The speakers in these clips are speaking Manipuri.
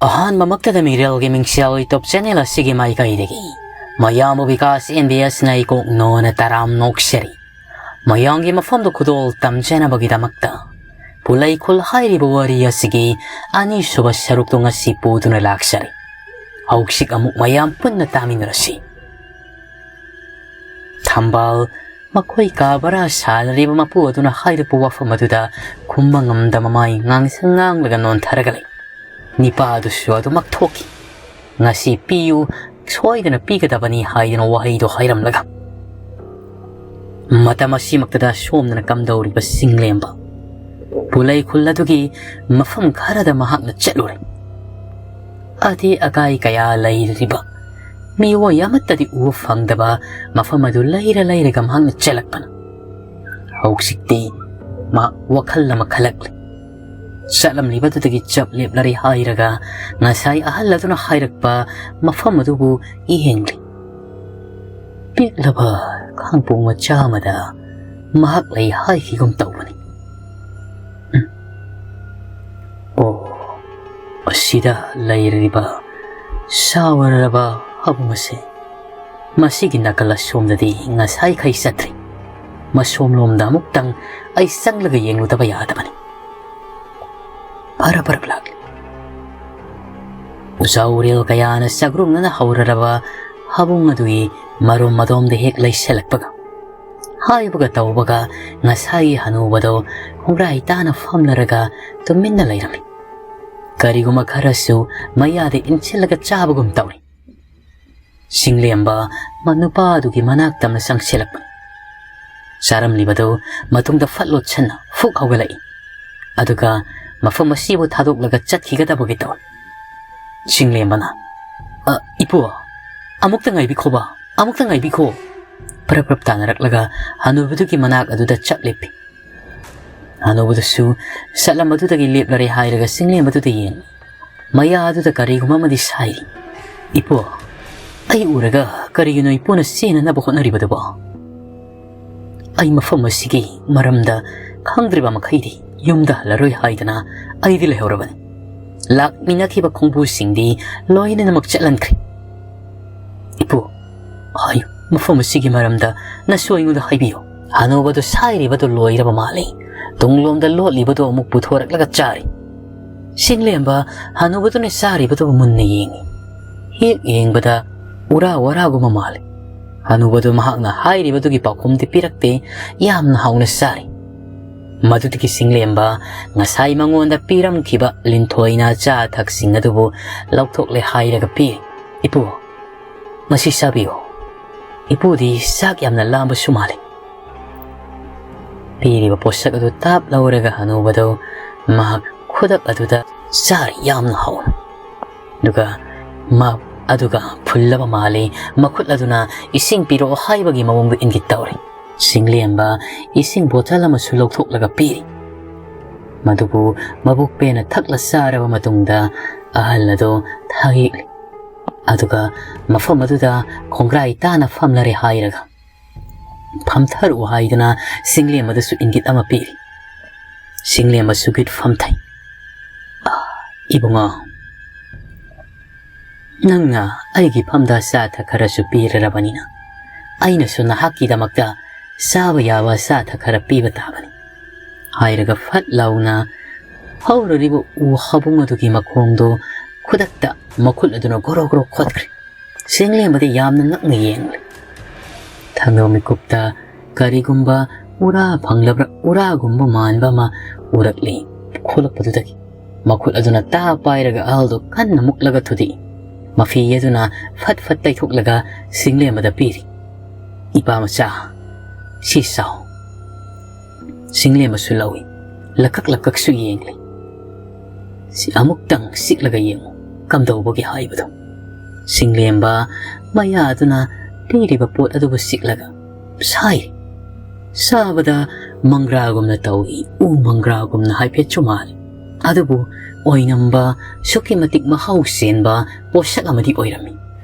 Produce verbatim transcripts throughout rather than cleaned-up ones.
ꯑꯍꯥꯟꯕꯃꯛꯇꯗ ꯃꯤꯔꯦꯜꯒꯤ ꯃꯤꯡꯁꯦꯜ YouTube channel ꯑꯁꯤꯒꯤ ꯃꯥꯏꯀꯩꯗꯒꯤ ꯃꯌꯥꯝꯕꯨ ꯕꯤꯀꯥꯁ ꯑꯦꯝ ꯕꯤ ꯑꯦꯁꯅ ꯏꯀꯣꯛ ꯅꯣꯅ ꯇꯔꯥꯝ ꯅꯣꯛꯆꯔꯤ꯫ ꯃꯌꯥꯝꯒꯤ ꯃꯐꯝꯗ ꯈꯨꯗꯣꯜ ꯇꯝꯖꯅꯕꯒꯤꯗꯃꯛꯇ ꯄꯨꯂꯩ ꯈꯨꯜ ꯍꯥꯏꯔꯤꯕ ꯋꯥꯔꯤ ꯑꯁꯤꯒꯤ ꯑꯅꯤꯁꯨꯕ ꯁꯔꯨꯛꯇꯨ ꯉꯁꯤ ꯄꯨꯗꯨꯅ ꯂꯥꯛꯆꯔꯤ꯫ ꯍꯧꯖꯤꯛ ꯑꯃꯨꯛ ꯃꯌꯥꯝ ꯄꯨꯟꯅ ꯇꯥꯃꯤꯟꯅꯔꯁꯤ꯫ ꯊꯝꯕꯥꯜ ꯃꯈꯣꯏ ꯀꯥ ꯚꯔꯥ ꯁꯥꯅꯔꯤꯕ ꯃꯄꯨ ꯑꯗꯨꯅ ꯍꯥꯏꯔꯛꯄ ꯋꯥꯐꯝ ꯑꯗꯨꯗ ꯈꯨꯝꯕ ꯉꯝꯗ ꯃꯃꯥꯏ ꯉꯥꯡꯁꯪ ꯉꯥꯡꯂꯒ ꯅꯣꯟꯊꯔꯒ ꯂꯩ꯫ ꯅꯤꯄꯥ ꯑꯗꯨꯁꯨ ꯑꯗꯨꯃꯛ ꯊꯣꯛꯈꯤ꯫ "ꯉꯁꯤ ꯄꯤꯌꯨ, ꯁꯣꯏꯗꯅ ꯄꯤꯒꯗꯕꯅꯤ" ꯍꯥꯏꯗꯨꯅ ꯋꯥꯍꯩꯗꯣ ꯍꯥꯏꯔꯝꯂꯒ꯫ ꯃꯇꯝ ꯑꯁꯤꯃꯛꯇꯗ ꯁꯣꯝꯗꯅ ꯀꯝꯗꯧꯔꯤꯕ ꯆꯤꯡꯂꯦꯝꯕ ꯄꯨꯂꯩ ꯈꯨꯜ ꯑꯗꯨꯒꯤ ꯃꯐꯝ ꯈꯔꯗ ꯃꯍꯥꯛꯅ ꯆꯠꯂꯨꯔꯦ꯫ ꯑꯇꯦꯛ ꯑꯀꯥꯏ ꯀꯌꯥ ꯂꯩꯔꯤꯕ ꯃꯤꯑꯣꯏ ꯑꯃꯠꯇꯗꯤ ꯎꯕ ꯐꯪꯗꯕ ꯃꯐꯝ ꯑꯗꯨ ꯂꯩꯔ ꯂꯩꯔꯒ ꯃꯍꯥꯛꯅ ꯆꯠꯂꯛꯄꯅ ꯍꯧꯖꯤꯛꯇꯤ ꯃꯍꯥꯛ ꯋꯥꯈꯜ ꯑꯃ ꯈꯜꯂꯛꯂꯤ꯫ ꯆꯠꯂꯝꯂꯤꯕꯗꯨꯗꯒꯤ ꯆꯞ ꯂꯦꯞꯂꯔꯦ ꯍꯥꯏꯔꯒ ꯉꯁꯥꯏ ꯑꯍꯜ ꯑꯗꯨꯅ ꯍꯥꯏꯔꯛꯄ ꯃꯐꯝ ꯑꯗꯨꯕꯨ ꯌꯦꯡꯂꯤ꯫ ꯄꯤꯛꯂꯕ ꯈꯥꯡꯄꯣꯡ ꯃꯆꯥ ꯑꯃꯗ ꯃꯍꯥꯛ ꯂꯩ ꯍꯥꯏꯈꯤꯒꯨꯝ ꯇꯧꯕꯅꯤ꯫ ꯎꯝ꯫ ꯑꯣ, ꯑꯁꯤꯗ ꯂꯩꯔꯤꯕ ꯁꯥꯋꯔꯔꯕ ꯍꯥꯕꯨꯡ ꯑꯁꯦ ꯃꯁꯤꯒꯤ ꯅꯥꯀꯜ ꯑꯁꯣꯝꯗꯗꯤ ꯉꯁꯥꯏꯈꯩ ꯆꯠꯇ꯭ꯔꯤ꯫ ꯃꯁꯣꯝꯂꯣꯝꯗ ꯑꯃꯨꯛꯇꯪ ꯑꯩ ꯆꯪꯂꯒ ꯌꯦꯡꯂꯨꯗꯕ ꯌꯥꯗꯕꯅꯤ꯫ ꯐꯔ ꯐꯔꯛ ꯂꯥꯛꯂꯤ꯫ ꯎꯖꯥꯎꯔꯦꯜ ꯀꯌꯥꯅ ꯆꯥꯛꯔꯨꯡꯅꯅ ꯍꯧꯔꯔꯕ ꯍꯥꯕꯨꯡ ꯑꯗꯨꯒꯤ ꯃꯔꯣꯝ ꯃꯗꯣꯝꯗ ꯍꯦꯛ ꯂꯩꯁꯜꯂꯛꯄꯒ, ꯍꯥꯏꯕꯒ ꯇꯧꯕꯒ ꯉꯁꯥꯏꯒꯤ ꯍꯅꯨꯕꯗꯣ ꯈꯣꯡꯒ꯭ꯔꯥꯏ ꯇꯥꯅ ꯐꯝꯂꯔꯒ ꯇꯨꯃꯤꯟꯅ ꯂꯩꯔꯝꯃꯤ꯫ ꯀꯔꯤꯒꯨꯝꯕ ꯈꯔꯁꯨ ꯃꯌꯥꯗ ꯏꯟꯁꯤꯜꯂꯒ ꯆꯥꯕꯒꯨꯝ ꯇꯧꯔꯤ꯫ ꯆꯤꯡꯂꯦꯝꯕ ꯃ-, ꯅꯨꯄꯥ ꯑꯗꯨꯒꯤ ꯃꯅꯥꯛ ꯇꯝꯅ ꯆꯪꯁꯤꯜꯂꯛꯄꯅꯤ꯫ ꯆꯥꯔꯝꯂꯤꯕꯗꯨ ꯃꯇꯨꯡꯗ ꯐꯠ ꯂꯣꯠꯁꯟꯅ ꯐꯨꯛ ꯍꯧꯒꯠꯂꯛꯏ꯫ ꯑꯗꯨꯒ ꯃꯐꯝ ꯑꯁꯤꯕꯨ ꯊꯥꯗꯣꯛꯂꯒ ꯆꯠꯈꯤꯒꯗꯕꯒꯤ ꯇꯧꯏ꯫ ꯆꯤꯡꯂꯦꯝꯕꯅ, "ꯑ, ꯏꯄꯨ, ꯑꯃꯨꯛꯇ ꯉꯥꯏꯕꯤꯈꯣꯕ, ꯑꯃꯨꯛꯇ ꯉꯥꯏꯕꯤꯈꯣ!" ꯄ꯭ꯔꯞ ꯄ꯭ꯔꯞ ꯇꯥꯅꯔꯛꯂꯒ ꯍꯅꯨꯕꯗꯨꯒꯤ ꯃꯅꯥꯛ ꯑꯗꯨꯗ ꯆꯞ ꯂꯦꯞꯄꯤ꯫ ꯍꯅꯨꯕꯗꯨꯁꯨ ꯆꯠꯂꯝꯕꯗꯨꯗꯒꯤ ꯂꯦꯞꯂꯔꯦ ꯍꯥꯏꯔꯒ ꯆꯤꯡꯂꯦꯝꯕꯗꯨꯗ ꯌꯦꯡ, ꯃꯌꯥ ꯑꯗꯨꯗ ꯀꯔꯤꯒꯨꯝꯕ ꯑꯃꯗꯤ ꯁꯥꯏꯔꯤ꯫ "ꯏꯄꯨ, ꯑꯩ ꯎꯔꯒ ꯀꯔꯤꯒꯤꯅꯣ ꯏꯄꯨꯅ ꯆꯦꯟꯅꯅꯕ ꯍꯣꯠꯅꯔꯤꯕꯗꯨꯕꯣ? ꯑꯩ ꯃꯐꯝ ꯑꯁꯤꯒꯤ ꯃꯔꯝꯗ ꯈꯪꯗ꯭ꯔꯤꯕ ꯃꯈꯩꯗꯤ ꯌꯨꯝꯗ ꯍꯜꯂꯔꯣꯏ ꯍꯥꯏꯗꯅ ꯑꯩꯗꯤ ꯂꯩꯍꯧꯔꯕꯅꯤ꯫ ꯂꯥꯛꯃꯤꯟꯅꯈꯤꯕ ꯈꯣꯡꯕꯨꯁꯤꯡꯗꯤ ꯂꯣꯏꯅꯃꯛ ꯆꯠꯍꯟꯈ꯭ꯔꯦ꯫ "ꯏꯄꯨ, ꯍꯥꯏꯌꯨ, ꯃꯐꯝ ꯑꯁꯤꯒꯤ ꯃꯔꯝꯗ ꯅꯁꯨ ꯑꯩꯉꯣꯟꯗ ꯍꯥꯏꯕꯤꯌꯨ꯫" ꯍꯅꯨꯕꯗꯨ ꯁꯥꯏꯔꯤꯕꯗꯨ ꯂꯣꯏꯔꯕ ꯃꯥꯜꯂꯤ꯫ ꯇꯨꯡꯂꯣꯝꯗ ꯂꯣꯠꯂꯤꯕꯗꯨ ꯑꯃꯨꯛ ꯄꯨꯊꯣꯔꯛꯂꯒ ꯆꯥꯔꯤ꯫ ꯁꯤꯡꯂꯦꯝꯕ ꯍꯅꯨꯕꯗꯨꯅ ꯆꯥꯔꯤꯕꯗꯨ ꯃꯨꯟꯅ ꯌꯦꯡꯉꯤ꯫ ꯍꯦꯛ ꯌꯦꯡꯕꯗ ꯎꯔꯥ ꯋꯥꯔꯥꯒꯨꯝꯕ ꯃꯥꯜꯂꯤ꯫ ꯍꯅꯨꯕꯗꯨ ꯃꯍꯥꯛꯅ ꯍꯥꯏꯔꯤꯕꯗꯨꯒꯤ ꯄꯥꯎꯈꯨꯝꯗꯤ ꯄꯤꯔꯛꯇꯦ, ꯌꯥꯝꯅ ꯍꯥꯎꯅ ꯆꯥꯔꯤ꯫ ꯃꯗꯨꯗꯒꯤ ꯁꯤꯡꯂꯦꯝꯕ ꯉꯁꯥꯏ ꯃꯉꯣꯟꯗ ꯄꯤꯔꯝꯈꯤꯕ ꯂꯤꯟꯊꯣꯏꯅ ꯑꯆꯥ ꯑꯊꯛꯁꯤꯡ ꯑꯗꯨꯕꯨ ꯂꯧꯊꯣꯛꯂꯦ ꯍꯥꯏꯔꯒ ꯄꯤ꯫ "ꯏꯄꯨ, ꯃꯁꯤ ꯆꯥꯕꯤꯌꯨ꯫ ꯏꯄꯨꯗꯤ ꯆꯥꯛ ꯌꯥꯝꯅ ꯂꯥꯝꯕꯁꯨ ꯃꯥꯜꯂꯤ꯫" ꯄꯤꯔꯤꯕ ꯄꯣꯠꯁꯛ ꯑꯗꯨ ꯇꯥꯞ ꯂꯧꯔꯒ ꯍꯅꯨꯕꯗꯨ ꯃꯍꯥꯛ ꯈꯨꯗꯛ ꯑꯗꯨꯗ ꯆꯥꯔꯤ, ꯌꯥꯝꯅ ꯍꯥꯎꯅ꯫ ꯑꯗꯨꯒ ꯃꯥ, ꯑꯗꯨꯒ ꯐꯨꯜꯂꯕ ꯃꯥꯜꯂꯤ, ꯃꯈꯨꯠ ꯑꯗꯨꯅ "ꯏꯁꯤꯡ ꯄꯤꯔꯛꯑꯣ" ꯍꯥꯏꯕꯒꯤ ꯃꯑꯣꯡꯗ ꯏꯪꯒꯤꯠ ꯇꯧꯔꯤ꯫ ꯁꯤꯡꯂꯦꯝꯕ ꯏꯁꯤꯡ ꯕꯣꯇꯜ ꯑꯃꯁꯨ ꯂꯧꯊꯣꯛꯂꯒ ꯄꯤꯔꯤ꯫ ꯃꯗꯨꯕꯨ ꯃꯕꯨꯛ ꯄꯦꯟꯅ ꯊꯛꯂ ꯆꯥꯔꯕ ꯃꯇꯨꯡꯗ ꯑꯍꯜ ꯑꯗꯨ ꯊꯥꯒꯦꯛꯂꯤ꯫ ꯑꯗꯨꯒ ꯃꯐꯝ ꯑꯗꯨꯗ ꯈꯣꯡꯒ꯭ꯔꯥꯏ ꯇꯥꯅ ꯐꯝꯂꯔꯦ ꯍꯥꯏꯔꯒ ꯐꯝꯊꯔꯛꯎ ꯍꯥꯏꯗꯨꯅ ꯁꯤꯡꯂꯦꯝꯕꯗꯁꯨ ꯏꯪꯒꯤꯠ ꯑꯃ ꯄꯤꯔꯤ꯫ ꯁꯤꯡꯂꯦꯝꯕꯁꯨ ꯒꯤꯠ ꯐꯝꯊꯩ꯫ "ꯑꯥ, ꯏꯕꯨꯡꯉꯣ, ꯅꯪꯅ ꯑꯩꯒꯤ ꯐꯝꯗ ꯑꯆꯥ ꯑꯊꯛ ꯈꯔꯁꯨ ꯄꯤꯔꯔꯕꯅꯤꯅ, ꯑꯩꯅꯁꯨ ꯅꯍꯥꯛꯀꯤꯗꯃꯛꯇ ꯆꯥꯕ ꯌꯥꯕ ꯑꯆꯥ ꯑꯊꯛ ꯈꯔ ꯄꯤꯕ ꯇꯥꯕꯅꯤ" ꯍꯥꯏꯔꯒ ꯐꯠ ꯂꯥꯎꯅ ꯍꯧꯔꯔꯤꯕ ꯎ ꯍꯥꯕꯨꯡ ꯑꯗꯨꯒꯤ ꯃꯈꯣꯡꯗꯣ ꯈꯨꯗꯛꯇ ꯃꯈꯨꯠ ꯑꯗꯨꯅ ꯒꯣꯔꯣ ꯒꯣꯔꯣ ꯈꯣꯠꯈ꯭ꯔꯦ꯫ ꯁꯤꯡꯂꯦꯝꯕꯗꯤ ꯌꯥꯝꯅ ꯉꯛꯅ ꯌꯦꯡꯂꯦ꯫ ꯊꯪꯅꯕ ꯃꯤꯀꯨꯞꯇ ꯀꯔꯤꯒꯨꯝꯕ ꯎꯔꯥ ꯐꯪꯂꯕ꯭ꯔꯥ, ꯎꯔꯥꯒꯨꯝꯕ ꯃꯥꯟꯕ ꯑꯃ ꯎꯔꯛꯂꯤ꯫ ꯈꯣꯂꯛꯄꯗꯨꯗꯒꯤ ꯃꯈꯨꯠ ꯑꯗꯨꯅ ꯇꯥ ꯄꯥꯏꯔꯒ ꯑꯍꯜꯗꯨ ꯀꯟꯅ ꯃꯨꯛꯂꯒ ꯊꯨꯗꯦꯛꯏ꯫ ꯃꯐꯤ ꯑꯗꯨꯅ ꯐꯠ ꯐꯠ ꯇꯩꯊꯣꯛꯂꯒ ꯁꯤꯡꯂꯦꯝꯕꯗ ꯄꯤꯔꯤ꯫ "ꯏꯄꯥ ꯃꯆꯥ, ꯁꯤ ꯆꯥꯎ꯫" ꯁꯤꯡꯂꯦꯝꯕꯁꯨ ꯂꯧꯏ꯫ ꯂꯀꯛ ꯂꯀꯛꯁꯨ ꯌꯦꯡꯂꯤ꯫ "ꯁꯤ ꯑꯃꯨꯛꯇꯪ ꯆꯤꯛꯂꯒ ꯌꯦꯡꯉꯨ, ꯀꯝꯗꯧꯕꯒꯦ ꯍꯥꯏꯕꯗꯨ꯫" ꯁꯤꯡꯂꯦꯝꯕ ꯃꯌꯥ ꯑꯗꯨꯅ ꯄꯤꯔꯤꯕ ꯄꯣꯠ ꯑꯗꯨꯕꯨ ꯆꯤꯛꯂꯒ ꯁꯥꯏ꯫ ꯆꯥꯕꯗ ꯃꯪꯒ꯭ꯔꯥꯒꯨꯝꯅ ꯇꯧꯏ, ꯎ ꯃꯪꯒ꯭ꯔꯥꯒꯨꯝꯅ ꯍꯥꯏꯐꯦꯠꯁꯨ ꯃꯥꯜꯂꯤ꯫ ꯑꯗꯨꯕꯨ ꯑꯣꯏꯅꯝꯕ, ꯑꯁꯨꯛꯀꯤ ꯃꯇꯤꯛ ꯃꯍꯥꯎ ꯆꯦꯟꯕ ꯄꯣꯠꯁꯛ ꯑꯃꯗꯤ ꯑꯣꯏꯔꯝꯃꯤ꯫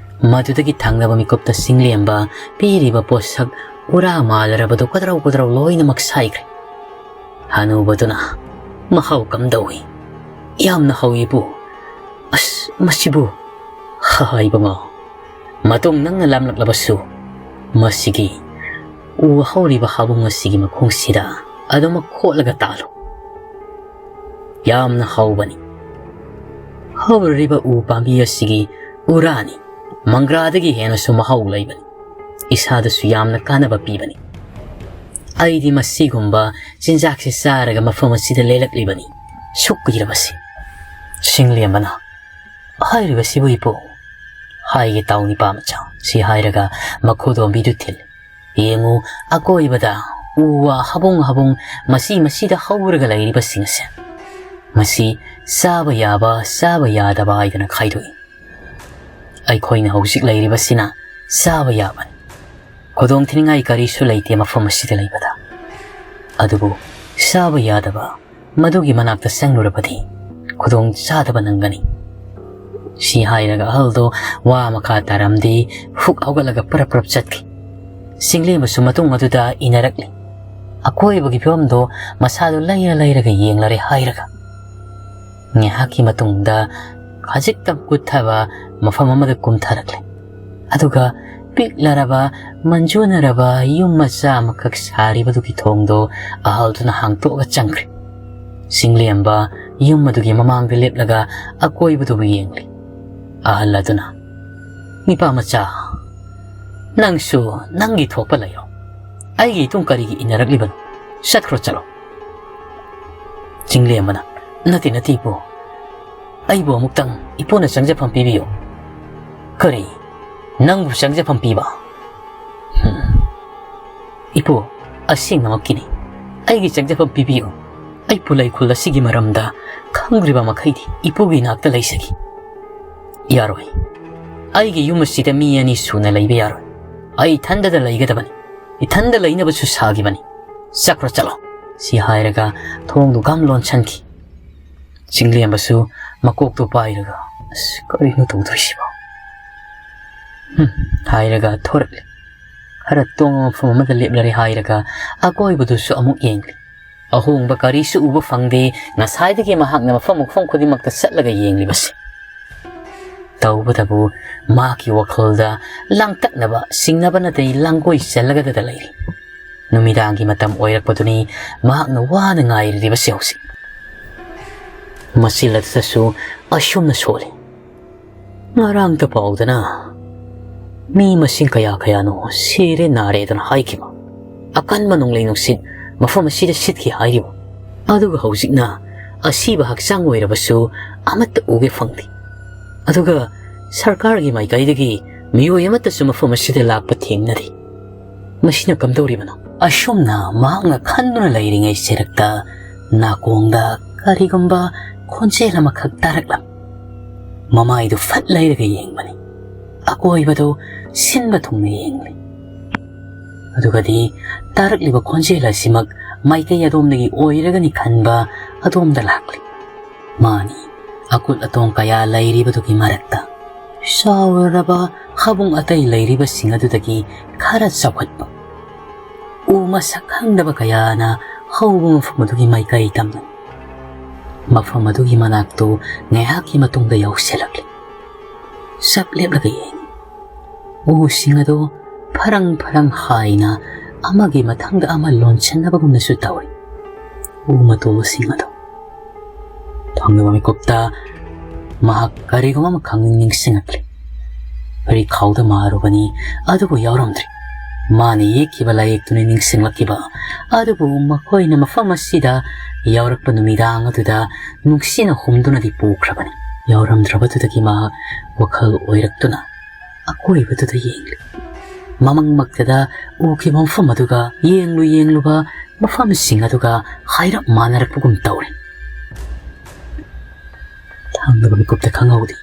ꯃꯗꯨꯗꯒꯤ ꯊꯪꯅꯕ ꯃꯤꯀꯨꯞꯇ ꯁꯤꯡꯂꯦꯝꯕ ꯄꯤꯔꯤꯕ ꯄꯣꯠꯁꯛ ꯎꯔꯥ ꯃꯥꯜꯂꯔꯕꯗꯨ ꯀꯗ꯭ꯔꯧ ꯀꯗ꯭ꯔꯧ ꯂꯣꯏꯅꯃꯛ ꯁꯥꯏꯈ꯭ꯔꯦ꯫ ꯍꯅꯨꯕꯗꯨꯅ, "ꯃꯍꯥꯎ ꯀꯝꯗꯧꯏ?" "ꯌꯥꯝꯅ ꯍꯥꯎꯏ ꯏꯄꯨ, "ꯃꯁꯤꯕꯨ ꯍꯥꯏꯕ ꯉꯥꯎ꯫ ꯃꯇꯨꯡ ꯅꯪꯅ ꯂꯥꯝꯂꯛꯂꯕꯁꯨ, ꯃꯁꯤꯒꯤ ꯎ ꯍꯧꯔꯤꯕ ꯍꯥꯕꯨꯡ ꯑꯁꯤꯒꯤ ꯃꯈꯣꯡꯁꯤꯗ ꯑꯗꯨꯃꯛ ꯈꯣꯠꯂꯒ ꯇꯥꯜꯂꯨ꯫ ꯌꯥꯝꯅ ꯍꯧꯕꯅꯤ꯫ ꯍꯧꯔꯤꯕ ꯎ ꯄꯥꯝꯕꯤ ꯑꯁꯤꯒꯤ ꯎꯔꯥꯅꯤ ꯃꯪꯒ꯭ꯔꯥꯗꯒꯤ ꯍꯦꯟꯅꯁꯨ ꯃꯍꯥꯎ ꯂꯩꯕꯅꯤ꯫ ꯏꯁꯥꯗꯁꯨ ꯌꯥꯝꯅ ꯀꯥꯟꯅꯕ ꯄꯤꯕꯅꯤ꯫ ꯑꯩꯗꯤ ꯃꯁꯤꯒꯨꯝꯕ ꯆꯤꯟꯖꯥꯛꯁꯦ ꯆꯥꯔꯒ ꯃꯐꯝ ꯑꯁꯤꯗ ꯂꯦꯜꯂꯛꯂꯤꯕꯅꯤ ꯁꯨꯛ ꯀꯨꯏꯔꯕꯁꯤ꯫" ꯁꯤꯡꯂꯦꯝꯕꯅ, "ꯍꯥꯏꯔꯤꯕꯁꯤꯕꯨ ꯏꯄꯨ?" "ꯍꯥꯏꯒꯦ ꯇꯥꯎ ꯅꯤꯄꯥ ꯃꯆꯥ꯫" ꯁꯤ ꯍꯥꯏꯔꯒ ꯃꯈꯨꯗꯣꯝꯕꯤꯗꯨ ꯊꯤꯜꯂꯤ꯫ "ꯌꯦꯡꯉꯨ, ꯑꯀꯣꯏꯕꯗ ꯎ ꯋꯥ ꯍꯥꯕꯨꯡ ꯍꯥꯕꯨꯡ ꯃꯁꯤ ꯃꯁꯤꯗ ꯍꯧꯔꯒ ꯂꯩꯔꯤꯕꯁꯤꯡ ꯑꯁꯦ, ꯃꯁꯤ ꯆꯥꯕ ꯌꯥꯕ, ꯆꯥꯕ ꯌꯥꯗꯕ ꯍꯥꯏꯗꯅ ꯈꯥꯏꯗꯣꯛꯏ꯫ ꯑꯩꯈꯣꯏꯅ ꯍꯧꯖꯤꯛ ꯂꯩꯔꯤꯕꯁꯤꯅ ꯆꯥꯕ ꯌꯥꯕꯅꯤ꯫ ꯈꯨꯗꯣꯡ ꯊꯤꯅꯤꯡꯉꯥꯏ ꯀꯔꯤꯁꯨ ꯂꯩꯇꯦ ꯃꯐꯝ ꯑꯁꯤꯗ ꯂꯩꯕꯗ꯫ ꯑꯗꯨꯕꯨ ꯆꯥꯕ ꯌꯥꯗꯕ, ꯃꯗꯨꯒꯤ ꯃꯅꯥꯛꯇ ꯆꯪꯂꯨꯔꯕꯗꯤ ꯈꯨꯗꯣꯡ ꯆꯥꯗꯕ ꯅꯪꯒꯅꯤ꯫" ꯁꯤ ꯍꯥꯏꯔꯒ ꯑꯍꯜꯗꯣ ꯋꯥ ꯃꯈꯥ ꯇꯥꯔꯝꯗꯦ, ꯍꯨꯛ ꯍꯧꯒꯠꯂꯒ ꯄꯔꯞ ꯄꯔꯞ ꯆꯠꯈꯤ꯫ ꯁꯤꯡꯂꯦꯝꯕꯁꯨ ꯃꯇꯨꯡ ꯑꯗꯨꯗ ꯏꯟꯅꯔꯛꯂꯤ꯫ ꯑꯀꯣꯏꯕꯒꯤ ꯐꯤꯕꯝꯗꯣ ꯃꯁꯥꯗꯣ ꯂꯩꯔ ꯂꯩꯔꯒ ꯌꯦꯡꯂꯔꯦ ꯍꯥꯏꯔꯒ꯫ ꯉꯥꯏꯍꯥꯛꯀꯤ ꯃꯇꯨꯡꯗ ꯈꯖꯤꯛꯇꯪ ꯀꯨꯠꯊꯕ ꯃꯐꯝ ꯑꯃꯗ ꯀꯨꯝꯊꯔꯛꯂꯦ꯫ ꯑꯗꯨꯒ ꯄꯤꯛꯂꯔꯕ, ꯃꯟꯖꯨꯅꯔꯕ ꯌꯨꯝ ꯃꯆꯥ ꯑꯃꯈꯛ ꯁꯥꯔꯤꯕꯗꯨꯒꯤ ꯊꯣꯡꯗꯣ ꯑꯍꯜꯗꯨꯅ ꯍꯥꯡꯇꯣꯛꯑꯒ ꯆꯪꯈ꯭ꯔꯦ꯫ ꯁꯤꯡꯂꯦꯝꯕ ꯌꯨꯝ ꯑꯗꯨꯒꯤ ꯃꯃꯥꯡꯗ ꯂꯦꯞꯂꯒ ꯑꯀꯣꯏꯕꯗꯨꯕꯨ ꯌꯦꯡꯂꯤ꯫ ꯑꯍꯜ ꯑꯗꯨꯅ, "ꯅꯤꯄꯥ ꯃꯆꯥ, ꯅꯪꯁꯨ ꯅꯪꯒꯤ ꯊꯣꯛꯄ ꯂꯩꯔꯣ꯫ ꯑꯩꯒꯤ ꯏꯇꯨꯡ ꯀꯔꯤꯒꯤ ꯏꯟꯅꯔꯛꯂꯤꯕꯅꯣ? ꯆꯠꯈ꯭ꯔꯣ, ꯆꯠꯂꯣ꯫" ꯆꯤꯡꯂꯦꯝꯕꯅ, "ꯅꯠꯇꯦ, ꯅꯠꯇꯦ, ꯏꯄꯨ꯫ ꯑꯩꯕꯨ ꯑꯃꯨꯛꯇꯪ ꯏꯄꯨꯅ ꯆꯪꯖꯐꯝ ꯄꯤꯕꯤꯌꯨ꯫" "ꯀꯔꯤ? ꯅꯪꯕꯨ ꯆꯪꯖꯐꯝ ꯄꯤꯕ?" "ꯍꯝ꯫ ꯏꯄꯨ, ꯑꯁꯦꯡꯅꯃꯛꯀꯤꯅꯤ꯫ ꯑꯩꯒꯤ ꯆꯪꯖꯐꯝ ꯄꯤꯕꯤꯌꯨ꯫ ꯑꯩ ꯄꯨꯂꯩ ꯈꯨꯜ ꯑꯁꯤꯒꯤ ꯃꯔꯝꯗ ꯈꯪꯗ꯭ꯔꯤꯕ ꯃꯈꯩꯗꯤ ꯏꯄꯨꯒꯤ ꯏꯅꯥꯛꯇ ꯂꯩꯖꯒꯦ꯫" "ꯌꯥꯔꯣꯏ꯫ ꯑꯩꯒꯤ ꯌꯨꯝ ꯑꯁꯤꯗ ꯃꯤ ꯑꯅꯤ ꯁꯨꯅ ꯂꯩꯕ ꯌꯥꯔꯣꯏ꯫ ꯑꯩ ꯏꯊꯟꯗꯗ ꯂꯩꯒꯗꯕꯅꯤ꯫ ꯏꯊꯟꯗ ꯂꯩꯅꯕꯁꯨ ꯁꯥꯈꯤꯕꯅꯤ꯫ ꯆꯠꯈ꯭ꯔꯣ, ꯆꯠꯂꯣ꯫" ꯁꯤ ꯍꯥꯏꯔꯒ ꯊꯣꯡꯗꯨ ꯒꯝ ꯂꯣꯟꯁꯟꯈꯤ꯫ ꯆꯤꯡꯂꯦꯝꯕꯁꯨ ꯃꯀꯣꯛꯇꯨ ꯄꯥꯏꯔꯒ, "ꯑꯁ, ꯀꯔꯤꯅꯣ ꯇꯧꯗꯣꯏꯁꯤꯕꯣ?" ꯍꯨꯝ, ꯍꯥꯏꯔꯒ ꯊꯣꯔꯛꯂꯦ꯫ ꯈꯔ ꯇꯣꯡꯕ ꯃꯐꯝ ꯑꯃꯗ ꯂꯦꯞꯂꯔꯦ ꯍꯥꯏꯔꯒ ꯑꯀꯣꯏꯕꯗꯨꯁꯨ ꯑꯃꯨꯛ ꯌꯦꯡꯂꯤ꯫ ꯑꯍꯣꯡꯕ ꯀꯔꯤꯁꯨ ꯎꯕ ꯐꯪꯗꯦ꯫ ꯉꯁꯥꯏꯗꯒꯤ ꯃꯍꯥꯛꯅ ꯃꯐꯝ, ꯃꯐꯝ ꯈꯨꯗꯤꯡꯃꯛꯇ ꯆꯠꯂꯒ ꯌꯦꯡꯂꯤꯕꯁꯦ꯫ ꯇꯧꯕꯇꯕꯨ ꯃꯍꯥꯛꯀꯤ ꯋꯥꯈꯜꯗ ꯂꯥꯡꯇꯛꯅꯕ, ꯁꯤꯡꯅꯕ ꯅꯠꯇ꯭ꯔꯒ ꯂꯥꯡꯒꯣꯏ ꯆꯜꯂꯒꯗ ꯂꯩꯔꯤ꯫ ꯅꯨꯃꯤꯗꯥꯡꯒꯤ ꯃꯇꯝ ꯑꯣꯏꯔꯛꯄꯗꯨꯅꯤ ꯃꯍꯥꯛꯅ ꯋꯥꯅ ꯉꯥꯏꯔꯤꯕꯁꯤ ꯍꯧꯖꯤꯛ꯫ ꯃꯆꯤꯜ ꯑꯗꯨꯗꯁꯨ ꯑꯁꯨꯝꯅ ꯁꯣꯜꯂꯤ꯫ ꯉꯔꯥꯡꯇ ꯄꯥꯎꯗꯅ ꯃꯤ ꯃꯁꯤꯡ ꯀꯌꯥ ꯀꯌꯥꯅꯣ ꯁꯤꯔꯦ ꯅꯥꯔꯦꯗꯅ ꯍꯥꯏꯈꯤꯕ꯫ ꯑꯀꯟꯕ ꯅꯣꯡꯂꯩ ꯅꯨꯡꯁꯤꯠ ꯃꯐꯝ ꯑꯁꯤꯗ ꯁꯤꯠꯈꯤ ꯍꯥꯏꯔꯤꯕ꯫ ꯑꯗꯨꯒ ꯍꯧꯖꯤꯛꯅ ꯑꯁꯤꯕ ꯍꯛꯆꯥꯡ ꯑꯣꯏꯔꯕꯁꯨ ꯑꯃꯠꯇ ꯎꯒꯦ ꯐꯪꯗꯦ꯫ ꯑꯗꯨꯒ ꯁꯔꯀꯥꯔꯒꯤ ꯃꯥꯏꯀꯩꯗꯒꯤ ꯃꯤꯑꯣꯏ ꯑꯃꯠꯇꯁꯨ ꯃꯐꯝ ꯑꯁꯤꯗ ꯂꯥꯛꯄ ꯊꯦꯡꯅꯗꯦ꯫ ꯃꯁꯤꯅ ꯀꯝꯗꯧꯔꯤꯕꯅꯣ? ꯑꯁꯨꯝꯅ ꯃꯍꯥꯛꯅ ꯈꯟꯗꯨꯅ ꯂꯩꯔꯤꯉꯩ ꯆꯦꯔꯛꯇ ꯅꯥꯀꯣꯡꯗ ꯀꯔꯤꯒꯨꯝꯕ ꯈꯣꯟꯖꯦꯜ ꯑꯃꯈꯛ ꯇꯥꯔꯛꯂꯝꯃꯤ꯫ ꯃꯃꯥꯏꯗꯨ ꯐꯠ ꯂꯩꯔꯒ ꯌꯦꯡꯕꯅꯤ꯫ ꯑꯀꯣꯏꯕꯗꯨ ꯁꯤꯟꯕ ꯊꯨꯡꯅ ꯌꯦꯡꯂꯤ꯫ ꯑꯗꯨꯒꯗꯤ ꯇꯥꯔꯛꯂꯤꯕ ꯈꯣꯟꯖꯦꯜ ꯑꯁꯤꯃꯛ ꯃꯥꯏꯀꯩ ꯑꯗꯣꯝꯗꯒꯤ ꯑꯣꯏꯔꯒꯅꯤ ꯈꯟꯕ ꯑꯗꯣꯝꯗ ꯂꯥꯛꯂꯤ꯫ ꯃꯥꯅꯤ, ꯑꯀꯨꯠ ꯑꯇꯣꯡ ꯀꯌꯥ ꯂꯩꯔꯤꯕꯗꯨꯒꯤ ꯃꯔꯛꯇ ꯆꯥꯎꯔꯕ ꯍꯥꯕꯨꯡ ꯑꯇꯩ ꯂꯩꯔꯤꯕꯁꯤꯡ ꯑꯗꯨꯗꯒꯤ ꯈꯔ ꯆꯥꯎꯈꯠꯄ ꯎ ꯃꯁꯛ ꯈꯪꯗꯕ ꯀꯌꯥꯅ ꯍꯧꯕ ꯃꯐꯝ ꯑꯗꯨꯒꯤ ꯃꯥꯏꯀꯩ ꯇꯝꯅ ꯃꯐꯝ ꯑꯗꯨꯒꯤ ꯃꯅꯥꯛꯇꯨ ꯉꯥꯏꯍꯥꯛꯀꯤ ꯃꯇꯨꯡꯗ ꯌꯧꯁꯤꯜꯂꯛꯂꯤ꯫ ꯆꯞ ꯂꯦꯞꯂꯒ ꯌꯦꯡꯉꯤ꯫ ꯎꯁꯤꯡ ꯑꯗꯨ ꯐꯔꯪ ꯐꯔꯪ ꯍꯥꯏꯅ ꯑꯃꯒꯤ ꯃꯊꯪꯗ ꯑꯃ ꯂꯣꯟꯁꯤꯟꯅꯕꯒꯨꯝꯅꯁꯨ ꯇꯧꯏ꯫ ꯎ ꯃꯇꯣꯜꯁꯤꯡ ꯑꯗꯨ ꯊꯪꯅꯕ ꯃꯤꯀꯨꯞꯇ ꯃꯍꯥꯛ ꯀꯔꯤꯒꯨꯝꯕ ꯑꯃ ꯈꯪꯅꯤꯡ ꯅꯤꯡꯁꯤꯡꯂꯛꯂꯤ꯫ ꯐꯨꯔꯤꯈꯥꯎꯗ ꯃꯥꯔꯨꯕꯅꯤ, ꯑꯗꯨꯕꯨ ꯌꯥꯎꯔꯝꯗ꯭ꯔꯤ꯫ ꯃꯥꯅ ꯌꯦꯛꯈꯤꯕ ꯂꯥꯏꯌꯦꯛꯇꯨꯅ ꯅꯤꯡꯁꯤꯡꯂꯛꯈꯤꯕ꯫ ꯑꯗꯨꯕꯨ ꯃꯈꯣꯏꯅ ꯃꯐꯝ ꯑꯁꯤꯗ ꯌꯥꯎꯔꯛꯄ ꯅꯨꯃꯤꯗꯥꯡ ꯑꯗꯨꯗ ꯅꯨꯡꯁꯤꯅ ꯍꯨꯝꯗꯨꯅꯗꯤ ꯄꯨꯈ꯭ꯔꯕꯅꯤ꯫ ꯌꯥꯎꯔꯝꯗ꯭ꯔꯕꯗꯨꯗꯒꯤ ꯃꯍꯥꯛ ꯋꯥꯈꯜ ꯑꯣꯏꯔꯛꯇꯨꯅ ꯑꯀꯣꯏꯕꯗꯨꯗ ꯌꯦꯡꯂꯤ꯫ ꯃꯃꯪꯃꯛꯇꯗ ꯎꯈꯤꯕ ꯃꯐꯝ ꯑꯗꯨꯒ ꯌꯦꯡꯂꯨ ꯌꯦꯡꯂꯨꯕ ꯃꯐꯝꯁꯤꯡ ꯑꯗꯨꯒ ꯍꯥꯏꯔꯞ ꯃꯥꯟꯅꯔꯛꯄꯒꯨꯝ ꯇꯧꯔꯦ꯫ ꯊꯥꯡꯗꯕ ꯃꯤꯀꯨꯞꯇ ꯈꯪꯍꯧꯗꯦ꯫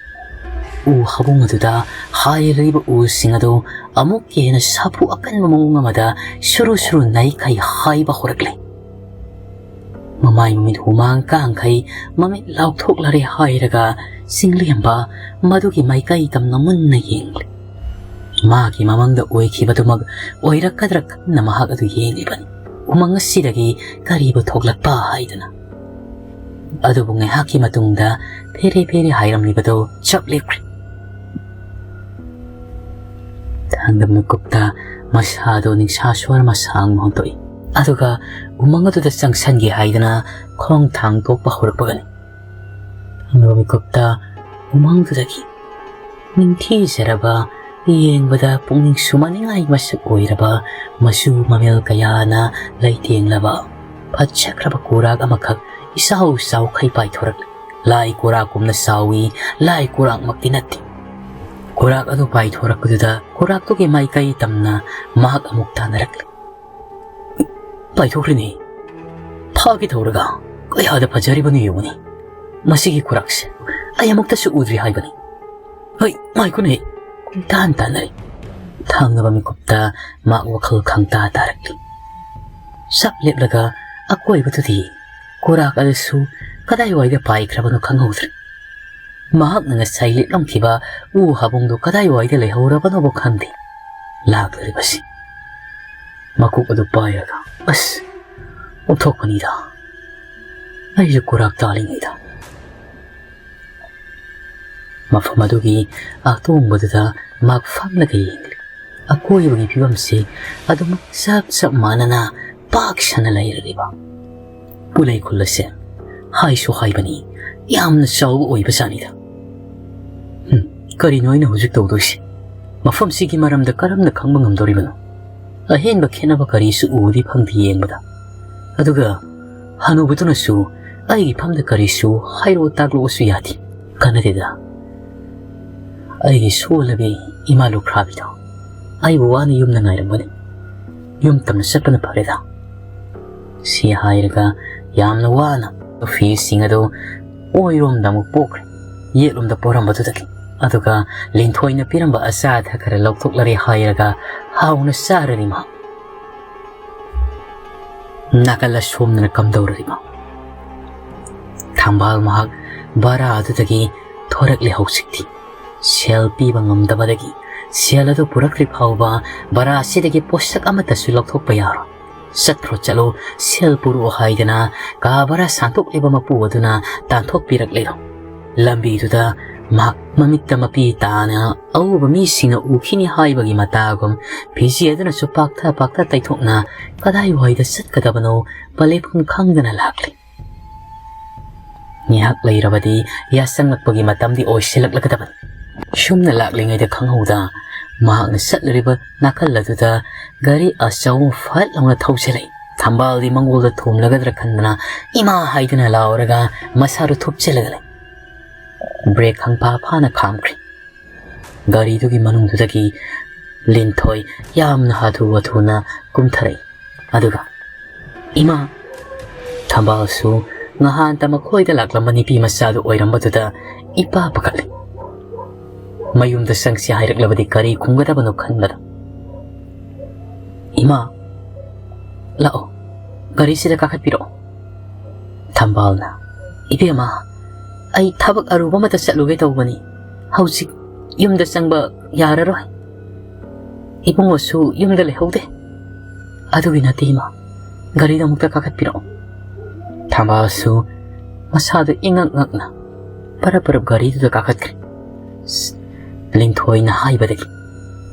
ꯎ ꯍꯥꯕꯨꯡ ꯑꯗꯨꯗ ꯍꯥꯏꯔꯤꯕ ꯎꯁꯤꯡ ꯑꯗꯨ ꯑꯃꯨꯛꯀ ꯍꯦꯟꯅ ꯁꯥꯐꯨ ꯑꯀꯟꯕ ꯃꯑꯣꯡ ꯑꯃꯗ ꯁꯨꯔꯨ ꯁꯨꯔꯨ ꯅꯩꯈꯩ ꯍꯥꯏꯕ ꯍꯧꯔꯛꯂꯦ꯫ ꯃꯃꯥꯏ ꯃꯃꯤꯠ ꯍꯨꯃꯥꯡ ꯀꯥꯡꯈꯩ ꯃꯃꯤꯠ ꯂꯥꯎꯊꯣꯛꯂꯔꯦ ꯍꯥꯏꯔꯒ ꯆꯤꯡꯂꯦꯝꯕ ꯃꯗꯨꯒꯤ ꯃꯥꯏꯀꯩ ꯇꯝꯅ ꯃꯨꯟꯅ ꯌꯦꯡꯂꯤ꯫ ꯃꯥꯒꯤ ꯃꯃꯪꯗ ꯑꯣꯏꯈꯤꯕꯗꯨꯃꯛ ꯑꯣꯏꯔꯛꯀꯗ꯭ꯔꯥ ꯈꯟꯅ ꯃꯍꯥꯛ ꯑꯗꯨ ꯌꯦꯡꯂꯤꯕꯅꯤ꯫ ꯎꯃꯪ ꯑꯁꯤꯗꯒꯤ ꯀꯔꯤꯕꯨ ꯊꯣꯛꯂꯛꯄ ꯍꯥꯏꯗꯅ꯫ ꯑꯗꯨꯕꯨ ꯉꯥꯏꯍꯥꯛꯀꯤ ꯃꯇꯨꯡꯗ ꯐꯦꯔꯦ ꯐꯦꯔꯦ ꯍꯥꯏꯔꯝꯂꯤꯕꯗꯨ ꯆꯞ ꯂꯦꯞꯈ꯭ꯔꯦ꯫ ꯊꯥꯡꯗꯕ ꯃꯤꯀꯨꯞꯇ ꯃꯁꯥꯗꯣ ꯅꯤꯡꯁꯥ ꯁ꯭ꯋꯔ ꯃꯁꯥꯡ ꯑꯃ ꯍꯣꯟꯗꯣꯛꯏ꯫ ꯑꯗꯨꯒ ꯎꯃꯪ ꯑꯗꯨꯗ ꯆꯪꯁꯟꯒꯦ ꯍꯥꯏꯗꯅ ꯈꯣꯡ ꯊꯥꯡꯗꯣꯛꯄ ꯍꯧꯔꯛꯄꯒꯅꯤ꯫ ꯊꯥꯡꯗꯕ ꯃꯤꯀꯨꯞꯇ ꯎꯃꯪꯗꯨꯗꯒꯤ ꯅꯤꯡꯊꯤꯖꯔꯕ, ꯌꯦꯡꯕꯗ ꯄꯨꯛꯅꯤꯡ ꯁꯨꯝꯍꯠꯅꯤꯡꯉꯥꯏ ꯃꯁꯛ ꯑꯣꯏꯔꯕ ꯃꯆꯨ ꯃꯃꯦꯜ ꯀꯌꯥꯅ ꯂꯩꯇꯦꯡꯂꯕ ꯐꯖꯈ꯭ꯔꯕ ꯀꯣꯔꯥꯛ ꯑꯃꯈꯛ ꯏꯆꯥꯎ ꯆꯥꯎꯈꯩ ꯄꯥꯏꯊꯣꯔꯛꯂꯤ꯫ ꯂꯥꯏ ꯀꯣꯔꯥꯛꯀꯨꯝꯅ ꯆꯥꯎꯏ, ꯂꯥꯏ ꯀꯣꯔꯥꯛꯃꯛꯇꯤ ꯅꯠꯇꯦ꯫ ꯀꯣꯔꯥꯛ ꯑꯗꯨ ꯄꯥꯏꯊꯣꯔꯛꯄꯗꯨꯗ ꯀꯣꯔꯥꯛꯇꯨꯒꯤ ꯃꯥꯏꯀꯩ ꯇꯝꯅ ꯃꯍꯥꯛ ꯑꯃꯨꯛ ꯇꯥꯟꯅꯔꯛꯂꯤ꯫ ꯄꯥꯏꯊꯣꯛꯈ꯭ꯔꯤꯅꯦ꯫ ꯐꯥꯒꯦ ꯇꯧꯔꯒ ꯀꯌꯥꯗ ꯐꯖꯔꯤꯕꯅꯣ ꯌꯦꯡꯉꯨꯅꯦ꯫ ꯃꯁꯤꯒꯤ ꯀꯣꯔꯥꯛꯁꯦ ꯑꯩ ꯑꯃꯨꯛꯇꯁꯨ ꯎꯗ꯭ꯔꯤ ꯍꯥꯏꯕꯅꯤ꯫ ꯍꯩ, ꯉꯥꯏꯈꯣꯅꯦ꯫ ꯀꯣꯏꯇꯥꯟ ꯇꯥꯟꯅꯔꯦ꯫ ꯊꯥꯡꯗꯕ ꯃꯤꯀꯨꯞꯇ ꯃꯍꯥꯛ ꯋꯥꯈꯜ ꯈꯪꯇꯥ ꯇꯥꯔꯛꯂꯤ꯫ ꯆꯞ ꯂꯦꯞꯂꯒ ꯑꯀꯣꯏꯕꯗꯨꯗꯤ ꯀꯣꯔꯥꯛ ꯑꯗꯨꯁꯨ ꯀꯗꯥꯏꯋꯥꯏꯗ ꯄꯥꯏꯈ꯭ꯔꯕꯅꯣ ꯈꯪꯍꯧꯗ꯭ꯔꯦ꯫ ꯃꯍꯥꯛꯅ ꯉꯁꯥꯏ ꯂꯤꯠꯂꯝꯈꯤꯕ ꯎ ꯍꯥꯕꯨꯡꯗꯨ ꯀꯗꯥꯏꯋꯥꯏꯗ ꯂꯩꯍꯧꯔꯕꯅꯣꯕꯨ ꯈꯪꯗꯦ꯫ ꯂꯥꯛꯂꯤꯕꯁꯤ ꯃꯀꯣꯛ ꯑꯗꯨ ꯄꯥꯏꯔꯒ, ꯑꯁ, ꯑꯣꯟꯊꯣꯛꯄꯅꯤꯗ꯫ ꯑꯩꯁꯨ ꯀꯣꯔꯥꯛ ꯇꯥꯜꯂꯤꯉꯩꯗ꯫ ꯃꯐꯝ ꯑꯗꯨꯒꯤ ꯑꯇꯣꯡꯕꯗꯨꯗ ꯃꯍꯥꯛ ꯐꯝꯂꯒ ꯌꯦꯡꯂꯤ꯫ ꯑꯀꯣꯏꯕꯒꯤ ꯐꯤꯕꯝꯁꯤ ꯑꯗꯨꯃꯛ ꯆꯞ ꯆꯞ ꯃꯥꯟꯅꯅ ꯄꯥꯛ ꯁꯟꯅ ꯂꯩꯔꯤꯕ ꯄꯨꯂꯩ ꯈꯨꯜ ꯑꯁꯦ ꯍꯥꯏꯁꯨ ꯍꯥꯏꯕꯅꯤ, ꯌꯥꯝꯅ ꯆꯥꯎꯕ ꯑꯣꯏꯕꯖꯥꯠꯅꯤꯗ꯫ ꯍꯨꯝ, ꯀꯔꯤꯅꯣ ꯑꯩꯅ ꯍꯧꯖꯤꯛ ꯇꯧꯗꯣꯏꯁꯦ? ꯃꯐꯝꯁꯤꯒꯤ ꯃꯔꯝꯗ ꯀꯔꯝꯅ ꯈꯪꯕ ꯉꯝꯗꯣꯔꯤꯕꯅꯣ? ꯑꯍꯦꯟꯕ ꯈꯦꯠꯅꯕ ꯀꯔꯤꯁꯨ ꯎꯗꯤ ꯐꯪꯗꯦ ꯌꯦꯡꯕꯗ꯫ ꯑꯗꯨꯒ ꯍꯅꯨꯕꯗꯨꯅꯁꯨ ꯑꯩꯒꯤ ꯐꯝꯗ ꯀꯔꯤꯁꯨ ꯍꯥꯏꯔꯛꯑꯣ ꯇꯥꯛꯂꯛꯑꯣꯁꯨ ꯌꯥꯗꯦ꯫ ꯀꯥꯟꯅꯗꯦꯗ꯫ ꯑꯩꯒꯤ ꯁꯣꯜꯂꯕꯤ ꯏꯃꯥ ꯂꯨꯈ꯭ꯔꯥꯕꯤꯗꯣ ꯑꯩꯕꯨ ꯋꯥꯅ ꯌꯨꯝꯗ ꯉꯥꯏꯔꯝꯒꯅꯤ꯫ ꯌꯨꯝ ꯇꯝꯅ ꯆꯠꯄꯅ ꯐꯔꯦꯗ꯫ ꯁꯤ ꯍꯥꯏꯔꯒ ꯌꯥꯝꯅ ꯋꯥꯅ ꯐꯤꯁꯤꯡ ꯑꯗꯨ ꯑꯣꯏꯔꯣꯝꯗ ꯑꯃꯨꯛ ꯄꯣꯛꯈ꯭ꯔꯦ, ꯌꯦꯠꯂꯣꯝꯗ ꯄꯣꯔꯝꯕꯗꯨꯗꯒꯤ꯫ ꯑꯗꯨꯒ ꯂꯤꯟꯊꯣꯏꯅ ꯄꯤꯔꯝꯕ ꯑꯆꯥ ꯑꯊꯛ ꯈꯔ ꯂꯧꯊꯣꯛꯂꯔꯦ ꯍꯥꯏꯔꯒ ꯍꯥꯎꯅ ꯆꯥꯔꯔꯤ ꯃꯍꯥꯛ꯫ ꯅꯥꯀꯜ ꯑꯁꯣꯝꯗꯅ ꯀꯝꯗꯧꯔꯤꯕ? ꯊꯝꯕꯥꯜ ꯃꯍꯥꯛ ꯚꯔꯥ ꯑꯗꯨꯗꯒꯤ ꯊꯣꯔꯛꯂꯦ ꯍꯧꯖꯤꯛꯇꯤ꯫ ꯁꯦꯜ ꯄꯤꯕ ꯉꯝꯗꯕꯗꯒꯤ ꯁꯦꯜ ꯑꯗꯨ ꯄꯨꯔꯛꯇ꯭ꯔꯤ ꯐꯥꯎꯕ ꯚꯔꯥ ꯑꯁꯤꯗꯒꯤ ꯄꯣꯠꯁꯛ ꯑꯃꯠꯇꯁꯨ ꯂꯧꯊꯣꯛꯄ ꯌꯥꯔꯣꯏ꯫ ꯆꯠꯈ꯭ꯔꯣ ꯆꯠꯂꯣ, ꯁꯦꯜ ꯄꯨꯔꯛꯑꯣ ꯍꯥꯏꯗꯅ ꯀꯥ ꯚꯔꯥ ꯁꯥꯟꯗꯣꯛꯂꯤꯕ ꯃꯄꯨ ꯑꯗꯨꯅ ꯇꯥꯟꯊꯣꯛꯄꯤꯔꯛꯂꯤꯗꯣ꯫ ꯂꯝꯕꯤꯗꯨꯗ ꯃꯍꯥꯛ ꯃꯃꯤꯠꯇ ꯃꯄꯤ ꯇꯥꯅ ꯑꯎꯕ ꯃꯤꯁꯤꯡꯅ ꯎꯈꯤꯅꯤ ꯍꯥꯏꯕꯒꯤ ꯃꯇꯥꯒꯨꯝ ꯐꯤꯖꯦꯠ ꯑꯗꯨꯅꯁꯨ ꯄꯥꯛꯊ ꯄꯥꯛꯊ ꯇꯩꯊꯣꯛꯅ ꯀꯗꯥꯏꯋꯥꯏꯗ ꯆꯠꯀꯗꯕꯅꯣ ꯄꯂꯦꯞꯐꯝ ꯈꯪꯗꯅ ꯂꯥꯛꯂꯤ꯫ ꯉꯥꯏꯍꯥꯛ ꯂꯩꯔꯕꯗꯤ ꯌꯥꯆꯪꯂꯛꯄꯒꯤ ꯃꯇꯝꯗꯤ ꯑꯣꯏꯁꯤꯜꯂꯛꯂꯒꯗꯕꯅꯤ꯫ ꯁꯨꯝꯅ ꯂꯥꯛꯂꯤꯉꯩꯗ ꯈꯪꯍꯧꯗ ꯃꯍꯥꯛꯅ ꯆꯠꯂꯨꯔꯤꯕ ꯅꯥꯀꯜ ꯑꯗꯨꯗ ꯒꯥꯔꯤ ꯑꯆꯧꯕ ꯐꯠ ꯂꯥꯎꯅ ꯊꯧꯖꯤꯜꯂꯛꯏ꯫ ꯊꯝꯕꯥꯜꯗꯤ ꯃꯉꯣꯟꯗ ꯊꯣꯝꯂꯒꯗ꯭ꯔꯥ ꯈꯟꯗꯅ "ꯏꯃꯥ" ꯍꯥꯏꯗꯨꯅ ꯂꯥꯎꯔꯒ ꯃꯁꯥꯗꯨ ꯊꯨꯞꯆꯤꯜꯂꯒ ꯂꯩ꯫ ꯕ꯭ꯔꯦꯛ ꯈꯪꯐꯥ ꯐꯥꯅ ꯈꯥꯝꯈ꯭ꯔꯦ꯫ ꯒꯥꯔꯤꯗꯨꯒꯤ ꯃꯅꯨꯡꯗꯨꯗꯒꯤ ꯂꯤꯟꯊꯣꯏ ꯌꯥꯝꯅ ꯍꯥꯊꯨ ꯍꯥꯊꯨꯅ ꯀꯨꯝꯊꯔꯛꯏ꯫ ꯑꯗꯨꯒ "ꯏꯃꯥ!" ꯊꯝꯕꯥꯜꯁꯨ ꯉꯍꯥꯟꯇ ꯃꯈꯣꯏꯗ ꯂꯥꯛꯂꯝꯕ ꯅꯨꯄꯤ ꯃꯆꯥꯗꯨ ꯑꯣꯏꯔꯝꯕꯗꯨꯗ ꯏꯄꯥ ꯄꯥꯈꯠꯂꯤ꯫ ꯃꯌꯨꯝꯗ ꯆꯪꯁꯤ ꯍꯥꯏꯔꯛꯂꯕꯗꯤ ꯀꯔꯤ ꯈꯨꯝꯒꯗꯕꯅꯣ ꯈꯟꯕꯗ, "ꯏꯃꯥ, ꯂꯥꯛꯑꯣ, ꯒꯥꯔꯤꯁꯤꯗ ꯀꯥꯈꯠꯄꯤꯔꯛꯑꯣ꯫" ꯊꯝꯕꯥꯜꯅ, "ꯏꯕꯦꯝꯃ, ꯑꯩ ꯊꯕꯛ ꯑꯔꯨꯕ ꯑꯃꯠꯇ ꯆꯠꯂꯨꯒꯦ ꯇꯧꯕꯅꯤ꯫ ꯍꯧꯖꯤꯛ ꯌꯨꯝꯗ ꯆꯪꯕ ꯌꯥꯔꯔꯣꯏ꯫ ꯏꯕꯨꯡꯉꯣꯁꯨ ꯌꯨꯝꯗ ꯂꯩꯍꯧꯗꯦ꯫ ꯑꯗꯨꯒꯤ ꯅꯠꯇꯦ ꯏꯃꯥ, ꯒꯥꯔꯤꯗ ꯑꯃꯨꯛꯇ ꯀꯥꯈꯠꯄꯤꯔꯛꯑꯣ꯫" ꯊꯝꯕꯥꯜꯁꯨ ꯃꯁꯥꯗꯨ ꯏꯉꯛ ꯉꯛꯅ ꯄꯔꯞ ꯄꯔꯞ ꯒꯥꯔꯤꯗꯨꯗ ꯀꯥꯈꯠꯈ꯭ꯔꯦ꯫ ꯂꯤꯟꯊꯣꯏꯅ ꯍꯥꯏꯕꯗꯒꯤ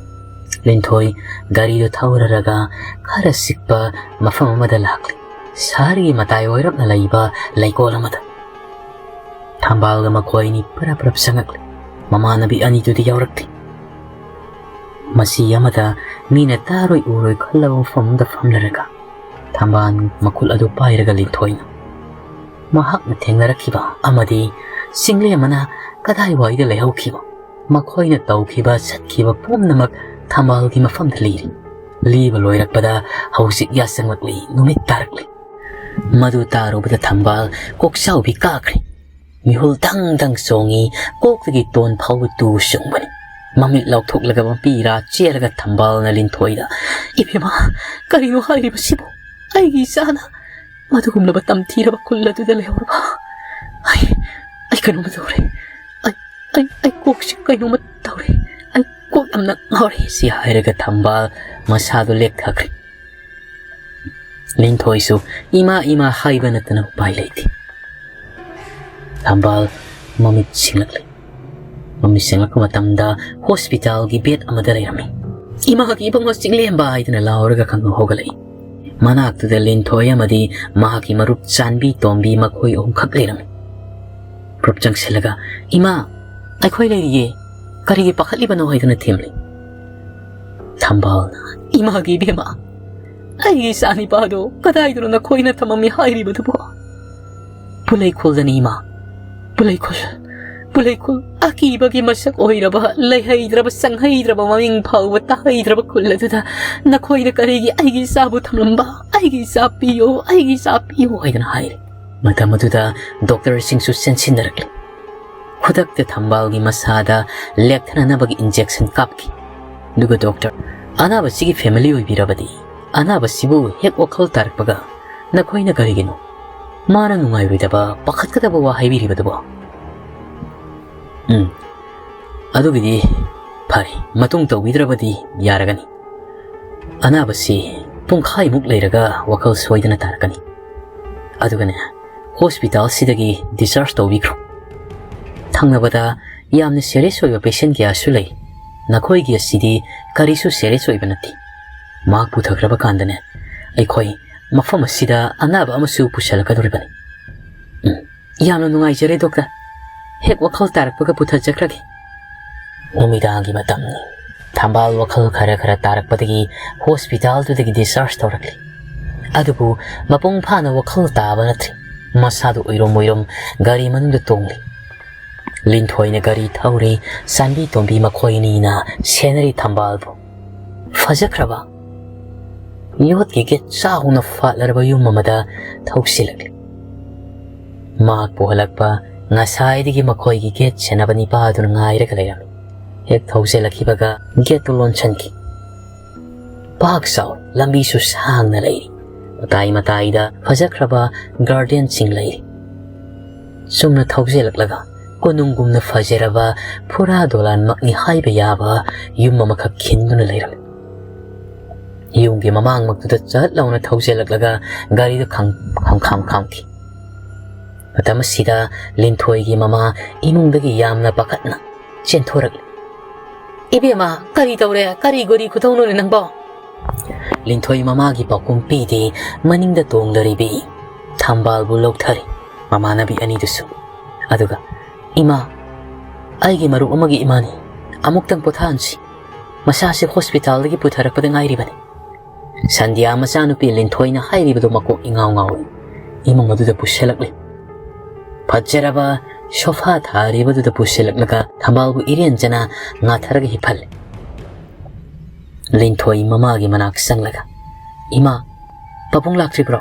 ꯂꯤꯟꯊꯣꯏ ꯒꯥꯔꯤꯗꯨ ꯊꯧꯔꯔꯒ ꯈꯔ ꯆꯤꯛꯄ ꯃꯐꯝ ꯑꯃꯗ ꯂꯥꯛꯂꯤ꯫ ꯁꯍꯔꯒꯤ ꯃꯇꯥꯏ ꯑꯣꯏꯔꯞꯅ ꯂꯩꯕ ꯂꯩꯀꯣꯜ ꯑꯃꯗ꯫ ꯊꯝꯕꯥꯜꯒ ꯃꯈꯣꯏ ꯑꯅꯤ ꯄꯔꯞ ꯄꯔꯞ ꯆꯪꯉꯛꯂꯤ꯫ ꯃꯃꯥꯟꯅꯕꯤ ꯑꯅꯤꯗꯨꯗꯤ ꯌꯥꯎꯔꯛꯇꯦ꯫ ꯃꯁꯤ ꯑꯃꯗ ꯃꯤꯅ ꯇꯥꯔꯣꯏ ꯎꯔꯣꯏ ꯈꯜꯂꯕ ꯃꯐꯝ ꯑꯃꯗ ꯐꯝꯂꯔꯒ ꯊꯝꯕꯥꯜ ꯃꯈꯨꯜ ꯑꯗꯨ ꯄꯥꯏꯔꯒ ꯂꯤꯟꯊꯣꯏꯅ ꯃꯍꯥꯛꯅ ꯊꯦꯡꯅꯔꯛꯈꯤꯕ ꯑꯃꯗꯤ ꯆꯤꯡꯂꯦꯝ ꯑꯃꯅ ꯀꯗꯥꯏꯋꯥꯏꯗ ꯂꯩꯍꯧꯈꯤꯕ, ꯃꯈꯣꯏꯅ ꯇꯧꯈꯤꯕ ꯆꯠꯈꯤꯕ ꯄꯨꯝꯅꯃꯛ ꯊꯝꯕꯥꯜꯒꯤ ꯃꯐꯝꯗ ꯂꯤꯔꯤ꯫ ꯂꯤꯕ ꯂꯣꯏꯔꯛꯄꯗ ꯍꯧꯖꯤꯛ ꯌꯥꯆꯪꯂꯛꯂꯤ, ꯅꯨꯃꯤꯠ ꯇꯥꯔꯛꯂꯤ꯫ ꯃꯗꯨ ꯇꯥꯔꯨꯕꯗ ꯊꯝꯕꯥꯜ ꯀꯣꯛꯆꯥꯎꯕꯤ ꯀꯥꯈ꯭ꯔꯦ꯫ ꯃꯤꯍꯨꯜ ꯗꯪ ꯗꯪ ꯆꯣꯡꯉꯤ, ꯀꯣꯛꯇꯒꯤ ꯇꯣꯟ ꯐꯥꯎꯕ ꯇꯨ ꯆꯨꯡꯕꯅꯤ꯫ ꯃꯃꯤꯠ ꯂꯥꯎꯊꯣꯛꯂꯒ ꯃꯄꯤ ꯏꯔꯥ ꯆꯦꯜꯂꯒ ꯊꯝꯕꯥꯜꯅ ꯂꯤꯟꯊꯣꯏꯗ, "ꯏꯕꯦꯝꯃ, ꯀꯔꯤꯅꯣ ꯍꯥꯏꯔꯤꯕꯁꯤꯕꯨ? ꯑꯩꯒꯤ ꯏꯆꯥꯅ ꯃꯗꯨꯒꯨꯝꯂꯕ ꯇꯝꯊꯤꯔꯕ ꯈꯨꯜ ꯑꯗꯨꯗ ꯂꯩꯍꯧꯔꯕ? ꯑꯩ, ꯑꯩ ꯀꯩꯅꯣꯝꯃ ꯇꯧꯔꯦ꯫ ꯑꯩ, ꯑꯩ, ꯑꯩ ꯀꯣꯛꯁꯤ ꯀꯩꯅꯣꯝꯃ ꯇꯧꯔꯦ꯫ ꯑꯩ ꯀꯣꯛ ꯌꯥꯝꯅ ꯉꯥꯎꯔꯦ꯫" ꯁꯤ ꯍꯥꯏꯔꯒ ꯊꯝꯕꯥꯜ ꯃꯁꯥꯗꯨ ꯂꯦꯛꯊꯈ꯭ꯔꯦ꯫ ꯂꯤꯟꯊꯣꯏꯁꯨ ꯏꯃꯥ ꯏꯃꯥ ꯍꯥꯏꯕ ꯅꯠꯇꯅ ꯎꯄꯥꯏ ꯂꯩꯇꯦ꯫ ꯊꯝꯕꯥꯜ ꯃꯃꯤꯠ ꯁꯤꯡꯂꯛꯂꯦ꯫ ꯃꯃꯤꯠ ꯁꯦꯡꯂꯛꯄ ꯃꯇꯝꯗ ꯍꯣꯁꯄꯤꯇꯥꯜꯒꯤ ꯕꯦꯗ ꯑꯃꯗ ꯂꯩꯔꯝꯃꯤ꯫ "ꯏꯃꯥꯒꯤ ꯏꯕꯨꯡꯉꯣ ꯆꯤꯡꯂꯦꯝꯕ!" ꯍꯥꯏꯗꯨꯅ ꯂꯥꯎꯔꯒ ꯈꯪꯍꯧ ꯍꯧꯒꯠꯂꯛꯏ꯫ ꯃꯅꯥꯛꯇꯨꯗ ꯂꯤꯟꯊꯣꯏ ꯑꯃꯗꯤ ꯃꯍꯥꯛꯀꯤ ꯃꯔꯨꯞ ꯆꯥꯟꯕꯤ ꯇꯣꯝꯕꯤ ꯃꯈꯣꯏ ꯑꯍꯨꯝꯈꯛ ꯂꯩꯔꯝꯃꯤ꯫ ꯃꯔꯨꯞ ꯆꯪꯁꯤꯜꯂꯒ, "ꯏꯃꯥ, ꯑꯩꯈꯣꯏ ꯂꯩꯔꯤꯌꯦ, ꯀꯔꯤꯒꯤ ꯄꯥꯈꯠꯂꯤꯕꯅꯣ?" ꯍꯥꯏꯗꯨꯅ ꯊꯦꯝꯂꯤ꯫ ꯊꯝꯕꯥꯜꯅ, "ꯏꯃꯥꯒꯤ ꯏꯕꯦꯝꯃ, ꯑꯩꯒꯤ ꯏꯆꯥ ꯅꯤꯄꯥꯗꯣ ꯀꯗꯥꯏꯗꯅꯣ ꯅꯈꯣꯏꯅ ꯊꯝꯃꯝꯃꯤ ꯍꯥꯏꯔꯤꯕꯗꯨꯕꯣ?" "ꯄꯨꯂꯩꯈꯨꯜꯗꯅꯤ ꯏꯃꯥ, ꯄꯨꯂꯩꯈꯨꯜ, ꯄꯨꯂꯩꯈꯨꯜ꯫ ꯑꯀꯤꯕꯒꯤ ꯃꯁꯛ ꯑꯣꯏꯔꯕ, ꯂꯩꯍꯩꯗ꯭ꯔꯕ, ꯆꯪꯍꯩꯗ꯭ꯔꯕ, ꯃꯃꯤꯡ ꯐꯥꯎꯕ ꯇꯥꯍꯩꯗ꯭ꯔꯕ ꯈꯨꯜ ꯑꯗꯨꯗ ꯅꯈꯣꯏꯅ ꯀꯔꯤꯒꯤ ꯑꯩꯒꯤ ꯏꯆꯥꯕꯨ ꯊꯝꯂꯝꯕ? ꯑꯩꯒꯤ ꯏꯆꯥ ꯄꯤꯌꯨ, ꯑꯩꯒꯤ ꯏꯆꯥ ꯄꯤꯌꯨ" ꯍꯥꯏꯗꯅ ꯍꯥꯏꯔꯤ꯫ ꯃꯇꯝ ꯑꯗꯨꯗ ꯗꯣꯛꯇꯔꯁꯤꯡꯁꯨ ꯆꯦꯟꯁꯤꯟꯅꯔꯛꯂꯤ꯫ ꯈꯨꯗꯛꯇ ꯊꯝꯕꯥꯜꯒꯤ ꯃꯁꯥꯗ ꯂꯦꯛꯊꯅꯅꯕꯒꯤ ꯏꯟꯖꯦꯛꯁꯟ ꯀꯥꯞꯈꯤ꯫ ꯑꯗꯨꯒ ꯗꯣꯛꯇꯔ, "ꯑꯅꯥꯕꯁꯤꯒꯤ ꯐꯦꯃꯤꯂꯤ ꯑꯣꯏꯕꯤꯔꯕꯗꯤ, ꯑꯅꯥꯕꯁꯤꯕꯨ ꯍꯦꯛ ꯋꯥꯈꯜ ꯇꯥꯔꯛꯄꯒ ꯅꯈꯣꯏꯅ ꯀꯔꯤꯒꯤꯅꯣ ꯃꯥꯅ ꯅꯨꯡꯉꯥꯏꯔꯣꯏꯗꯕ, ꯄꯥꯈꯠꯀꯗꯕ ꯋꯥ ꯍꯥꯏꯕꯤꯔꯤꯕꯗꯨꯕꯣ?" "ꯎꯝ, ꯑꯗꯨꯒꯤꯗꯤ ꯐꯔꯦ, ꯃꯇꯨꯡ ꯇꯧꯕꯤꯗ꯭ꯔꯕꯗꯤ ꯌꯥꯔꯒꯅꯤ꯫ ꯑꯅꯥꯕꯁꯤ ꯄꯨꯡꯈꯥꯏꯃꯨꯛ ꯂꯩꯔꯒ ꯋꯥꯈꯜ ꯁꯣꯏꯗꯅ ꯇꯥꯔꯛꯀꯅꯤ꯫ ꯑꯗꯨꯒꯅꯦ, ꯍꯣꯁꯄꯤꯇꯥꯜꯁꯤꯗꯒꯤ ꯗꯤꯁꯆꯥꯔꯖ ꯇꯧꯕꯤꯈ꯭ꯔꯣ꯫ ꯊꯪꯅꯕꯗ ꯌꯥꯝꯅ ꯁꯦꯔꯤꯌꯁ ꯑꯣꯏꯕ ꯄꯦꯁꯦꯟ ꯀꯌꯥꯁꯨ ꯂꯩ꯫ ꯅꯈꯣꯏꯒꯤ ꯑꯁꯤꯗꯤ ꯀꯔꯤꯁꯨ ꯁꯦꯔꯤꯌꯁ ꯑꯣꯏꯕ ꯅꯠꯇꯦ"꯫ ꯃꯍꯥꯛ ꯄꯨꯊꯈ꯭ꯔꯕ ꯀꯥꯟꯗꯅꯦ, ꯑꯩꯈꯣꯏ ꯃꯐꯝ ꯑꯁꯤꯗ ꯑꯅꯥꯕ ꯑꯃꯁꯨ ꯄꯨꯁꯤꯜꯂꯛꯀꯗꯧꯔꯤꯕꯅꯤ꯫ "ꯎꯝ, ꯌꯥꯝꯅ ꯅꯨꯡꯉꯥꯏꯖꯔꯦ ꯗꯣꯛꯇꯔ꯫ ꯍꯦꯛ ꯋꯥꯈꯜ ꯇꯥꯔꯛꯄꯒ ꯄꯨꯊꯖꯈ꯭ꯔꯒꯦ"꯫ ꯅꯨꯃꯤꯗꯥꯡꯒꯤ ꯃꯇꯝꯅꯤ꯫ ꯊꯝꯕꯥꯜ ꯋꯥꯈꯜ ꯈꯔ ꯈꯔ ꯇꯥꯔꯛꯄꯗꯒꯤ ꯍꯣꯁꯄꯤꯇꯥꯜꯗꯨꯗꯒꯤ ꯗꯤꯁꯆꯥꯔꯖ ꯇꯧꯔꯛꯂꯤ꯫ ꯑꯗꯨꯕꯨ ꯃꯄꯨꯡ ꯐꯥꯅ ꯋꯥꯈꯜ ꯇꯥꯕ ꯅꯠꯇ꯭ꯔꯤ꯫ ꯃꯁꯥꯗꯨ ꯎꯏꯔꯨꯝ ꯎꯏꯔꯨꯝ ꯒꯥꯔꯤ ꯃꯅꯨꯡꯗ ꯇꯣꯡꯂꯤ꯫ ꯂꯤꯟꯊꯣꯏꯅ ꯒꯥꯔꯤ ꯊꯧꯔꯤ, ꯆꯥꯟꯕꯤ ꯇꯣꯝꯕꯤ ꯃꯈꯣꯏ ꯑꯅꯤꯅ ꯁꯦꯟꯅꯔꯤ ꯊꯝꯕꯥꯜꯕꯨ꯫ ꯐꯖꯈ꯭ꯔꯕ ꯌꯣꯠꯀꯤ ꯒꯦꯠ ꯆꯥꯎꯅ ꯐꯥꯠꯂꯔꯕ ꯌꯨꯝ ꯑꯃꯗ ꯊꯧꯁꯤꯜꯂꯛꯂꯤ꯫ ꯃꯍꯥꯛ ꯄꯨꯍꯜꯂꯛꯄ ꯉꯁꯥꯏꯗꯒꯤ ꯃꯈꯣꯏꯒꯤ ꯒꯦꯠ ꯁꯦꯟꯅꯕ ꯅꯤꯄꯥꯗꯨꯅ ꯉꯥꯏꯔꯒ ꯂꯩꯔꯝꯃꯤ꯫ ꯍꯦꯛ ꯊꯧꯖꯤꯜꯂꯛꯈꯤꯕꯒ ꯒꯦꯠꯇꯨ ꯂꯣꯟꯁꯤꯟꯈꯤ꯫ ꯄꯥꯛ ꯆꯥꯎ ꯂꯝꯕꯤꯁꯨ ꯁꯥꯡꯅ ꯂꯩꯔꯤ꯫ ꯃꯇꯥꯏ ꯃꯇꯥꯏꯗ ꯐꯖꯈ꯭ꯔꯕ ꯒꯥꯔꯗꯦꯟꯁꯤꯡ ꯂꯩꯔꯤ꯫ ꯆꯨꯝꯅ ꯊꯧꯖꯤꯜꯂꯛꯂꯒ ꯀꯣꯅꯨꯡꯒꯨꯝꯅ ꯐꯖꯔꯕ ꯐꯨꯔꯥ ꯗꯣꯂꯥꯟꯃꯛꯅꯤ ꯍꯥꯏꯕ ꯌꯥꯕ ꯌꯨꯝ ꯑꯃꯈꯛ ꯈꯤꯟꯗꯨꯅ ꯂꯩꯔꯝꯃꯤ꯫ ꯌꯨꯝꯒꯤ ꯃꯃꯥꯡꯃꯛꯇꯨꯗ ꯆꯠ ꯂꯥꯎꯅ ꯊꯧꯖꯤꯜꯂꯛꯂꯒ ꯒꯥꯔꯤꯗꯨ ꯈꯪ-, ꯈꯪꯈꯥꯝ ꯈꯥꯝꯈꯤ꯫ ꯃꯇꯝ ꯑꯁꯤꯗ ꯂꯤꯟꯊꯣꯏꯒꯤ ꯃꯃꯥ ꯏꯃꯨꯡꯗꯒꯤ ꯌꯥꯝꯅ ꯄꯥꯈꯠꯅ ꯆꯦꯟꯊꯣꯔꯛꯂꯤ꯫ "ꯏꯕꯦꯝꯃ, ꯀꯔꯤ ꯇꯧꯔꯦ? ꯀꯔꯤ ꯒꯣꯔꯤ ꯈꯨꯊꯧꯅꯣꯅꯦ ꯅꯪꯕꯣ?" ꯂꯤꯟꯊꯣꯏ ꯃꯃꯥꯒꯤ ꯄꯥꯎꯈꯨꯝ ꯄꯤꯗꯦ, ꯃꯅꯤꯡꯗ ꯇꯣꯡꯂꯔꯤꯕꯤ ꯊꯝꯕꯥꯜꯕꯨ ꯂꯧꯊꯔꯤ ꯃꯃꯥꯟꯅꯕꯤ ꯑꯅꯤꯗꯨꯁꯨ꯫ ꯑꯗꯨꯒ, "ꯏꯃꯥ, ꯑꯩꯒꯤ ꯃꯔꯨꯞ ꯑꯃꯒꯤ ꯏꯃꯥꯅꯤ꯫ ꯑꯃꯨꯛꯇꯪ ꯄꯣꯊꯥꯍꯟꯁꯤ꯫ ꯃꯁꯥꯁꯦ ꯍꯣꯁꯄꯤꯇꯥꯜꯗꯒꯤ ꯄꯨꯊꯔꯛꯄꯗ ꯉꯥꯏꯔꯤꯕꯅꯤ"꯫ ꯁꯟꯙ꯭ꯌꯥ ꯃꯆꯥꯅꯨꯄꯤ ꯂꯤꯟꯊꯣꯏꯅ ꯍꯥꯏꯔꯤꯕꯗꯨ ꯃꯀꯣꯛ ꯏꯉꯥꯎ ꯉꯥꯎꯏ꯫ ꯏꯃꯨꯡ ꯑꯗꯨꯗ ꯄꯨꯁꯤꯜꯂꯛꯂꯤ꯫ ꯐꯖꯔꯕ ꯁꯣꯐꯥ ꯊꯥꯔꯤꯕꯗꯨꯗ ꯄꯨꯁꯤꯜꯂꯛꯂꯒ ꯊꯝꯕꯥꯜꯕꯨ ꯏꯔꯦꯟꯖꯅ ꯉꯥꯊꯔꯒ ꯍꯤꯞꯍꯜꯂꯤ꯫ ꯂꯤꯟꯊꯣꯏ ꯃꯃꯥꯒꯤ ꯃꯅꯥꯛ ꯆꯪꯂꯒ, "ꯏꯃꯥ, ꯄꯥꯕꯨꯡ ꯂꯥꯛꯇ꯭ꯔꯤꯕ꯭ꯔꯣ?"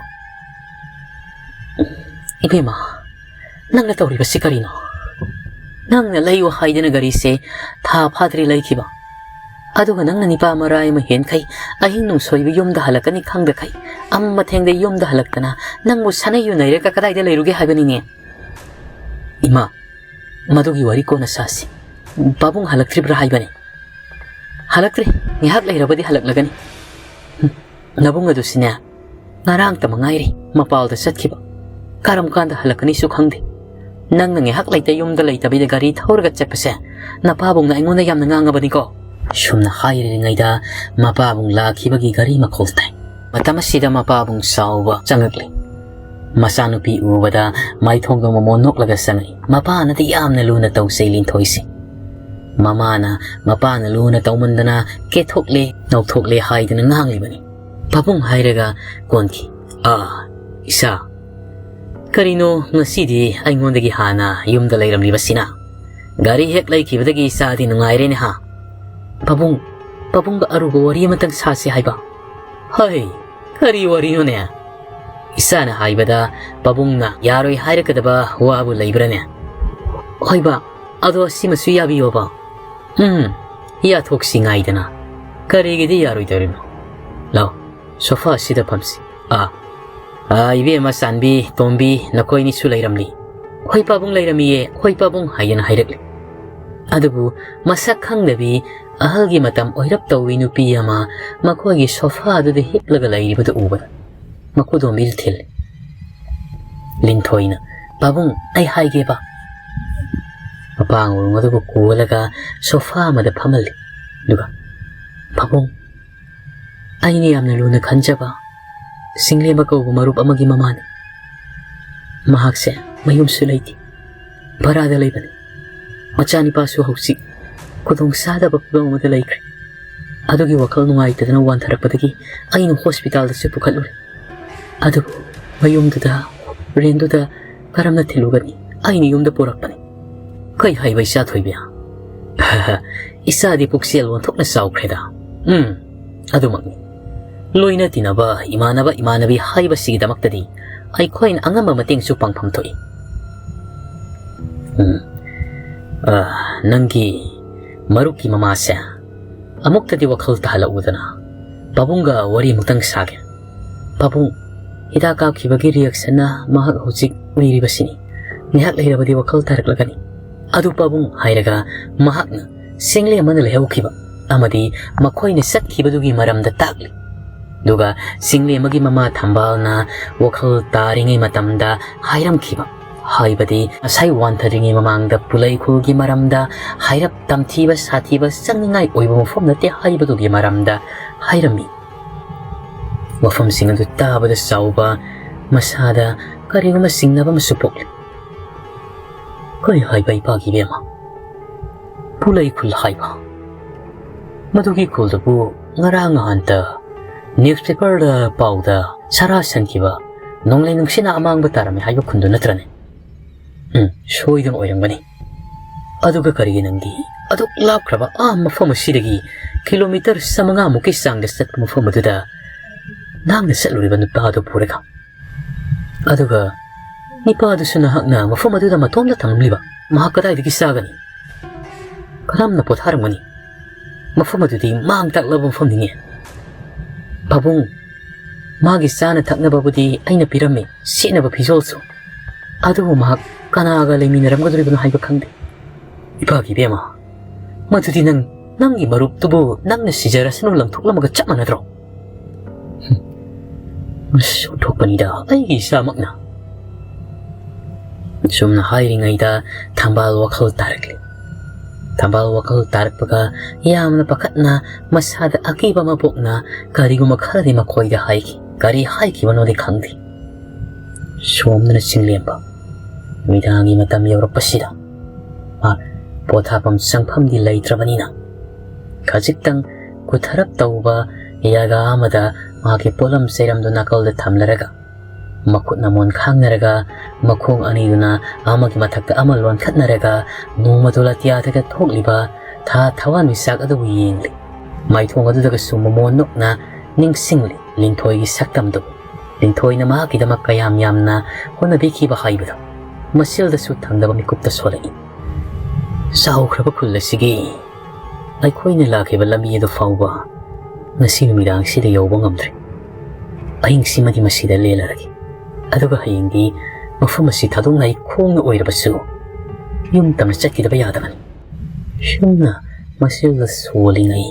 "ꯏꯕꯦꯝꯃ, ꯅꯪꯅ ꯇꯧꯔꯤꯕꯁꯤ ꯀꯔꯤꯅꯣ? ꯅꯪꯅ ꯂꯩꯌꯨ ꯍꯥꯏꯗꯅ ꯒꯥꯔꯤꯁꯦ ꯊꯥ ꯐꯥꯗ꯭ꯔꯤ ꯂꯩꯈꯤꯕ꯫ ꯑꯗꯨꯒ ꯅꯪꯅ ꯅꯤꯄꯥ ꯃꯔꯥꯏ ꯑꯃ ꯍꯦꯟꯈꯩ ꯑꯍꯤꯡ ꯅꯨꯡꯁꯣꯏꯕ ꯌꯨꯝꯗ ꯍꯜꯂꯛꯀꯅꯤ ꯈꯪꯗꯈꯩ ꯑꯃ ꯃꯊꯦꯡꯗ ꯌꯨꯝꯗ ꯍꯜꯂꯛꯇꯅ ꯅꯪꯕꯨ ꯁꯥꯟꯅꯩ ꯌꯨꯅꯩꯔꯒ ꯀꯗꯥꯏꯗ ꯂꯩꯔꯨꯒꯦ ꯍꯥꯏꯕꯅꯤꯅꯦ?" "ꯏꯃꯥ, ꯃꯗꯨꯒꯤ ꯋꯥꯔꯤ ꯀꯣꯟꯅ ꯁꯥꯁꯤ꯫ ꯄꯥꯕꯨꯡ ꯍꯜꯂꯛꯇ꯭ꯔꯤꯕ꯭ꯔꯥ ꯍꯥꯏꯕꯅꯤ?" "ꯍꯜꯂꯛꯇ꯭ꯔꯤ꯫ ꯉꯥꯏꯍꯥꯛ ꯂꯩꯔꯕꯗꯤ ꯍꯜꯂꯛꯂꯒꯅꯤ꯫ ꯍꯨꯝ, ꯅꯕꯨꯡ ꯑꯗꯨꯁꯨꯅꯦ, ꯉꯔꯥꯡꯇ ꯃꯉꯥꯏꯔꯦ ꯃꯄꯥꯜꯗ ꯆꯠꯈꯤꯕ꯫ ꯀꯔꯝ ꯀꯥꯟꯗ ꯍꯜꯂꯛꯀꯅꯤꯁꯨ ꯈꯪꯗꯦ꯫ ꯅꯪꯅ ꯉꯥꯏꯍꯥꯛ ꯂꯩꯇ ꯌꯨꯝꯗ ꯂꯩꯇꯕꯤꯗ ꯒꯥꯔꯤ ꯊꯧꯔꯒ ꯆꯠꯄꯁꯦ ꯅꯄꯥꯕꯨꯡꯅ ꯑꯩꯉꯣꯟꯗ ꯌꯥꯝꯅ ꯉꯥꯡꯉꯕꯅꯤꯀꯣ"꯫ ꯁꯨꯝꯅ ꯍꯥꯏꯔꯤꯉꯩꯗ ꯃꯄꯥꯕꯨꯡ ꯂꯥꯛꯈꯤꯕꯒꯤ ꯒꯥꯔꯤ ꯃꯈꯣꯜ ꯇꯥꯏ꯫ ꯃꯇꯝ ꯑꯁꯤꯗ ꯃꯄꯥꯕꯨꯡ ꯁꯥꯎꯕ ꯆꯪꯉꯛꯂꯦ꯫ ꯃꯆꯥꯅꯨꯄꯤ ꯎꯕꯗ ꯃꯥꯏꯊꯣꯡꯗ ꯃꯣꯃꯣꯟ ꯅꯣꯛꯂꯒ ꯆꯪꯉꯛꯏ꯫ ꯃꯄꯥꯅꯗꯤ ꯌꯥꯝꯅ ꯂꯨꯅ ꯇꯧꯖꯩ ꯂꯤꯟꯊꯣꯏꯁꯦ꯫ ꯃꯃꯥꯅ ꯃꯄꯥꯅ ꯂꯨꯅ ꯇꯧꯃꯟꯗꯅ ꯀꯦꯊꯣꯛꯂꯦ, ꯅꯧꯊꯣꯛꯂꯦ ꯍꯥꯏꯗꯅ ꯉꯥꯡꯂꯤꯕꯅꯤ꯫ ꯄꯥꯕꯨꯡ ꯍꯥꯏꯔꯒ ꯀꯣꯟꯈꯤ꯫ "ꯑꯥ, ꯏꯆꯥ, ꯀꯔꯤꯅꯣ ꯉꯁꯤꯗꯤ ꯑꯩꯉꯣꯟꯗꯒꯤ ꯍꯥꯟꯅ ꯌꯨꯝꯗ ꯂꯩꯔꯝꯂꯤꯕꯁꯤꯅ? ꯒꯥꯔꯤ ꯍꯦꯛ ꯂꯩꯈꯤꯕꯗꯒꯤ ꯏꯆꯥꯗꯤ ꯅꯨꯡꯉꯥꯏꯔꯦꯅꯦ ꯍꯥ? ꯄꯥꯕꯨꯡ, ꯄꯥꯕꯨꯡꯒ ꯑꯔꯨꯕ ꯋꯥꯔꯤ ꯑꯃꯇꯪ ꯁꯥꯁꯤ ꯍꯥꯏꯕ"꯫ "ꯍꯩ, ꯀꯔꯤ ꯋꯥꯔꯤꯅꯣꯅꯦ?" ꯏꯆꯥꯅ ꯍꯥꯏꯕꯗ ꯄꯥꯕꯨꯡꯅ ꯌꯥꯔꯣꯏ ꯍꯥꯏꯔꯛꯀꯗꯕ ꯋꯥꯕꯨ ꯂꯩꯕ꯭ꯔꯥꯅꯦ? "ꯍꯣꯏꯕ, ꯑꯗꯣ ꯁꯤꯃꯁꯨ ꯌꯥꯕꯤꯌꯣꯕ"꯫ "ꯎꯝ, ꯌꯥꯊꯣꯛꯁꯤ ꯉꯥꯏꯗꯅ꯫ ꯀꯔꯤꯒꯤꯗꯤ ꯌꯥꯔꯣꯏꯗꯧꯔꯤꯅꯣ? ꯂꯥꯎ, ꯁꯣꯐꯥꯁꯤꯗ ꯐꯝꯁꯤ꯫ ꯑꯥ, ꯑꯥ, ꯏꯕꯦꯝꯃ ꯆꯥꯟꯕꯤ, ꯇꯣꯝꯕꯤ, ꯅꯈꯣꯏꯅꯤꯁꯨ ꯂꯩꯔꯝꯂꯤ"꯫ "ꯍꯣꯏ ꯄꯥꯕꯨꯡ, ꯂꯩꯔꯝꯃꯤꯌꯦ, ꯍꯣꯏ ꯄꯥꯕꯨꯡ" ꯍꯥꯏꯗꯅ ꯍꯥꯏꯔꯛꯂꯤ꯫ ꯑꯗꯨꯕꯨ ꯃꯁꯛ ꯈꯪꯗꯕꯤ ꯑꯍꯜꯒꯤ ꯃꯇꯝ ꯑꯣꯏꯔꯞ ꯇꯧꯕꯤ ꯅꯨꯄꯤ ꯑꯃ ꯃꯈꯣꯏꯒꯤ ꯁꯣꯐꯥꯗꯨꯗ ꯍꯤꯞꯂꯒ ꯂꯩꯔꯤꯕꯗꯨ ꯎꯕꯗ ꯃꯈꯨꯗꯣꯝꯕꯤꯗꯨ ꯊꯤꯜꯂꯤ꯫ ꯂꯤꯟꯊꯣꯏꯅ, "ꯄꯥꯕꯨꯡ, ꯑꯩ ꯍꯥꯏꯒꯦꯕ"꯫ ꯃꯄꯥ ꯉꯧꯔꯣꯡ ꯑꯗꯨꯕꯨ ꯀꯣꯜꯂꯒ ꯁꯣꯐꯥ ꯑꯃꯗ ꯐꯝꯍꯜꯂꯤ꯫ ꯑꯗꯨꯒ, "ꯄꯥꯕꯨꯡ, ꯑꯩꯅ ꯌꯥꯝꯅ ꯂꯨꯅ ꯈꯟꯖꯕ ꯁꯤꯡꯂꯦꯝꯕ ꯀꯧꯕ ꯃꯔꯨꯞ ꯑꯃꯒꯤ ꯃꯃꯥꯅꯤ꯫ ꯃꯍꯥꯛꯁꯦ ꯃꯌꯨꯝꯁꯨ ꯂꯩꯇꯦ, ꯚꯔꯥꯗ ꯂꯩꯕꯅꯤ꯫ ꯃꯆꯥꯅꯤꯄꯥꯁꯨ ꯍꯧꯖꯤꯛ ꯈꯨꯗꯣꯡ ꯆꯥꯗꯕ ꯐꯤꯕꯝ ꯑꯃꯗ ꯂꯩꯈ꯭ꯔꯦ꯫ ꯑꯗꯨꯒꯤ ꯋꯥꯈꯜ ꯅꯨꯡꯉꯥꯏꯇꯗꯅ ꯋꯥꯟꯊꯔꯛꯄꯗꯒꯤ ꯑꯩꯅ ꯍꯣꯁꯄꯤꯇꯥꯜꯗꯁꯨ ꯄꯨꯈꯠꯂꯨꯔꯦ꯫ ꯑꯗꯨꯕꯨ ꯃꯌꯨꯝꯗꯨꯗ, ꯔꯦꯟꯗꯨꯗ ꯀꯔꯝꯅ ꯊꯤꯜꯂꯨꯒꯅꯤ? ꯑꯩꯅ ꯌꯨꯝꯗ ꯄꯨꯔꯛꯄꯅꯤ꯫ ꯀꯩ ꯍꯥꯏꯕ ꯏꯆꯥ ꯊꯣꯏꯕꯤ? ꯏꯆꯥꯗꯤ ꯄꯨꯛꯆꯦꯜ ꯑꯣꯟꯊꯣꯛꯅ ꯆꯥꯎꯈ꯭ꯔꯦꯗ꯫ ꯎꯝ, ꯑꯗꯨꯃꯛꯅꯤ꯫ ꯂꯣꯏꯅ ꯇꯤꯟꯅꯕ, ꯏꯃꯥꯟꯅꯕ, ꯏꯃꯥꯟꯅꯕꯤ ꯍꯥꯏꯕꯁꯤꯒꯤꯗꯃꯛꯇꯗꯤ ꯑꯩꯈꯣꯏꯅ ꯑꯉꯝꯕ ꯃꯇꯦꯡꯁꯨ ꯄꯥꯡꯐꯝ ꯊꯣꯛꯏ꯫ ꯎꯝ, ꯑ, ꯅꯪꯒꯤ ꯃꯔꯨꯞꯀꯤ ꯃꯃꯥꯁꯦ ꯑꯃꯨꯛꯇꯗꯤ ꯋꯥꯈꯜ ꯇꯥꯍꯜꯂꯛꯎꯗꯅ꯫ ꯄꯥꯕꯨꯡꯒ ꯋꯥꯔꯤ ꯑꯃꯨꯛꯇꯪ ꯁꯥꯒꯦ꯫ ꯄꯥꯕꯨꯡ, ꯍꯤꯗꯥꯛ ꯀꯥꯞꯈꯤꯕꯒꯤ ꯔꯤꯌꯦꯛꯁꯟꯅ ꯃꯍꯥꯛ ꯍꯧꯖꯤꯛ ꯎꯏꯔꯤꯕꯁꯤꯅꯤ꯫ ꯉꯥꯏꯍꯥꯛ ꯂꯩꯔꯕꯗꯤ ꯋꯥꯈꯜ ꯇꯥꯔꯛꯂꯒꯅꯤ꯫ ꯑꯗꯨ ꯄꯥꯕꯨꯡ ꯍꯥꯏꯔꯒ ꯃꯍꯥꯛꯅ ꯁꯤꯡꯂꯦꯝꯕꯅ ꯂꯩꯍꯧꯈꯤꯕ ꯑꯃꯗꯤ ꯃꯈꯣꯏꯅ ꯆꯠꯈꯤꯕꯗꯨꯒꯤ ꯃꯔꯝꯗ ꯇꯥꯛꯂꯤ꯫ ꯑꯗꯨꯒ ꯁꯤꯡꯂꯦꯝꯕꯒꯤ ꯃꯃꯥ ꯊꯝꯕꯥꯜꯅ ꯋꯥꯈꯜ ꯇꯥꯔꯤꯉꯩ ꯃꯇꯝꯗ ꯍꯥꯏꯔꯝꯈꯤꯕ, ꯍꯥꯏꯕꯗꯤ ꯉꯁꯥꯏ ꯋꯥꯟꯊꯗ꯭ꯔꯤꯉꯩ ꯃꯃꯥꯡꯗ ꯄꯨꯂꯩ ꯈꯨꯜꯒꯤ ꯃꯔꯝꯗ ꯍꯥꯏꯔꯞ ꯇꯝꯊꯤꯕ ꯁꯥꯊꯤꯕ ꯆꯪꯅꯤꯡꯉꯥꯏ ꯑꯣꯏꯕ ꯃꯐꯝ ꯅꯠꯇꯦ ꯍꯥꯏꯕꯗꯨꯒꯤ ꯃꯔꯝꯗ ꯍꯥꯏꯔꯝꯃꯤ꯫ ꯋꯥꯐꯝꯁꯤꯡ ꯑꯗꯨ ꯇꯥꯕꯗ ꯆꯥꯎꯕ ꯃꯁꯥꯗ ꯀꯔꯤꯒꯨꯝꯕ ꯆꯤꯡꯅꯕ ꯑꯃꯁꯨ ꯄꯣꯛꯂꯤ꯫ ꯀꯔꯤ ꯍꯥꯏꯕ ꯏꯄꯥꯒꯤ ꯏꯕꯦꯝꯃ? ꯄꯨꯂꯩ ꯈꯨꯜ ꯍꯥꯏꯕ? ꯃꯗꯨꯒꯤ ꯈꯨꯜꯗꯨꯕꯨ ꯉꯔꯥꯡ ꯅꯍꯥꯟꯇ ꯅ꯭ꯌꯨꯁꯄꯦꯄꯔꯗ ꯄꯥꯎꯗ ꯁꯔꯥ ꯁꯟꯈꯤꯕ ꯅꯣꯡꯂꯩ ꯅꯨꯡꯁꯤꯠꯅ ꯑꯃꯥꯡꯕ ꯇꯥꯔꯝꯃꯤ ꯍꯥꯏꯕ ꯈꯨꯟꯗꯨ ꯅꯠꯇ꯭ꯔꯅꯦ? ꯎꯝ, ꯁꯣꯏꯗꯅ ꯑꯣꯏꯔꯝꯒꯅꯤ꯫ ꯑꯗꯨꯒ ꯀꯔꯤꯒꯤ ꯅꯪꯗꯤ ꯑꯗꯨꯛ ꯂꯥꯞꯈ꯭ꯔꯕ ꯑꯥ ꯃꯐꯝ ꯑꯁꯤꯗꯒꯤ ꯀꯤꯂꯣꯃꯤꯇꯔ ꯆꯥꯃꯉꯥꯃꯨꯛꯀꯤ ꯆꯥꯡꯗ ꯆꯠꯄ ꯃꯐꯝ ꯑꯗꯨꯗ ꯅꯍꯥꯛꯅ ꯆꯠꯂꯨꯔꯤꯕ ꯅꯨꯄꯥ ꯑꯗꯨ ꯄꯨꯔꯒ? ꯑꯗꯨꯒ ꯅꯨꯄꯥ ꯑꯗꯨꯁꯨ ꯅꯍꯥꯛꯅ ꯃꯐꯝ ꯑꯗꯨꯗ ꯃꯇꯣꯝꯇ ꯊꯝꯂꯝꯂꯤꯕ, ꯃꯍꯥꯛ ꯀꯗꯥꯏꯗꯒꯤ ꯆꯥꯒꯅꯤ? ꯀꯔꯝꯅ ꯄꯣꯊꯥꯔꯝꯒꯅꯤ? ꯃꯐꯝ ꯑꯗꯨꯗꯤ ꯃꯥꯡ ꯇꯥꯛꯂꯕ ꯃꯐꯝꯅꯤꯅꯦ꯫ ꯄꯥꯕꯨꯡ, ꯃꯥꯒꯤ ꯆꯥꯅ ꯊꯛꯅꯕꯕꯨꯗꯤ ꯑꯩꯅ ꯄꯤꯔꯝꯃꯤ, ꯁꯦꯠꯅꯕ ꯐꯤꯖꯣꯜꯁꯨ꯫ ꯑꯗꯨꯕꯨ ꯃꯍꯥꯛ ꯀꯅꯥꯒ ꯂꯩꯃꯤꯟꯅꯔꯝꯒꯗꯧꯔꯤꯕꯅꯣ ꯍꯥꯏꯕ ꯈꯪꯗꯦ꯫ ꯏꯄꯥꯒꯤ ꯏꯕꯦꯝꯃ, ꯃꯗꯨꯗꯤ ꯅꯪ, ꯅꯪꯒꯤ ꯃꯔꯨꯞꯇꯨꯕꯨ ꯅꯪꯅ ꯁꯤꯖꯔꯁꯅꯨ ꯂꯪꯊꯣꯛꯂꯝꯃꯒ ꯆꯞ ꯃꯥꯟꯅꯗ꯭ꯔꯣ? ꯍꯨꯝ, ꯑꯁ, ꯑꯣꯟꯊꯣꯛꯄꯅꯤꯗ, ꯑꯩꯒꯤ ꯏꯆꯥꯃꯛꯅ꯫ ꯁꯨꯝꯅ ꯍꯥꯏꯔꯤꯉꯩꯗ ꯊꯝꯕꯥꯜ ꯋꯥꯈꯜ ꯇꯥꯔꯛꯂꯤ꯫ ꯊꯝꯕꯥꯜ ꯋꯥꯈꯜ ꯇꯥꯔꯛꯄꯒ ꯌꯥꯝꯅ ꯄꯥꯈꯠꯅ, ꯃꯁꯥꯗ ꯑꯀꯤꯕ ꯑꯃ ꯄꯣꯛꯅ, ꯀꯔꯤꯒꯨꯝꯕ ꯈꯔꯗꯤ ꯃꯈꯣꯏꯗ ꯍꯥꯏꯈꯤ꯫ ꯀꯔꯤ ꯍꯥꯏꯈꯤꯕꯅꯣꯗꯤ ꯈꯪꯗꯦ꯫ ꯁꯣꯝꯗꯅ ꯆꯤꯡꯂꯦꯝꯕ꯫ ꯅꯨꯃꯤꯗꯥꯡꯒꯤ ꯃꯇꯝ ꯌꯧꯔꯛꯄꯁꯤꯗ ꯃꯥ ꯄꯣꯊꯥꯐꯝ ꯆꯪꯐꯝꯗꯤ ꯂꯩꯇ꯭ꯔꯕꯅꯤꯅ, ꯈꯖꯤꯛꯇꯪ ꯀꯨꯊꯔꯞ ꯇꯧꯕ ꯌꯥꯒꯥ ꯑꯃꯗ ꯃꯍꯥꯛꯀꯤ ꯄꯣꯠꯂꯝ ꯆꯩꯔꯝꯗꯨ ꯅꯥꯀꯜꯗ ꯊꯝꯂꯔꯒ, ꯃꯈꯨꯠꯅ ꯃꯣꯟ ꯈꯥꯡꯅꯔꯒ, ꯃꯈꯣꯡ ꯑꯅꯤꯗꯨꯅ ꯑꯃꯒꯤ ꯃꯊꯛꯇ ꯑꯃ ꯂꯣꯟꯈꯠꯅꯔꯒ, ꯅꯣꯡꯃꯗꯣ ꯑꯇꯤꯌꯥꯗꯒ ꯊꯣꯛꯂꯤꯕ ꯊꯥ ꯊꯋꯥꯟꯃꯤꯆꯥꯛ ꯑꯗꯨꯕꯨ ꯌꯦꯡꯂꯤ꯫ ꯃꯥꯏꯊꯣꯡ ꯑꯗꯨꯗꯒꯁꯨ ꯃꯃꯣꯟ ꯅꯣꯛꯅ ꯅꯤꯡꯁꯤꯡꯂꯤ ꯂꯤꯟꯊꯣꯏꯒꯤ ꯁꯛꯇꯝꯗꯨ꯫ ꯂꯤꯟꯊꯣꯏꯅ ꯃꯍꯥꯛꯀꯤꯗꯃꯛ ꯀꯌꯥꯝ ꯌꯥꯝꯅ ꯍꯣꯠꯅꯕꯤꯈꯤꯕ ꯍꯥꯏꯕꯗꯨ ꯃꯁꯦꯜꯗꯁꯨ ꯊꯪꯗꯕ ꯃꯤꯀꯨꯞꯇ ꯁꯣꯜꯂꯛꯏ꯫ ꯆꯥꯎꯈ꯭ꯔꯕ ꯈꯨꯜ ꯑꯁꯤꯒꯤ ꯑꯩꯈꯣꯏꯅ ꯂꯥꯛꯈꯤꯕ ꯂꯝꯕꯤ ꯑꯗꯨ ꯐꯥꯎꯕ ꯉꯁꯤ ꯅꯨꯃꯤꯗꯥꯡꯁꯤꯗ ꯌꯧꯕ ꯉꯝꯗ꯭ꯔꯤ꯫ ꯑꯍꯤꯡꯁꯤꯃꯗꯤ ꯃꯁꯤꯗ ꯂꯦꯜꯂꯔꯒꯦ꯫ ꯑꯗꯨꯒ ꯍꯌꯦꯡꯗꯤ ꯃꯐꯝ ꯑꯁꯤ ꯊꯥꯗꯣꯛꯅ ꯑꯩ ꯈꯣꯡꯅ ꯑꯣꯏꯔꯕꯁꯨ ꯌꯨꯝ ꯇꯝꯅ ꯆꯠꯈꯤꯗꯕ ꯌꯥꯗꯕꯅꯤ꯫ ꯁꯨꯝꯅ ꯃꯁꯤꯗ ꯁꯣꯜꯂꯤꯉꯩ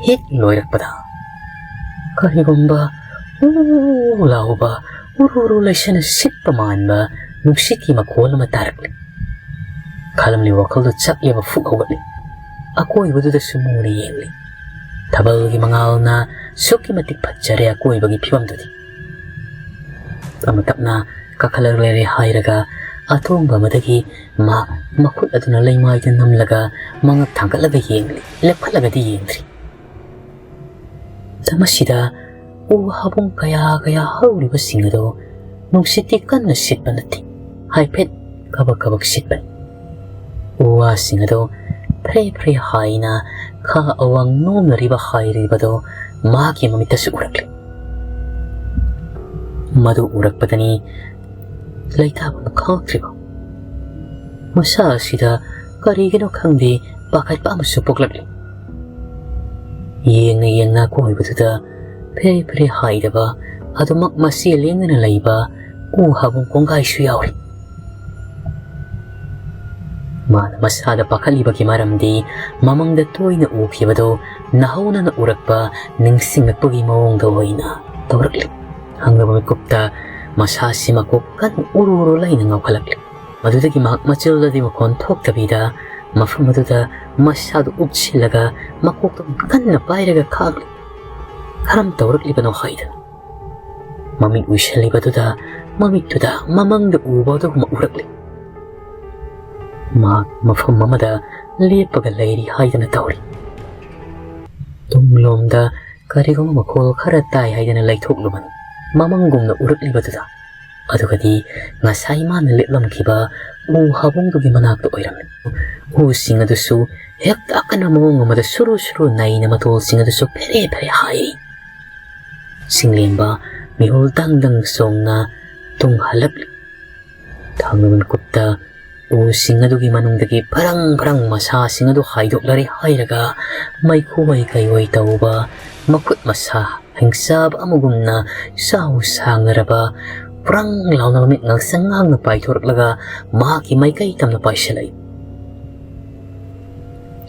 ꯍꯦꯛ ꯂꯣꯏꯔꯛꯄꯗ, ꯀꯔꯤꯒꯨꯝꯕ ꯎ ꯂꯥꯎꯕ, ꯎꯔꯨ ꯎꯔꯨ ꯂꯩꯁꯅ ꯁꯤꯠꯄ ꯃꯥꯟꯕ ꯅꯨꯡꯁꯤꯠꯀꯤ ꯃꯈꯣꯜ ꯑꯃ ꯇꯥꯔꯛꯂꯤ꯫ ꯈꯜꯂꯝꯂꯤꯕ ꯋꯥꯈꯜꯗꯨ ꯆꯞ ꯂꯦꯞꯄ ꯐꯨꯛ ꯍꯧꯒꯠꯂꯤ꯫ ꯑꯀꯣꯏꯕꯗꯨꯗꯁꯨ ꯃꯨꯅ ꯌꯦꯡꯂꯤ꯫ ꯊꯥꯕꯜꯒꯤ ꯃꯉꯥꯜꯅ ꯑꯁꯨꯛꯀꯤ ꯃꯇꯤꯛ ꯐꯖꯔꯦ ꯑꯀꯣꯏꯕꯒꯤ ꯐꯤꯕꯝꯗꯨꯗꯤ꯫ ꯇꯞꯅ ꯇꯞꯅ ꯀꯥꯈꯠꯂꯛꯂꯦ ꯍꯥꯏꯔꯒ ꯑꯊꯣꯡꯕ ꯑꯃꯗꯒꯤ ꯃꯥ ꯃꯈꯨꯠ ꯑꯗꯨꯅ ꯂꯩꯃꯥꯏꯗ ꯅꯝꯂꯒ ꯃꯉꯛ ꯊꯥꯡꯒꯠꯂꯒ ꯌꯦꯡꯂꯤ, ꯂꯦꯞꯈꯠꯂꯒꯗꯤ ꯌꯦꯡꯗ꯭ꯔꯤ꯫ ꯃꯁꯤꯗ ꯎ ꯍꯥꯕꯨꯡ ꯀꯌꯥ ꯀꯌꯥ ꯍꯧꯔꯤꯕꯁꯤꯡ ꯑꯗꯨ ꯅꯨꯡꯁꯤꯠꯇꯤ ꯀꯟꯅ ꯁꯤꯠꯄ ꯅꯠꯇꯦ, ꯍꯥꯏꯐꯦꯠ ꯀꯕꯛ ꯀꯕꯛ ꯁꯤꯠꯄꯅꯤ꯫ ꯎ ꯋꯥꯁꯤꯡ ꯑꯗꯨ ꯐ꯭ꯔꯦ ꯐ꯭ꯔꯦ ꯍꯥꯏꯅ ꯈꯥ ꯑꯋꯥꯡ ꯅꯣꯝꯅꯔꯤꯕ ꯍꯥꯏꯔꯤꯕꯗꯨ ꯃꯍꯥꯛꯀꯤ ꯃꯃꯤꯠꯇꯁꯨ ꯎꯔꯛꯂꯤ꯫ ꯃꯗꯨ ꯎꯔꯛꯄꯗꯅꯤ ꯂꯩꯇꯥꯐꯝ ꯈꯪꯂꯛꯇ꯭ꯔꯤꯕ꯫ ꯃꯁꯥ ꯑꯁꯤꯗ ꯀꯔꯤꯒꯤꯅꯣ ꯈꯪꯗꯦ, ꯄꯥꯈꯠꯄ ꯑꯃꯁꯨ ꯄꯣꯛꯂꯛꯂꯤ꯫ ꯌꯦꯡꯅ ꯌꯦꯡꯅ ꯑꯀꯣꯏꯕꯗꯨꯗ ꯐꯦꯔꯦ ꯐꯦꯔꯦ ꯍꯥꯏꯗꯕ, ꯑꯗꯨꯃꯛ ꯃꯆꯦ ꯂꯦꯡꯗꯅ ꯂꯩꯕ ꯎ ꯍꯥꯕꯨꯡ ꯀꯣꯡꯒꯥꯏꯁꯨ ꯌꯥꯎꯔꯤ꯫ ꯃꯥꯅ ꯃꯁꯥꯗ ꯄꯥꯈꯠꯂꯤꯕꯒꯤ ꯃꯔꯝꯗꯤ ꯃꯃꯥꯡꯗ ꯇꯣꯏꯅ ꯎꯈꯤꯕꯗꯨ ꯅꯧꯍꯧꯅꯅ ꯎꯔꯛꯄ ꯅꯤꯡꯁꯤꯡꯂꯛꯄꯒꯤ ꯃꯑꯣꯡꯗ ꯑꯣꯏꯅ ꯇꯧꯔꯛꯂꯤ꯫ ꯍꯪꯂꯕ ꯃꯤꯀꯨꯞꯇ ꯃꯁꯥꯁꯤ ꯃꯀꯣꯛ ꯀꯟꯅ ꯎꯔꯨ ꯎꯔꯨ ꯂꯩꯅ ꯉꯥꯎꯈꯠꯂꯛꯂꯤ꯫ ꯃꯗꯨꯗꯒꯤ ꯃꯍꯥꯛ ꯃꯆꯤꯜꯗꯗꯤ ꯃꯈꯣꯟ ꯊꯣꯛꯇꯕꯤꯗ ꯃꯐꯝ ꯑꯗꯨꯗ ꯃꯁꯥꯗꯨ ꯎꯞꯁꯤꯜꯂꯒ ꯃꯀꯣꯛꯇꯨ ꯀꯟꯅ ꯄꯥꯏꯔꯒ ꯈꯥꯡꯂꯤ꯫ ꯀꯔꯝ ꯇꯧꯔꯛꯂꯤꯕꯅꯣ ꯍꯥꯏꯗꯨꯅ꯫ ꯃꯃꯤꯠ ꯎꯏꯁꯤꯜꯂꯤꯕꯗꯨꯗ ꯃꯃꯤꯠꯇꯨꯗ ꯃꯃꯪꯗ ꯎꯕ ꯑꯗꯨꯒꯨꯝꯕ ꯎꯔꯛꯂꯤ꯫ ꯃꯍꯥꯛ ꯃꯐꯝ ꯑꯃꯗ ꯂꯦꯞꯄꯒ ꯂꯩꯔꯤ ꯍꯥꯏꯗꯅ ꯇꯧꯔꯤ꯫ ꯇꯨꯡꯂꯣꯝꯗ ꯀꯔꯤꯒꯨꯝꯕ ꯃꯈꯣꯜ ꯈꯔ ꯇꯥꯏ ꯍꯥꯏꯗꯅ ꯂꯩꯊꯣꯛꯂꯨꯕꯅꯤ꯫ ꯃꯃꯪꯒꯨꯝꯅ ꯎꯔꯛꯂꯤꯕꯗꯨꯗ꯫ ꯑꯗꯨꯒꯗꯤ ꯉꯁꯥꯏ ꯃꯥꯅ ꯂꯦꯞꯂꯝꯈꯤꯕ ꯎ ꯍꯥꯕꯨꯡꯗꯨꯒꯤ ꯃꯅꯥꯛꯇ ꯑꯣꯏꯔꯝꯃꯤ꯫ ꯎꯁꯤꯡ ꯑꯗꯨꯁꯨ ꯍꯦꯛꯇ ꯑꯀꯟꯕ ꯃꯑꯣꯡ ꯑꯃꯗ ꯁꯨꯔꯨ ꯁꯨꯔꯨ ꯅꯩꯅ ꯃꯇꯣꯜꯁꯤꯡ ꯑꯗꯨꯁꯨ ꯐꯦꯔꯦ ꯐꯦꯔꯦ ꯍꯥꯏꯔꯤ꯫ ꯁꯤꯡꯂꯦꯝꯕ ꯃꯤꯍꯨꯜ ꯗꯪ ꯗꯪ ꯆꯣꯡꯅ ꯇꯨꯡ ꯍꯜꯂꯛꯂꯤ꯫ ꯊꯥꯡꯒ ꯃꯤꯀꯨꯞꯇ ꯎꯁꯤꯡ ꯑꯗꯨꯒꯤ ꯃꯅꯨꯡꯗꯒꯤ ꯐꯔꯪ ꯐꯔꯪ ꯃꯁꯥꯁꯤꯡ ꯑꯗꯨ ꯍꯥꯏꯗꯣꯛꯂꯔꯦ ꯍꯥꯏꯔꯒ ꯃꯩꯈꯨ ꯑꯣꯏ ꯀꯩ ꯑꯣꯏ ꯇꯧꯕ ꯃꯈꯨꯠ ꯃꯁꯥ ꯍꯤꯡꯆꯥꯕ ꯑꯃꯒꯨꯝꯅ ꯆꯥꯎ ꯁꯥꯡꯅꯔꯕ ꯄꯨꯔꯪ ꯂꯥꯎꯅ ꯃꯃꯤꯠ ꯉꯥꯡꯁꯪ ꯉꯥꯡꯅ ꯄꯥꯏꯊꯣꯔꯛꯂꯒ ꯃꯍꯥꯛꯀꯤ ꯃꯥꯏꯀꯩ ꯇꯝꯅ ꯄꯥꯏꯁꯤꯜꯂꯛꯏ꯫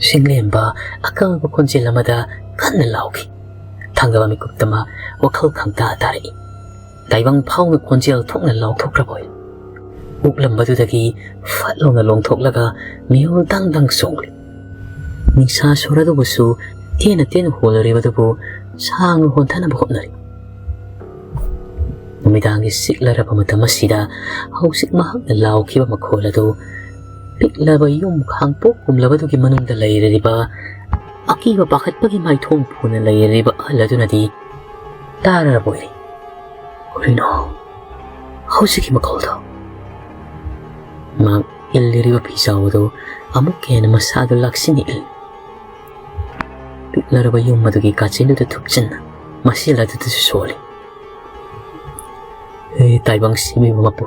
ꯁꯤꯡꯂꯦꯝꯕ ꯑꯀꯪꯕ ꯈꯣꯟꯖꯦꯜ ꯑꯃꯗ ꯀꯟꯅ ꯂꯥꯎꯈꯤ꯫ ꯊꯥꯡꯒ ꯃꯤꯀꯨꯞꯇ ꯃꯥ ꯋꯥꯈꯜ ꯈꯪꯇꯥ ꯇꯥꯔꯛꯏ꯫ ꯇꯥꯏꯕꯪ ꯐꯥꯎꯅ ꯈꯣꯟꯖꯦꯜ ꯊꯣꯛꯅ ꯂꯥꯎꯊꯣꯛꯈ꯭ꯔꯕꯣꯏ꯫ ꯎꯛꯂꯝꯕꯗꯨꯗꯒꯤ ꯐꯠ ꯂꯥꯎꯅ ꯂꯣꯡꯊꯣꯛꯂꯒ ꯃꯤꯍꯨꯜ ꯗꯪ ꯗꯪ ꯆꯣꯡꯂꯤ꯫ ꯅꯤꯡꯁꯥ ꯁꯣꯔ ꯑꯗꯨꯕꯨꯁꯨ ꯇꯦꯟꯅ ꯇꯦꯟꯅ ꯍꯣꯜꯂꯨꯔꯤꯕꯗꯨꯕꯨ ꯁꯥꯡꯅ ꯍꯣꯟꯊꯅꯕ ꯍꯣꯠꯅꯔꯤ꯫ ꯅꯨꯃꯤꯗꯥꯡꯒꯤ ꯆꯤꯛꯂꯔꯕ ꯃꯇꯝ ꯑꯁꯤꯗ ꯍꯧꯖꯤꯛ ꯃꯍꯥꯛꯅ ꯂꯥꯎꯈꯤꯕ ꯃꯈꯣꯜ ꯑꯗꯨ ꯄꯤꯛꯂꯕ ꯌꯨꯝ ꯈꯥꯡꯄꯣꯛ ꯀꯨꯝꯂꯕꯗꯨꯒꯤ ꯃꯅꯨꯡꯗ ꯂꯩꯔꯤꯕ ꯑꯀꯤꯕ ꯄꯥꯈꯠꯄꯒꯤ ꯃꯥꯏꯊꯣꯡ ꯄꯨꯅ ꯂꯩꯔꯤꯕ ꯑꯍꯜ ꯑꯗꯨꯅꯗꯤ ꯇꯥꯔꯔꯕ ꯑꯣꯏꯔꯦ꯫ ꯀꯔꯤꯅꯣ ꯍꯧꯖꯤꯛꯀꯤ ꯃꯈꯣꯜꯗꯣ? ꯃꯍꯥꯛ ꯏꯜꯂꯤꯔꯤꯕ ꯐꯤꯖꯥꯎ ꯑꯗꯨ ꯑꯃꯨꯛꯀ ꯍꯦꯟꯅ ꯃꯁꯥꯗꯨ ꯂꯥꯛꯁꯤꯟꯅ ꯏꯜꯂꯤ꯫ ꯄꯤꯛꯂꯔꯕ ꯌꯨꯝ ꯑꯗꯨꯒꯤ ꯀꯥꯆꯤꯟꯗꯨꯗ ꯊꯨꯞꯆꯤꯟꯅ ꯃꯁꯦꯜ ꯑꯗꯨꯗꯁꯨ ꯁꯣꯜꯂꯤ꯫ "ꯍꯦ ꯇꯥꯏꯕꯪ ꯁꯦꯝꯕꯤꯕ ꯃꯄꯨ,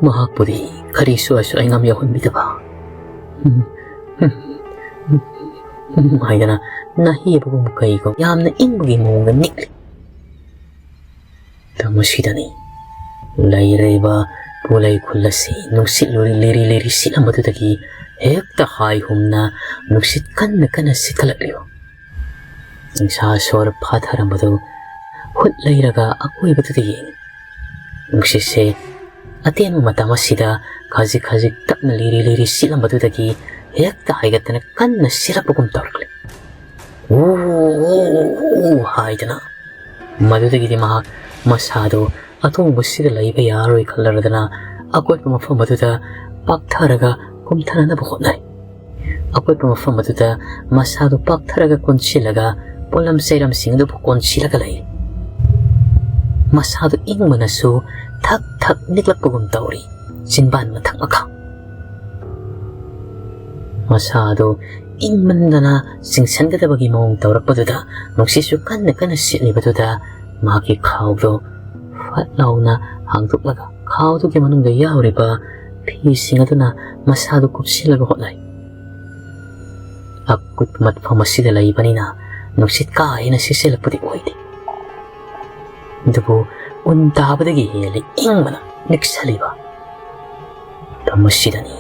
ꯃꯍꯥꯛꯄꯨꯗꯤ ꯀꯔꯤꯁꯨ ꯑꯁꯣꯏ ꯑꯉꯥꯝ ꯌꯥꯎꯍꯟꯕꯤꯗꯕ?" ꯍꯥꯏꯗꯅ ꯅꯥꯍꯦꯕꯒꯨꯝ ꯀꯩꯒꯨꯝ ꯌꯥꯝꯅ ꯏꯪꯕꯒꯤ ꯃꯑꯣꯡꯗ ꯅꯤꯛꯂꯤ꯫ ꯃꯁꯤꯗꯅꯤ ꯂꯩꯔꯤꯕ ꯄꯣꯂꯩ ꯈꯨꯜ ꯑꯁꯤ ꯅꯨꯡꯁꯤꯠ ꯂꯤꯔꯤ ꯂꯤꯔꯤ ꯁꯤꯠꯂꯝꯕꯗꯨꯗꯒꯤ ꯍꯦꯛꯇ ꯍꯥꯏꯍꯨꯝꯅ ꯅꯨꯡꯁꯤꯠ ꯀꯟꯅ ꯀꯟꯅ ꯁꯤꯠꯀꯠꯂꯛꯂꯤꯕ꯫ ꯅꯤꯡꯁꯥ ꯁꯣꯔ ꯐꯥꯊꯔꯝꯕꯗꯨ ꯍꯨꯠ ꯂꯩꯔꯒ ꯑꯀꯣꯏꯕꯗꯨꯗ ꯌꯦꯡꯏ꯫ ꯅꯨꯡꯁꯤꯠꯁꯦ ꯑꯇꯦꯟꯕ ꯃꯇꯝ ꯑꯁꯤꯗ ꯈꯖꯤꯛ ꯈꯖꯤꯛ ꯇꯞꯅ ꯂꯤꯔꯤ ꯂꯤꯔꯤ ꯁꯤꯠꯂꯝꯕꯗꯨꯗꯒꯤ ꯍꯦꯛꯇ ꯍꯥꯏꯒꯠꯇꯅ ꯀꯟꯅ ꯁꯤꯠꯂꯛꯄꯒꯨꯝ ꯇꯧꯔꯛꯂꯦ꯫ "ꯎ, ꯎ, ꯎ, ꯎ" ꯍꯥꯏꯗꯅ꯫ ꯃꯗꯨꯗꯒꯤꯗꯤ ꯃꯍꯥꯛ ꯃꯁꯥꯗꯨ ꯑꯇꯣꯡꯕꯁꯤꯗ ꯂꯩꯕ ꯌꯥꯔꯣꯏ ꯈꯜꯂꯔꯗꯅ ꯑꯀꯣꯏꯕ ꯃꯐꯝ ꯑꯗꯨꯗ ꯄꯥꯛꯊꯔꯒ ꯀꯨꯝꯊꯅꯅꯕ ꯍꯣꯠꯅꯩ꯫ ꯑꯀꯣꯏꯕ ꯃꯐꯝ ꯑꯗꯨꯗ ꯃꯁꯥꯗꯨ ꯄꯥꯛꯊꯔꯒ ꯀꯣꯟꯁꯤꯜꯂꯒ ꯄꯣꯠꯂꯝ ꯆꯩꯔꯝꯁꯤꯡ ꯑꯗꯨꯕꯨ ꯀꯣꯟꯁꯤꯜꯂꯒ ꯂꯩ꯫ ꯃꯁꯥꯗꯨ ꯏꯪꯕꯅꯁꯨ ꯊꯛ ꯊꯛ ꯅꯤꯛꯂꯛꯄꯒꯨꯝ ꯇꯧꯔꯤ, ꯆꯤꯟꯕꯥꯟ ꯃꯊꯛ ꯃꯈꯥ꯫ ꯃꯁꯥꯗꯨ ꯏꯪꯃꯟꯗꯅ ꯆꯤꯡꯁꯟꯒꯗꯕꯒꯤ ꯃꯑꯣꯡ ꯇꯧꯔꯛꯄꯗꯨꯗ ꯅꯨꯡꯁꯤꯠꯁꯨ ꯀꯟꯅ ꯀꯟꯅ ꯁꯤꯠꯂꯤꯕꯗꯨꯗ ꯃꯍꯥꯛꯀꯤ ꯈꯥꯎꯗꯨ ꯐꯠ ꯂꯥꯎꯅ ꯍꯥꯡꯗꯣꯛꯂꯒ ꯈꯥꯎꯗꯨꯒꯤ ꯃꯅꯨꯡꯗ ꯌꯥꯎꯔꯤꯕ ꯐꯤꯁꯤꯡ ꯑꯗꯨꯅ ꯃꯁꯥꯗꯨ ꯀꯨꯞꯁꯤꯜꯂꯒ ꯍꯣꯠꯅꯩ꯫ ꯑꯀꯨꯠꯄ ꯃꯐꯝ ꯑꯁꯤꯗ ꯂꯩꯕꯅꯤꯅ ꯅꯨꯡꯁꯤꯠ ꯀꯥ ꯍꯦꯟꯅ ꯁꯤꯠꯆꯤꯜꯂꯛꯄꯗꯤ ꯑꯣꯏꯗꯦ꯫ ꯑꯗꯨꯕꯨ ꯎꯟ ꯇꯥꯕꯗꯒꯤ ꯍꯦꯜꯂꯤ ꯏꯪꯕꯅ ꯅꯤꯛꯁꯜꯂꯤꯕ꯫ ꯃꯇꯝ ꯑꯁꯤꯗꯅꯤ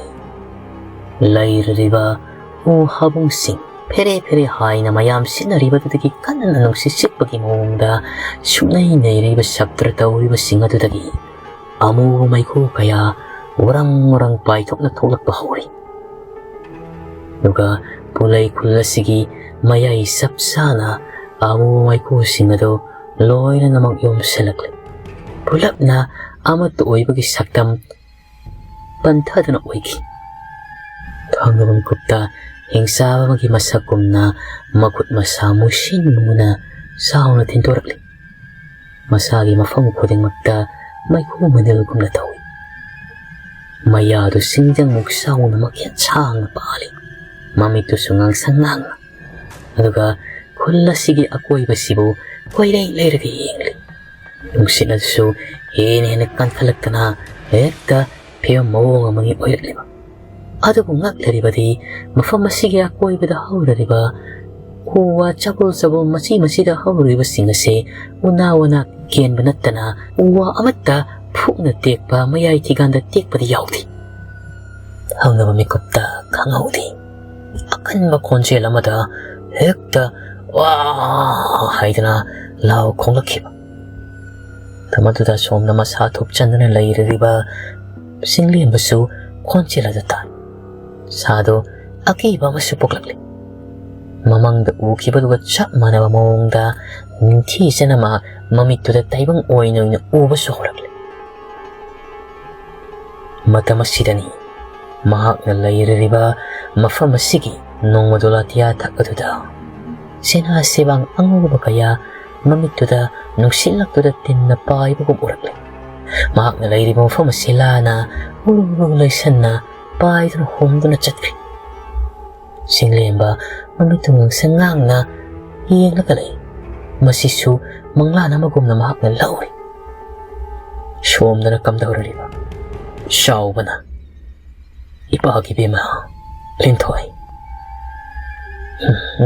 ꯂꯩꯔꯤꯕ ꯎ ꯍꯥꯕꯨꯡꯁꯤꯡ ꯐꯦꯔꯦ ꯐꯦꯔꯦ ꯍꯥꯏꯅ ꯃꯌꯥꯝ ꯁꯤꯠꯅꯔꯤꯕꯗꯨꯗꯒꯤ ꯀꯟꯅ ꯅꯨꯡꯁꯤꯠ ꯁꯤꯠꯄꯒꯤ ꯃꯑꯣꯡꯗ ꯁꯨꯛꯅꯩ ꯅꯩꯔꯤꯕ ꯁꯞꯇ꯭ꯔ ꯇꯧꯔꯤꯕꯁꯤꯡ ꯑꯗꯨꯗꯒꯤ ꯑꯃꯨꯕ ꯃꯩꯈꯨ ꯀꯌꯥ ꯎꯔꯪ ꯎꯔꯪ ꯄꯥꯏꯊꯣꯛꯅ ꯊꯣꯛꯂꯛꯄ ꯍꯧꯔꯤ꯫ ꯑꯗꯨꯒ ꯄꯨꯂꯩ ꯈꯨꯜ ꯑꯁꯤꯒꯤ ꯃꯌꯥꯏ ꯆꯞ ꯆꯥꯅ ꯑꯃꯨꯕ ꯃꯩꯈꯨꯁꯤꯡ ꯑꯗꯨ ꯂꯣꯏꯅꯃꯛ ꯌꯣꯝꯁꯤꯜꯂꯛꯂꯤ꯫ ꯄꯨꯂꯞꯅ ꯑꯃꯠꯇ ꯑꯣꯏꯕꯒꯤ ꯁꯛꯇꯝ ꯄꯟꯊꯗꯨꯅ ꯑꯣꯏꯈꯤ꯫ ꯊꯪꯅꯕ ꯃꯤꯀꯨꯞꯇ ꯍꯤꯡꯆꯥꯕ ꯑꯃꯒꯤ ꯃꯁꯛꯀꯨꯝꯅ ꯃꯈꯨꯠ ꯃꯁꯥ ꯃꯨꯁꯤꯟ ꯃꯨꯅ ꯆꯥꯎꯅ ꯊꯤꯟꯗꯣꯔꯛꯂꯤ꯫ ꯃꯁꯥꯒꯤ ꯃꯐꯝ ꯈꯨꯗꯤꯡꯃꯛꯇ ꯃꯩꯈꯨ ꯃꯅꯤꯜꯒꯨꯝꯅ ꯇꯧꯏ꯫ ꯃꯌꯥꯗꯨ ꯁꯤꯡꯖꯪꯃꯨꯛ ꯆꯥꯎꯅ ꯃꯈꯦꯠ ꯁꯥꯡꯅ ꯄꯥꯜꯂꯤ꯫ ꯃꯃꯤꯠꯇꯨꯁꯨ ꯉꯥꯡꯁꯪ ꯉꯥꯡꯅ꯫ ꯑꯗꯨꯒ ꯈꯨꯜ ꯑꯁꯤꯒꯤ ꯑꯀꯣꯏꯕꯁꯤꯕꯨ ꯀꯣꯏꯔꯩ ꯂꯩꯔꯒ ꯌꯦꯡꯂꯤ꯫ ꯅꯨꯡꯁꯤꯠ ꯑꯗꯨꯁꯨ ꯍꯦꯟꯅ ꯍꯦꯟꯅ ꯀꯟꯈꯠꯂꯛꯇꯅ ꯍꯦꯛꯇ ꯐꯤꯕꯝ ꯃꯑꯣꯡ ꯑꯃꯒꯤ ꯑꯣꯏꯔꯛꯂꯤꯕ꯫ ꯑꯗꯨꯕꯨ ꯉꯛꯂꯔꯤꯕꯗꯤ ꯃꯐꯝ ꯑꯁꯤꯒꯤ ꯑꯀꯣꯏꯕꯗ ꯍꯧꯔꯤꯕ ꯎ ꯋꯥ ꯆꯕꯨꯜ ꯆꯕꯨꯜ ꯃꯆꯤ ꯃꯆꯤꯗ ꯍꯧꯔꯤꯕꯁꯤꯡ ꯑꯁꯤ ꯎꯅꯥ ꯋꯥꯅꯥ ꯀꯦꯟꯕ ꯅꯠꯇꯅ ꯎ ꯋꯥ ꯑꯃꯠꯇ ꯐꯨꯛꯅ ꯇꯦꯛꯄ, ꯃꯌꯥꯏ ꯊꯤꯒꯥꯟꯗ ꯇꯦꯛꯄꯗꯤ ꯌꯥꯎꯗꯦ꯫ ꯍꯧꯅꯕ ꯃꯤꯀꯨꯞꯇ ꯈꯪꯍꯧꯗꯦ꯫ ꯑꯀꯟꯕ ꯈꯣꯟꯖꯦꯜ ꯑꯃꯗ ꯍꯦꯛꯇ "ꯋꯥ" ꯍꯥꯏꯗꯅ ꯂꯥꯎ ꯈꯣꯡꯂꯛꯈꯤꯕ꯫ ꯃꯗꯨꯗ ꯑꯁꯣꯝꯗ ꯃꯁꯥ ꯊꯨꯞꯆꯟꯗꯨꯅ ꯂꯩꯔꯤꯕ ꯆꯤꯡꯂꯦꯝꯕꯁꯨ ꯈꯣꯟꯖꯦꯜ ꯑꯗꯨ ꯇꯥꯏ꯫ ꯏꯁꯥꯗꯣ ꯑꯀꯤꯕ ꯑꯃꯁꯨ ꯄꯣꯛꯂꯛꯂꯤ꯫ ꯃꯃꯥꯡꯗ ꯎꯈꯤꯕꯗꯨꯒ ꯆꯞ ꯃꯥꯟꯅꯕ ꯃꯑꯣꯡꯗ ꯅꯤꯡꯊꯤꯖꯅ ꯃꯍꯥꯛ ꯃꯃꯤꯠꯇꯨꯗ ꯇꯥꯏꯕꯪ ꯑꯣꯏꯅ ꯑꯣꯏꯅ ꯎꯕꯁꯨ ꯍꯧꯔꯛꯂꯤ꯫ ꯃꯇꯝ ꯑꯁꯤꯗꯅꯤ ꯃꯍꯥꯛꯅ ꯂꯩꯔꯤꯕ ꯃꯐꯝ ꯑꯁꯤꯒꯤ ꯅꯣꯡꯃꯗꯣꯜ ꯑꯇꯤꯌꯥꯊꯛ ꯑꯗꯨꯗ ꯁꯦꯅꯥ ꯁꯦꯕꯥꯡ ꯑꯉꯧꯕ ꯀꯌꯥ ꯃꯃꯤꯠꯇꯨꯗ ꯅꯨꯡꯁꯤꯠꯂꯛꯇꯨꯗ ꯇꯤꯟꯅ ꯄꯥꯏꯕꯒꯨꯝ ꯎꯔꯛꯂꯦ꯫ ꯃꯍꯥꯛꯅ ꯂꯩꯔꯤꯕ ꯃꯐꯝ ꯑꯁꯤ ꯂꯥꯅ ꯎꯔꯨ ꯎꯔꯨ ꯂꯩꯁꯟꯅ ꯄꯥꯏꯗꯨꯅ ꯍꯣꯝꯗꯨꯅ ꯆꯠꯈ꯭ꯔꯦ꯫ ꯆꯤꯡꯂꯦꯝꯕ ꯃꯃꯤꯠꯇꯨ ꯉꯥꯡꯁꯪ ꯉꯥꯡꯅ ꯌꯦꯡꯂꯒ ꯂꯩ꯫ ꯃꯁꯤꯁꯨ ꯃꯪꯂꯥꯟ ꯑꯃꯒꯨꯝꯅ ꯃꯍꯥꯛꯅ ꯂꯧꯔꯤ꯫ ꯁꯣꯝꯗꯅ ꯀꯝꯗꯧꯔꯤꯕ? ꯆꯥꯎꯕꯅ, "ꯏꯄꯥꯒꯤ ꯏꯕꯦꯝꯃ ꯂꯤꯟꯊꯣꯏ,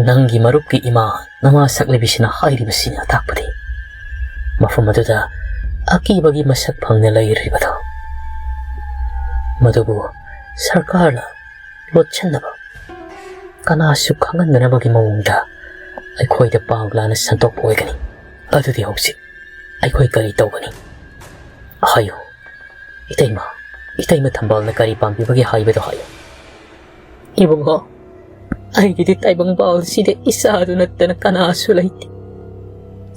ꯅꯪꯒꯤ ꯃꯔꯨꯞꯀꯤ ꯏꯃꯥ ꯅꯃꯥ ꯁꯛꯂꯤꯕꯤꯁꯤꯅ ꯍꯥꯏꯔꯤꯕꯁꯤꯅ ꯇꯥꯛꯄꯗꯤ ꯃꯐꯝ ꯑꯗꯨꯗ ꯑꯀꯤꯕꯒꯤ ꯃꯁꯛ ꯐꯪꯅ ꯂꯩꯔꯤꯕꯗꯣ, ꯃꯗꯨꯕꯨ ꯁꯔꯀꯥꯔꯅ ꯂꯣꯠꯁꯤꯟꯅꯕ, ꯀꯅꯥꯁꯨ ꯈꯪꯍꯟꯗꯅꯕꯒꯤ ꯃꯑꯣꯡꯗ ꯑꯩꯈꯣꯏꯗ ꯄꯥꯎ ꯂꯥꯟꯅ ꯁꯟꯗꯣꯛꯄ ꯑꯣꯏꯒꯅꯤ꯫ ꯑꯗꯨꯗꯤ ꯍꯧꯖꯤꯛ ꯑꯩꯈꯣꯏ ꯀꯔꯤ ꯇꯧꯒꯅꯤ? ꯍꯥꯏꯌꯨ, ꯏꯇꯩꯃ, ꯏꯇꯩꯃ ꯊꯝꯕꯥꯜꯅ ꯀꯔꯤ ꯄꯥꯝꯕꯤꯕꯒꯦ ꯍꯥꯏꯕꯗꯣ ꯍꯥꯏꯌꯨ꯫" "ꯏꯕꯨꯡꯉꯣ, ꯑꯩꯒꯤꯗꯤ ꯇꯥꯏꯕꯪ ꯄꯥꯜꯁꯤꯗ ꯏꯆꯥꯗꯨ ꯅꯠꯇꯅ ꯀꯅꯥꯁꯨ ꯂꯩꯇꯦ꯫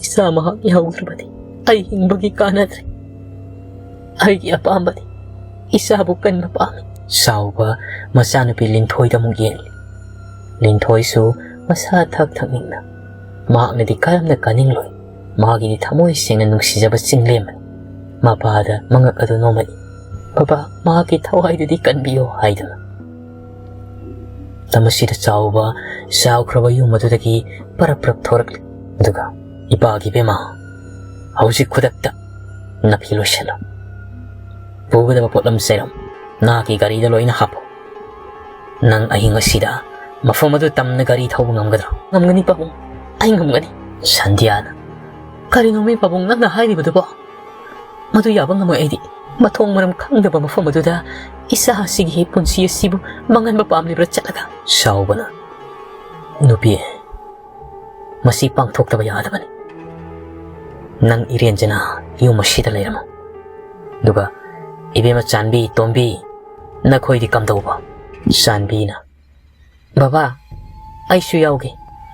ꯏꯆꯥ ꯃꯍꯥꯛ ꯌꯥꯎꯗ꯭ꯔꯕꯗꯤ ꯑꯩ ꯍꯤꯡꯕꯒꯤ ꯀꯥꯟꯅꯗ꯭ꯔꯦ꯫ ꯑꯩꯒꯤ ꯑꯄꯥꯝꯕꯗꯤ ꯏꯆꯥꯕꯨ ꯀꯟꯕ ꯄꯥꯝꯃꯤ꯫" ꯆꯥꯎꯕ ꯃꯆꯥꯅꯨꯄꯤ ꯂꯤꯟꯊꯣꯏꯗ ꯑꯃꯨꯛ ꯌꯦꯡꯂꯤ꯫ ꯂꯤꯟꯊꯣꯏꯁꯨ ꯃꯁꯥ ꯊꯛ ꯊꯛ ꯅꯤꯡꯅ, ꯃꯍꯥꯛꯅꯗꯤ ꯀꯔꯝꯅ ꯀꯥꯅꯤꯡꯂꯣꯏ? ꯃꯥꯒꯤꯗꯤ ꯊꯃꯣꯏ ꯁꯦꯡꯅ ꯅꯨꯡꯁꯤꯖꯕ ꯆꯤꯡꯂꯦꯝꯕꯅꯤ꯫ ꯃꯄꯥꯗ ꯃꯉꯛ ꯑꯗꯨ ꯅꯣꯝꯃꯛꯏ꯫ "ꯕꯕꯥ, ꯃꯍꯥꯛꯀꯤ ꯊꯋꯥꯏꯗꯨꯗꯤ ꯀꯟꯕꯤꯌꯣ" ꯍꯥꯏꯗꯨꯅ꯫ ꯃꯇꯝ ꯑꯁꯤꯗ ꯆꯥꯎꯕ ꯆꯥꯎꯈ꯭ꯔꯕ ꯌꯨꯝ ꯑꯗꯨꯗꯒꯤ ꯄꯔꯞ ꯄꯔꯞ ꯊꯣꯔꯛꯂꯤ꯫ ꯑꯗꯨꯒ, "ꯏꯄꯥꯒꯤ ꯏꯕꯦꯝꯃ, ꯍꯧꯖꯤꯛ ꯈꯨꯗꯛꯇ ꯅꯐꯤ ꯂꯣꯏꯁꯤꯜꯂꯨ꯫ ꯄꯨꯒꯗꯕ ꯄꯣꯠꯂꯝ ꯆꯩꯔꯝ ꯅꯍꯥꯛꯀꯤ ꯒꯥꯔꯤꯗ ꯂꯣꯏꯅ ꯍꯥꯞꯄꯨ꯫ ꯅꯪ ꯑꯍꯤꯡ ꯑꯁꯤꯗ ꯃꯐꯝ ꯑꯗꯨ ꯇꯝꯅ ꯒꯥꯔꯤ ꯊꯧꯕ ꯉꯝꯒꯗ꯭ꯔꯣ?" "ꯉꯝꯒꯅꯤ ꯄꯥꯕꯨꯡ, ꯑꯩ ꯉꯝꯒꯅꯤ꯫" ꯁꯟꯙ꯭ꯌꯥꯅ, "ꯀꯔꯤꯅꯣꯃꯤ ꯄꯥꯕꯨꯡ ꯅꯪꯅ ꯍꯥꯏꯔꯤꯕꯗꯨꯕꯣ? ꯃꯗꯨ ꯌꯥꯕ ꯉꯝꯃꯣꯏ ꯑꯩꯗꯤ꯫ ꯃꯊꯣꯡ ꯃꯔꯝ ꯈꯪꯗꯕ ꯃꯐꯝ ꯑꯗꯨꯗ ꯏꯆꯥ ꯑꯁꯤꯒꯤ ꯄꯨꯟꯁꯤ ꯑꯁꯤꯕꯨ ꯃꯥꯡꯍꯟꯕ ꯄꯥꯝꯂꯤꯕ꯭ꯔꯥ ꯆꯠꯂꯒ?" ꯆꯥꯎꯕꯅ, "ꯅꯨꯄꯤ, ꯃꯁꯤ ꯄꯥꯡꯊꯣꯛꯇꯕ ꯌꯥꯗꯕꯅꯤ꯫ "ꯅꯪ ꯏꯔꯦꯟꯖꯅ ꯌꯨꯝ ꯑꯁꯤꯗ ꯂꯩꯔꯝꯃꯨ꯫ ꯑꯗꯨꯒ ꯏꯕꯦꯝꯃ ꯆꯥꯟꯕꯤ, ꯇꯣꯝꯕꯤ, ꯅꯈꯣꯏꯗꯤ ꯀꯝꯗꯧꯕ?" ꯆꯥꯟꯕꯤꯅ, "ꯕꯕꯥ, ꯑꯩꯁꯨ ꯌꯥꯎꯒꯦ꯫"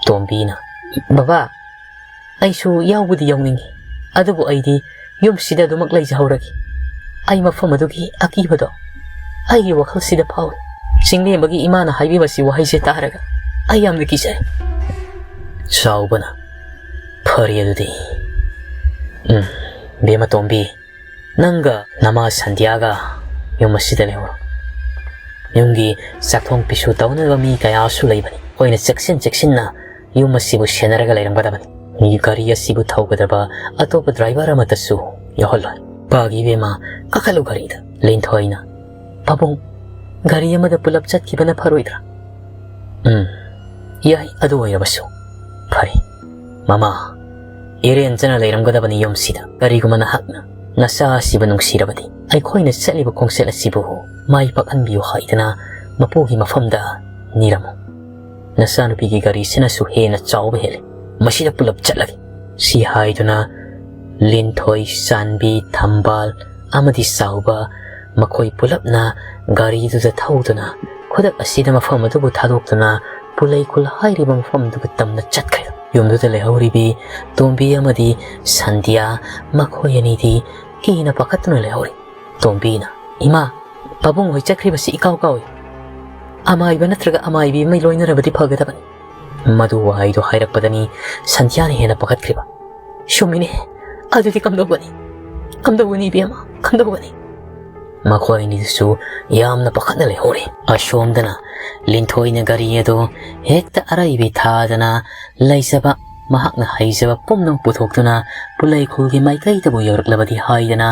ꯇꯣꯝꯕꯤꯅ, "ꯕꯕꯥ, ꯑꯩꯁꯨ ꯌꯥꯎꯕꯨꯗꯤ ꯌꯥꯎꯅꯤꯡꯉꯤ, ꯑꯗꯨꯕꯨ ꯑꯩꯗꯤ ꯌꯨꯝꯁꯤꯗ ꯑꯗꯨꯃꯛ ꯂꯩꯖꯍꯧꯔꯒꯦ꯫ ꯑꯩ ꯃꯐꯝ ꯑꯗꯨꯒꯤ ꯑꯀꯤꯕꯗꯣ ꯑꯩꯒꯤ ꯋꯥꯈꯜꯁꯤꯗ ꯐꯥꯎꯏ꯫ ꯆꯤꯡꯂꯦꯝꯕꯒꯤ ꯏꯃꯥꯅ ꯍꯥꯏꯕꯤꯕꯁꯤ ꯋꯥꯍꯩꯁꯦ ꯇꯥꯔꯒ ꯑꯩ ꯌꯥꯝꯅ ꯀꯤꯖꯔꯦ꯫" ꯆꯥꯎꯕꯅ, "ꯐꯔꯦ ꯑꯗꯨꯗꯤ, ꯎꯝ, ꯕꯦꯝꯃ ꯇꯣꯝꯕꯤ, ꯅꯪꯒ ꯅꯃꯥ ꯁꯟꯙ꯭ꯌꯥꯒ ꯌꯨꯝ ꯑꯁꯤꯗ ꯂꯩꯍꯧꯔꯣ꯫ ꯌꯨꯝꯒꯤ ꯆꯥꯛꯊꯣꯡ ꯐꯤꯁꯨ ꯇꯧꯅꯕ ꯃꯤ ꯀꯌꯥꯁꯨ ꯂꯩꯕꯅꯤ꯫ ꯑꯩꯈꯣꯏꯅ ꯆꯦꯛꯁꯤꯟ ꯆꯦꯛꯁꯤꯟꯅ ꯌꯨꯝ ꯑꯁꯤꯕꯨ ꯁꯦꯟꯅꯔꯒ ꯂꯩꯔꯝꯒꯗꯕꯅꯤ꯫ ꯒꯥꯔꯤ ꯑꯁꯤꯕꯨ ꯊꯧꯒꯗꯕ ꯑꯇꯣꯞꯄ ꯗ꯭ꯔꯥꯏꯚꯔ ꯑꯃꯠꯇꯁꯨ ꯌꯥꯎꯍꯜꯂꯣꯏ꯫ ꯄꯥꯒꯤ ꯏꯕꯦꯝꯃ, ꯀꯥꯈꯠꯂꯨ ꯒꯥꯔꯤꯗ꯫" ꯂꯤꯟꯊꯣꯏꯅ, "ꯄꯥꯕꯨꯡ, ꯒꯥꯔꯤ ꯑꯃꯗ ꯄꯨꯂꯞ ꯆꯠꯈꯤꯕꯅ ꯐꯔꯣꯏꯗ꯭ꯔꯥ?" "ꯎꯝ, ꯌꯥꯏ, ꯑꯗꯨ ꯑꯣꯏꯔꯕꯁꯨ ꯐꯔꯦ꯫ ꯃꯃꯥ, ꯏꯔꯦꯟꯖꯅ ꯂꯩꯔꯝꯒꯗꯕꯅꯤ ꯌꯨꯝꯁꯤꯗ꯫ ꯀꯔꯤꯒꯨꯝꯕ ꯅꯍꯥꯛꯅ ꯅꯆꯥ ꯑꯁꯤꯕꯨ ꯅꯨꯡꯁꯤꯔꯕꯗꯤ, ꯑꯩꯈꯣꯏꯅ ꯆꯠꯂꯤꯕ ꯈꯣꯡꯆꯠ ꯑꯁꯤꯕꯨ ꯃꯥꯏ ꯄꯥꯛꯍꯟꯕꯤꯌꯨ ꯍꯥꯏꯗꯅ ꯃꯄꯨꯒꯤ ꯃꯐꯝꯗ ꯅꯤꯔꯝꯃꯨ꯫ ꯅꯆꯥꯅꯨꯄꯤꯒꯤ ꯒꯥꯔꯤꯁꯤꯅꯁꯨ ꯍꯦꯟꯅ ꯆꯥꯎꯕ ꯍꯦꯜꯂꯤ꯫ ꯃꯁꯤꯗ ꯄꯨꯂꯞ ꯆꯠꯂꯒꯦ꯫" ꯁꯤ ꯍꯥꯏꯗꯨꯅ ꯂꯤꯟꯊꯣꯏ, ꯆꯥꯟꯕꯤ, ꯊꯝꯕꯥꯜ ꯑꯃꯗꯤ ꯆꯥꯎꯕ, ꯃꯈꯣꯏ ꯄꯨꯂꯞꯅ ꯒꯥꯔꯤꯗꯨꯗ ꯊꯧꯗꯨꯅ ꯈꯨꯗꯛ ꯑꯁꯤꯗ ꯃꯐꯝ ꯑꯗꯨꯕꯨ ꯊꯥꯗꯣꯛꯇꯨꯅ ꯄꯨꯂꯩꯈꯨꯜ ꯍꯥꯏꯔꯤꯕ ꯃꯐꯝꯗꯨꯒ ꯇꯝꯅ ꯆꯠꯈ꯭ꯔꯦ꯫ ꯌꯨꯝꯗꯨꯗ ꯂꯩꯍꯧꯔꯤꯕꯤ ꯇꯣꯝꯕꯤ ꯑꯃꯗꯤ ꯁꯟꯙ꯭ꯌꯥ, ꯃꯈꯣꯏ ꯑꯅꯤꯗꯤ ꯀꯤꯅ ꯄꯥꯈꯠꯇꯨꯅ ꯂꯩꯍꯧꯔꯤ꯫ ꯇꯣꯝꯕꯤꯅ, "ꯏꯃꯥ, ꯄꯥꯕꯨꯡ ꯍꯣꯏ ꯆꯠꯈ꯭ꯔꯤꯕꯁꯤ ꯏꯀꯥꯎ ꯀꯥꯎꯏ꯫ ꯑꯃꯥꯏꯕ ꯅꯠꯇ꯭ꯔꯒ ꯑꯃꯥꯏꯕꯤ ꯑꯃ ꯂꯣꯏꯅꯔꯕꯗꯤ ꯐꯒꯗꯕꯅꯤ꯫" ꯃꯗꯨ ꯋꯥꯍꯩꯗꯨ ꯍꯥꯏꯔꯛꯄꯗꯅꯤ ꯁꯟꯙ꯭ꯌꯥꯅ ꯍꯦꯟꯅ ꯄꯥꯈꯠꯈ꯭ꯔꯤꯕ꯫ "ꯆꯨꯝꯃꯤꯅꯦ, ꯑꯗꯨꯗꯤ ꯀꯝꯗꯧꯒꯅꯤ? ꯀꯝꯗꯧꯒꯅꯤ ꯏꯕꯦꯝꯃ, ꯀꯝꯗꯧꯒꯅꯤ?" ꯃꯈꯣꯏ ꯑꯅꯤꯗꯨꯁꯨ ꯌꯥꯝꯅ ꯄꯥꯈꯠꯅ ꯂꯩꯍꯧꯔꯦ꯫ ꯑꯁꯣꯝꯗꯅ ꯂꯤꯟꯊꯣꯏꯅ ꯒꯥꯔꯤ ꯑꯗꯨ ꯍꯦꯛꯇ ꯑꯔꯩꯕꯤ ꯊꯥꯗꯅ ꯂꯩꯖꯕ, ꯃꯍꯥꯛꯅ ꯍꯩꯖꯕ ꯄꯨꯝꯅꯃꯛ ꯄꯨꯊꯣꯛꯇꯨꯅ ꯄꯨꯂꯩꯈꯨꯜꯒꯤ ꯃꯥꯏꯀꯩꯗꯕꯨ ꯌꯧꯔꯛꯂꯕꯗꯤ ꯍꯥꯏꯗꯅ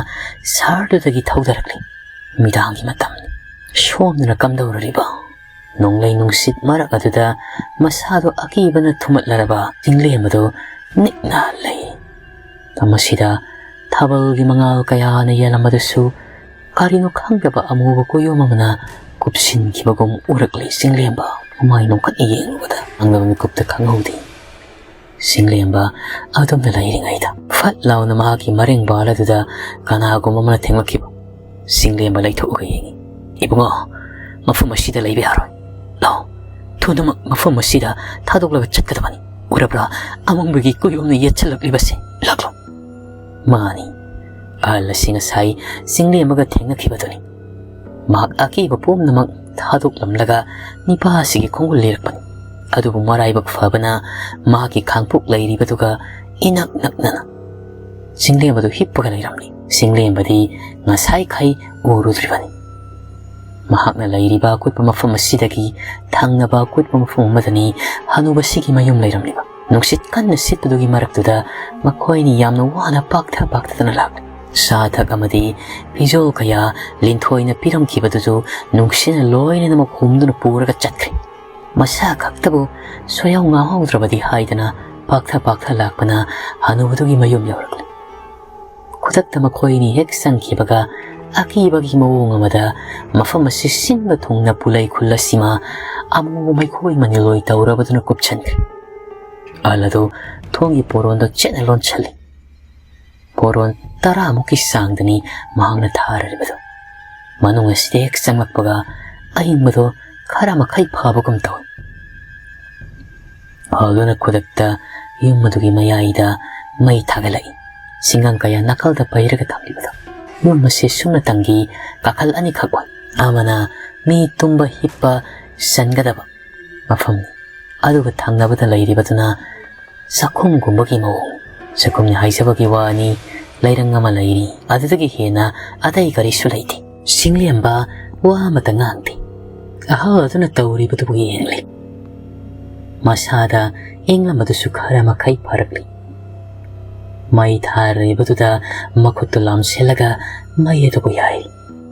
ꯁꯍꯔꯗꯨꯗꯒꯤ ꯊꯧꯗꯔꯛꯂꯤ꯫ ꯃꯤꯗꯥꯡꯒꯤ ꯃꯇꯝ꯫ ꯁꯣꯝꯗꯅ ꯀꯝꯗꯧꯔꯨꯔꯤꯕ? ꯅꯣꯡꯂꯩ ꯅꯨꯡꯁꯤꯠ ꯃꯔꯛ ꯑꯗꯨꯗ ꯃꯁꯥꯗꯨ ꯑꯀꯤꯕꯅ ꯊꯨꯝꯃꯠꯂꯔꯕ ꯆꯤꯡꯂꯦꯝ ꯑꯗꯨ ꯅꯤꯛꯅ ꯂꯩ꯫ ꯃꯁꯤꯗ ꯊꯥꯕꯜꯒꯤ ꯃꯉꯥꯜ ꯀꯌꯥꯅ ꯌꯦꯜꯂꯝꯕꯗꯨꯁꯨ ꯀꯔꯤꯅꯣ ꯈꯪꯗꯕ ꯑꯃꯨꯕ ꯀꯣꯌꯣꯝ ꯑꯃꯅ ꯀꯨꯞꯁꯤꯟꯈꯤꯕꯒꯨꯝ ꯎꯔꯛꯂꯤ꯫ ꯆꯤꯡꯂꯦꯝꯕ ꯃꯃꯥꯏ ꯅꯣꯡꯈꯠꯅ ꯌꯦꯡꯂꯨꯕꯗ ꯈꯪꯗꯕ ꯃꯤꯀꯨꯞꯇ ꯈꯪꯍꯧꯗꯦ꯫ ꯁꯤꯡꯂꯦꯝꯕ ꯑꯗꯨꯝꯅ ꯂꯩꯔꯤꯉꯩꯗ ꯐꯠ ꯂꯥꯎꯅ ꯃꯍꯥꯛꯀꯤ ꯃꯔꯦꯡꯕꯥꯜ ꯑꯗꯨꯗ ꯀꯅꯥꯒꯨꯝꯕ ꯑꯃꯅ ꯊꯦꯡꯂꯛꯈꯤꯕ꯫ ꯁꯤꯡꯂꯦꯝꯕ ꯂꯩꯊꯣꯛꯑꯒ ꯌꯦꯡꯉꯤ꯫ "ꯏꯕꯨꯡꯉꯣ, ꯃꯐꯝ ꯑꯁꯤꯗ ꯂꯩꯕ ꯌꯥꯔꯣꯏ꯫ ꯂꯥꯛꯑꯣ, ꯊꯨꯅꯃꯛ ꯃꯐꯝ ꯑꯁꯤꯗ ꯊꯥꯗꯣꯛꯂꯒ ꯆꯠꯀꯗꯕꯅꯤ꯫ ꯎꯔꯕ꯭ꯔꯥ, ꯑꯃꯝꯕꯒꯤ ꯀꯨꯌꯣꯝꯅ ꯌꯦꯠꯁꯜꯂꯛꯂꯤꯕꯁꯦ? ꯂꯥꯛꯂꯣ꯫" ꯃꯥꯅꯤ, ꯑꯍꯜ ꯑꯁꯤ ꯉꯁꯥꯏ ꯆꯤꯡꯂꯦꯝꯕꯒ ꯊꯦꯡꯅꯈꯤꯕꯗꯨꯅꯤ꯫ ꯃꯍꯥꯛ ꯑꯀꯤꯕ ꯄꯨꯝꯅꯃꯛ ꯊꯥꯗꯣꯛꯂꯝꯂꯒ ꯅꯤꯄꯥ ꯑꯁꯤꯒꯤ ꯈꯣꯡꯒꯨꯜ ꯂꯤꯔꯛꯄꯅꯤ꯫ ꯑꯗꯨꯕꯨ ꯃꯔꯥꯏꯕꯛ ꯐꯕꯅ ꯃꯍꯥꯛꯀꯤ ꯈꯥꯡꯄꯣꯛ ꯂꯩꯔꯤꯕꯗꯨꯒ ꯏꯅꯛ ꯅꯛꯅꯅ ꯆꯤꯡꯂꯦꯝꯕꯗꯨ ꯍꯤꯞꯄꯒ ꯂꯩꯔꯝꯂꯤ꯫ ꯆꯤꯡꯂꯦꯝꯕꯗꯤ ꯉꯁꯥꯏꯈꯩ ꯎꯔꯨꯗ꯭ꯔꯤꯕꯅꯤ꯫ ꯃꯍꯥꯛꯅ ꯂꯩꯔꯤꯕ ꯑꯀꯨꯠꯄ ꯃꯐꯝ ꯑꯁꯤꯗꯒꯤ ꯊꯪꯅꯕ ꯑꯀꯨꯠꯄ ꯃꯐꯝ ꯑꯃꯗꯅꯤ ꯍꯅꯨꯕꯁꯤꯒꯤ ꯃꯌꯨꯝ ꯂꯩꯔꯝꯂꯤꯕ꯫ ꯅꯨꯡꯁꯤꯠ ꯀꯟꯅ ꯁꯤꯠꯄꯗꯨꯒꯤ ꯃꯔꯛꯇꯨꯗ ꯃꯈꯣꯏ ꯑꯅꯤ ꯌꯥꯝꯅ ꯋꯥꯅ ꯄꯥꯛꯊ ꯄꯥꯛꯊꯗꯨꯅ ꯂꯥꯛꯂꯤ꯫ ꯆꯥ ꯊꯛ ꯑꯃꯗꯤ ꯐꯤꯖꯣꯜ ꯀꯌꯥ ꯂꯤꯟꯊꯣꯏꯅ ꯄꯤꯔꯝꯈꯤꯕꯗꯨꯁꯨ ꯅꯨꯡꯁꯤꯠꯅ ꯂꯣꯏꯅꯃꯛ ꯍꯨꯝꯗꯨꯅ ꯄꯨꯔꯒ ꯆꯠꯈ꯭ꯔꯦ꯫ ꯃꯁꯥ ꯈꯛꯇꯕꯨ ꯁꯣꯏꯍꯧ ꯉꯥꯍꯧꯗ꯭ꯔꯕꯗꯤ ꯍꯥꯏꯗꯅ ꯄꯥꯛꯊ ꯄꯥꯛꯊ ꯂꯥꯛꯄꯅ ꯍꯅꯨꯕꯗꯨꯒꯤ ꯃꯌꯨꯝ ꯌꯧꯔꯛꯂꯦ꯫ ꯈꯨꯗꯛꯇ ꯃꯈꯣꯏ ꯑꯅꯤ ꯍꯦꯛ ꯆꯪꯈꯤꯕꯒ ꯑꯀꯤꯕꯒꯤ ꯃꯑꯣꯡ ꯑꯃꯗ ꯃꯐꯝ ꯑꯁꯤ ꯁꯤꯟꯕ ꯊꯨꯡꯅ ꯄꯨꯂꯩ ꯈꯨꯜ ꯑꯁꯤꯃ ꯑꯃꯨꯕ ꯃꯩꯈꯣꯏ ꯃꯅꯤꯂꯣꯏ ꯇꯧꯔꯕꯗꯨꯅ ꯀꯨꯞꯁꯟꯈ꯭ꯔꯦ꯫ ꯑꯍꯜ ꯑꯗꯨ ꯊꯣꯡꯒꯤ ꯄꯣꯔꯣꯟꯗꯣ ꯆꯦꯠꯅ ꯂꯣꯟꯁꯜꯂꯤ꯫ ꯄꯣꯔꯣꯟ ꯇꯔꯥꯃꯨꯛꯀꯤ ꯆꯥꯡꯗꯅꯤ ꯃꯍꯥꯛꯅ ꯊꯥꯔꯤꯕꯗꯨ꯫ ꯃꯅꯨꯡ ꯑꯁꯤꯗ ꯍꯦꯛ ꯆꯪꯂꯛꯄꯒ ꯑꯏꯪꯕꯗꯣ ꯈꯔ ꯃꯈꯩ ꯐꯕꯒꯨꯝ ꯇꯧꯏ꯫ ꯑꯍꯜꯗꯨꯅ ꯈꯨꯗꯛꯇ ꯌꯨꯝ ꯑꯗꯨꯒꯤ ꯃꯌꯥꯏꯗ ꯃꯩ ꯊꯥꯒꯠꯂꯛꯏ꯫ ꯁꯤꯡꯒꯪ ꯀꯌꯥ ꯅꯥꯀꯜꯗ ꯄꯩꯔꯒ ꯊꯝꯂꯤꯕꯗꯣ꯫ ꯌꯨꯝ ꯑꯁꯤ ꯁꯨꯞꯅꯇꯪꯒꯤ ꯀꯥꯈꯜ ꯑꯅꯤꯈꯛ ꯑꯣꯏ꯫ ꯑꯃꯅ ꯃꯤ ꯇꯨꯝꯕ ꯍꯤꯞꯄ ꯆꯟꯒꯗꯕ ꯃꯐꯝꯅꯤ꯫ ꯑꯗꯨꯒ ꯊꯪꯅꯕꯗ ꯂꯩꯔꯤꯕꯗꯨꯅ ꯆꯥꯛꯈꯨꯝꯒꯨꯝꯕꯒꯤ ꯃꯑꯣꯡ꯫ ꯆꯥꯛꯈꯨꯝꯅꯤ ꯍꯥꯏꯖꯕꯒꯤ ꯋꯥꯅꯤ, ꯂꯩꯔꯪ ꯑꯃ ꯂꯩꯔꯤ, ꯑꯗꯨꯗꯒꯤ ꯍꯦꯟꯅ ꯑꯇꯩ ꯀꯔꯤꯁꯨ ꯂꯩꯇꯦ꯫ ꯁꯤꯡꯂꯦꯝꯕ ꯋꯥ ꯑꯃꯇ ꯉꯥꯡꯗꯦ꯫ ꯑꯍꯜ ꯑꯗꯨꯅ ꯇꯧꯔꯤꯕꯗꯨꯕꯨ ꯌꯦꯡꯂꯤ꯫ ꯃꯁꯥꯗ ꯏꯪꯂꯝꯕꯗꯨꯁꯨ ꯈꯔ ꯃꯈꯩ ꯐꯔꯛꯂꯤ꯫ ꯃꯩ ꯊꯥꯔꯤꯕꯗꯨꯗ ꯃꯈꯨꯠꯇꯨ ꯂꯥꯝꯁꯤꯜꯂꯒ ꯃꯩ ꯑꯗꯨꯕꯨ ꯌꯥꯏ꯫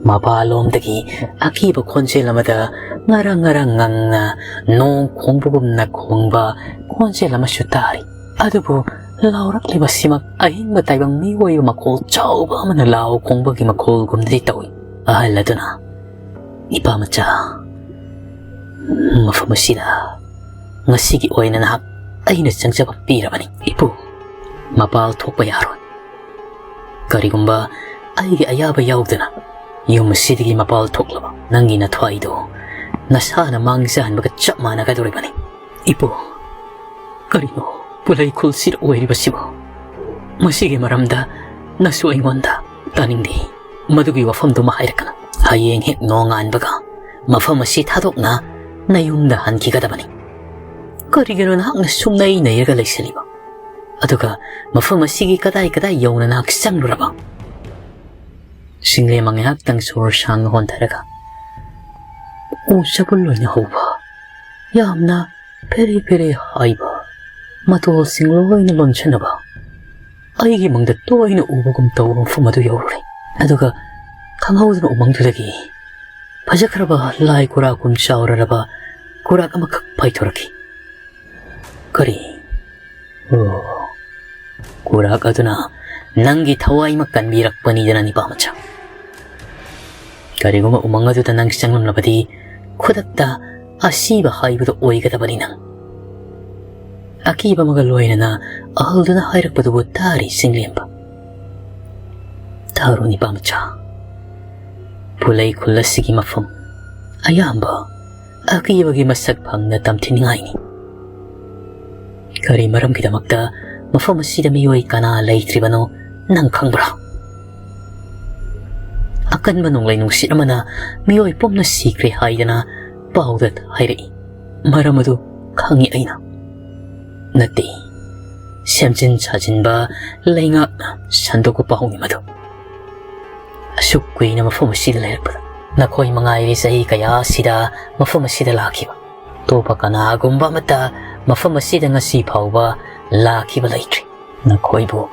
ꯃꯄꯥꯂꯣꯝꯗꯒꯤ ꯑꯀꯤꯕ ꯈꯣꯟꯖꯦꯜ ꯑꯃꯗ ꯉꯔꯪ ꯉꯔꯪ ꯉꯪꯅ ꯅꯣꯡ ꯈꯣꯡꯕꯒꯨꯝꯅ ꯈꯣꯡꯕ ꯈꯣꯟꯖꯦꯜ ꯑꯃꯁꯨ ꯇꯥꯔꯤ꯫ ꯑꯗꯨꯕꯨ ꯂꯥꯎꯔꯛꯂꯤꯕꯁꯤꯃꯛ ꯑꯍꯤꯡꯕ ꯇꯥꯏꯕꯪ ꯃꯤꯑꯣꯏꯕ ꯃꯈꯣꯜ ꯆꯥꯎꯕ ꯑꯃꯅ ꯂꯥꯎ ꯈꯣꯡꯕꯒꯤ ꯃꯈꯣꯜꯒꯨꯝꯗꯤ ꯇꯧꯏ꯫ ꯑꯍꯜ ꯑꯗꯨꯅ, "ꯏꯄꯥ ꯃꯆꯥ, ꯃꯐꯝ ꯑꯁꯤꯗ ꯉꯁꯤꯒꯤ ꯑꯣꯏꯅ ꯅꯍꯥꯛ ꯑꯩꯅ ꯆꯪꯖꯕ ꯄꯤꯔꯕꯅꯤ꯫ ꯏꯄꯨ, ꯃꯄꯥꯜ ꯊꯣꯛꯄ ꯌꯥꯔꯣꯏ꯫ ꯀꯔꯤꯒꯨꯝꯕ ꯑꯩꯒꯤ ꯑꯌꯥꯕ ꯌꯥꯎꯗꯅ ꯌꯨꯝ ꯑꯁꯤꯗꯒꯤ ꯃꯄꯥꯜ ꯊꯣꯛꯂꯕ, ꯅꯪꯒꯤ ꯅꯊ꯭ꯋꯥꯏꯗꯨ ꯅꯁꯥꯅ ꯃꯥꯡꯖꯍꯟꯕꯒ ꯆꯞ ꯃꯥꯟꯅꯒꯗꯧꯔꯤꯕꯅꯤ꯫ ꯏꯄꯨ, ꯀꯔꯤꯅꯣ ꯄꯨꯂꯩ ꯈꯨꯜꯁꯤꯗ ꯑꯣꯏꯔꯤꯕꯁꯤꯕꯨ? ꯃꯁꯤꯒꯤ ꯃꯔꯝꯗ ꯅꯁꯨ ꯑꯩꯉꯣꯟꯗ ꯇꯥꯅꯤꯡꯗꯦ꯫ ꯃꯗꯨꯒꯤ ꯋꯥꯐꯝꯗꯨꯃ ꯍꯥꯏꯔꯛꯀꯅꯨ꯫ ꯍꯌꯦꯡ ꯍꯦꯛ ꯅꯣꯡꯉꯥꯟꯕꯒ ꯃꯐꯝ ꯑꯁꯤ ꯊꯥꯗꯣꯛꯅ ꯅꯌꯨꯝꯗ ꯍꯟꯈꯤꯒꯗꯕꯅꯤ꯫ ꯀꯔꯤꯒꯤꯅꯣ ꯅꯍꯥꯛꯅ ꯁꯨꯝ ꯅꯩ ꯅꯩꯔꯒ ꯂꯩꯁꯜꯂꯤꯕ? ꯑꯗꯨꯒ ꯃꯐꯝ ꯑꯁꯤꯒꯤ ꯀꯗꯥꯏ ꯀꯗꯥꯏ ꯌꯧꯅ ꯅꯍꯥꯛ ꯆꯪꯂꯨꯔꯕ? ꯁꯤꯡꯂꯦꯝꯃ ꯉꯥꯏꯍꯥꯛꯇꯪ ꯁꯣꯔ ꯁꯥꯡꯅ ꯍꯣꯟꯊꯔꯒ, ꯎ ꯆꯕꯨꯜ ꯑꯣꯏꯅ ꯍꯧꯕ, ꯌꯥꯝꯅ ꯐꯦꯔꯦ ꯐꯦꯔꯦ ꯍꯥꯏꯕ, ꯃꯇꯣꯜꯁꯤꯡ ꯂꯣꯏꯅ ꯂꯣꯟꯁꯤꯟꯅꯕ, ꯑꯩꯒꯤ ꯃꯪꯗ ꯇꯣꯏꯅ ꯎꯕꯒꯨꯝ ꯇꯧꯕ ꯃꯐꯝ ꯑꯗꯨ ꯌꯧꯔꯨꯔꯦ꯫ ꯑꯗꯨꯒ ꯈꯪꯍꯧꯗꯅ ꯎꯃꯪꯗꯨꯗꯒꯤ ꯐꯖꯈ꯭ꯔꯕ ꯂꯥꯏ ꯈꯨꯔꯥꯛꯀꯨꯝ ꯆꯥꯎꯔꯔꯕ ꯈꯨꯔꯥꯛ ꯑꯃꯈꯛ ꯄꯥꯏꯊꯣꯔꯛꯈꯤ꯫ ꯀꯔꯤ? ꯑꯣ, ꯈꯨꯔꯥꯛ ꯑꯗꯨꯅ ꯅꯪꯒꯤ ꯊꯋꯥꯏꯃꯛ ꯀꯟꯕꯤꯔꯛꯄꯅꯤꯗꯅ, ꯅꯤꯄꯥꯃꯆꯥ꯫ ꯀꯔꯤꯒꯨꯝꯕ ꯎꯃꯪ ꯑꯗꯨꯗ ꯅꯪ ꯆꯪꯂꯝꯂꯕꯗꯤ, ꯈꯨꯗꯛꯇ ꯑꯁꯤꯕ ꯍꯥꯏꯕꯗꯨ ꯑꯣꯏꯒꯗꯕꯅꯤ ꯅꯪ꯫ ꯑꯀꯤꯕ ꯑꯃꯒ ꯂꯣꯏꯅꯅ ꯑꯍꯜꯗꯨꯅ ꯍꯥꯏꯔꯛꯄꯗꯨꯕꯨ ꯇꯥꯔꯤ ꯆꯤꯡꯂꯦꯝꯕ꯫ ꯇꯥꯔꯣ, ꯅꯤꯄꯥꯃꯆꯥ꯫ ꯄꯨꯂꯩ ꯈꯨꯜ ꯑꯁꯤꯒꯤ ꯃꯐꯝ ꯑꯌꯥꯝꯕ ꯑꯀꯤꯕꯒꯤ ꯃꯁꯛ ꯐꯪꯅ ꯇꯝꯊꯤꯅꯤꯡꯉꯥꯏꯅꯤ꯫ ꯀꯔꯤ ꯃꯔꯝꯒꯤꯗꯃꯛꯇ ꯃꯐꯝ ꯑꯁꯤꯗ ꯃꯤꯑꯣꯏ ꯀꯅꯥ ꯂꯩꯇ꯭ꯔꯤꯕꯅꯣ ꯅꯪ ꯈꯪꯕ꯭ꯔꯥ? ꯑꯀꯟꯕ ꯅꯣꯡꯂꯩ ꯅꯨꯡꯁꯤꯠ ꯑꯃꯅ ꯃꯤꯑꯣꯏ ꯄꯨꯝꯅ ꯁꯤꯈ꯭ꯔꯦ ꯍꯥꯏꯗꯅ ꯄꯥꯎꯗ ꯍꯥꯏꯔꯛꯏ꯫ ꯃꯔꯝ ꯑꯗꯨ ꯈꯪꯏ ꯑꯩꯅ꯫ ꯅꯠꯇꯦ, ꯁꯦꯝꯖꯤꯟ ꯁꯥꯖꯤꯟꯕ ꯂꯩꯉꯥꯛꯅ ꯁꯟꯗꯣꯛꯄ ꯄꯥꯎꯅꯤ ꯃꯗꯨ꯫ ꯑꯁꯨꯛ ꯀꯨꯏꯅ ꯃꯐꯝ ꯑꯁꯤꯗ ꯂꯩꯔꯛꯄꯗ ꯅꯈꯣꯏ ꯃꯉꯥꯏꯔꯦ ꯆꯍꯤ ꯀꯌꯥ ꯑꯁꯤꯗ ꯃꯐꯝ ꯑꯁꯤꯗ ꯂꯥꯛꯈꯤꯕ꯫ ꯑꯇꯣꯞꯄ ꯀꯅꯥꯒꯨꯝꯕ ꯑꯃꯠꯇ ꯃꯐꯝ ꯑꯁꯤꯗ ꯉꯁꯤ ꯐꯥꯎꯕ ꯂꯥꯛꯈꯤꯕ ꯂꯩꯇ꯭ꯔꯤ꯫ ꯅꯈꯣꯏꯕꯨ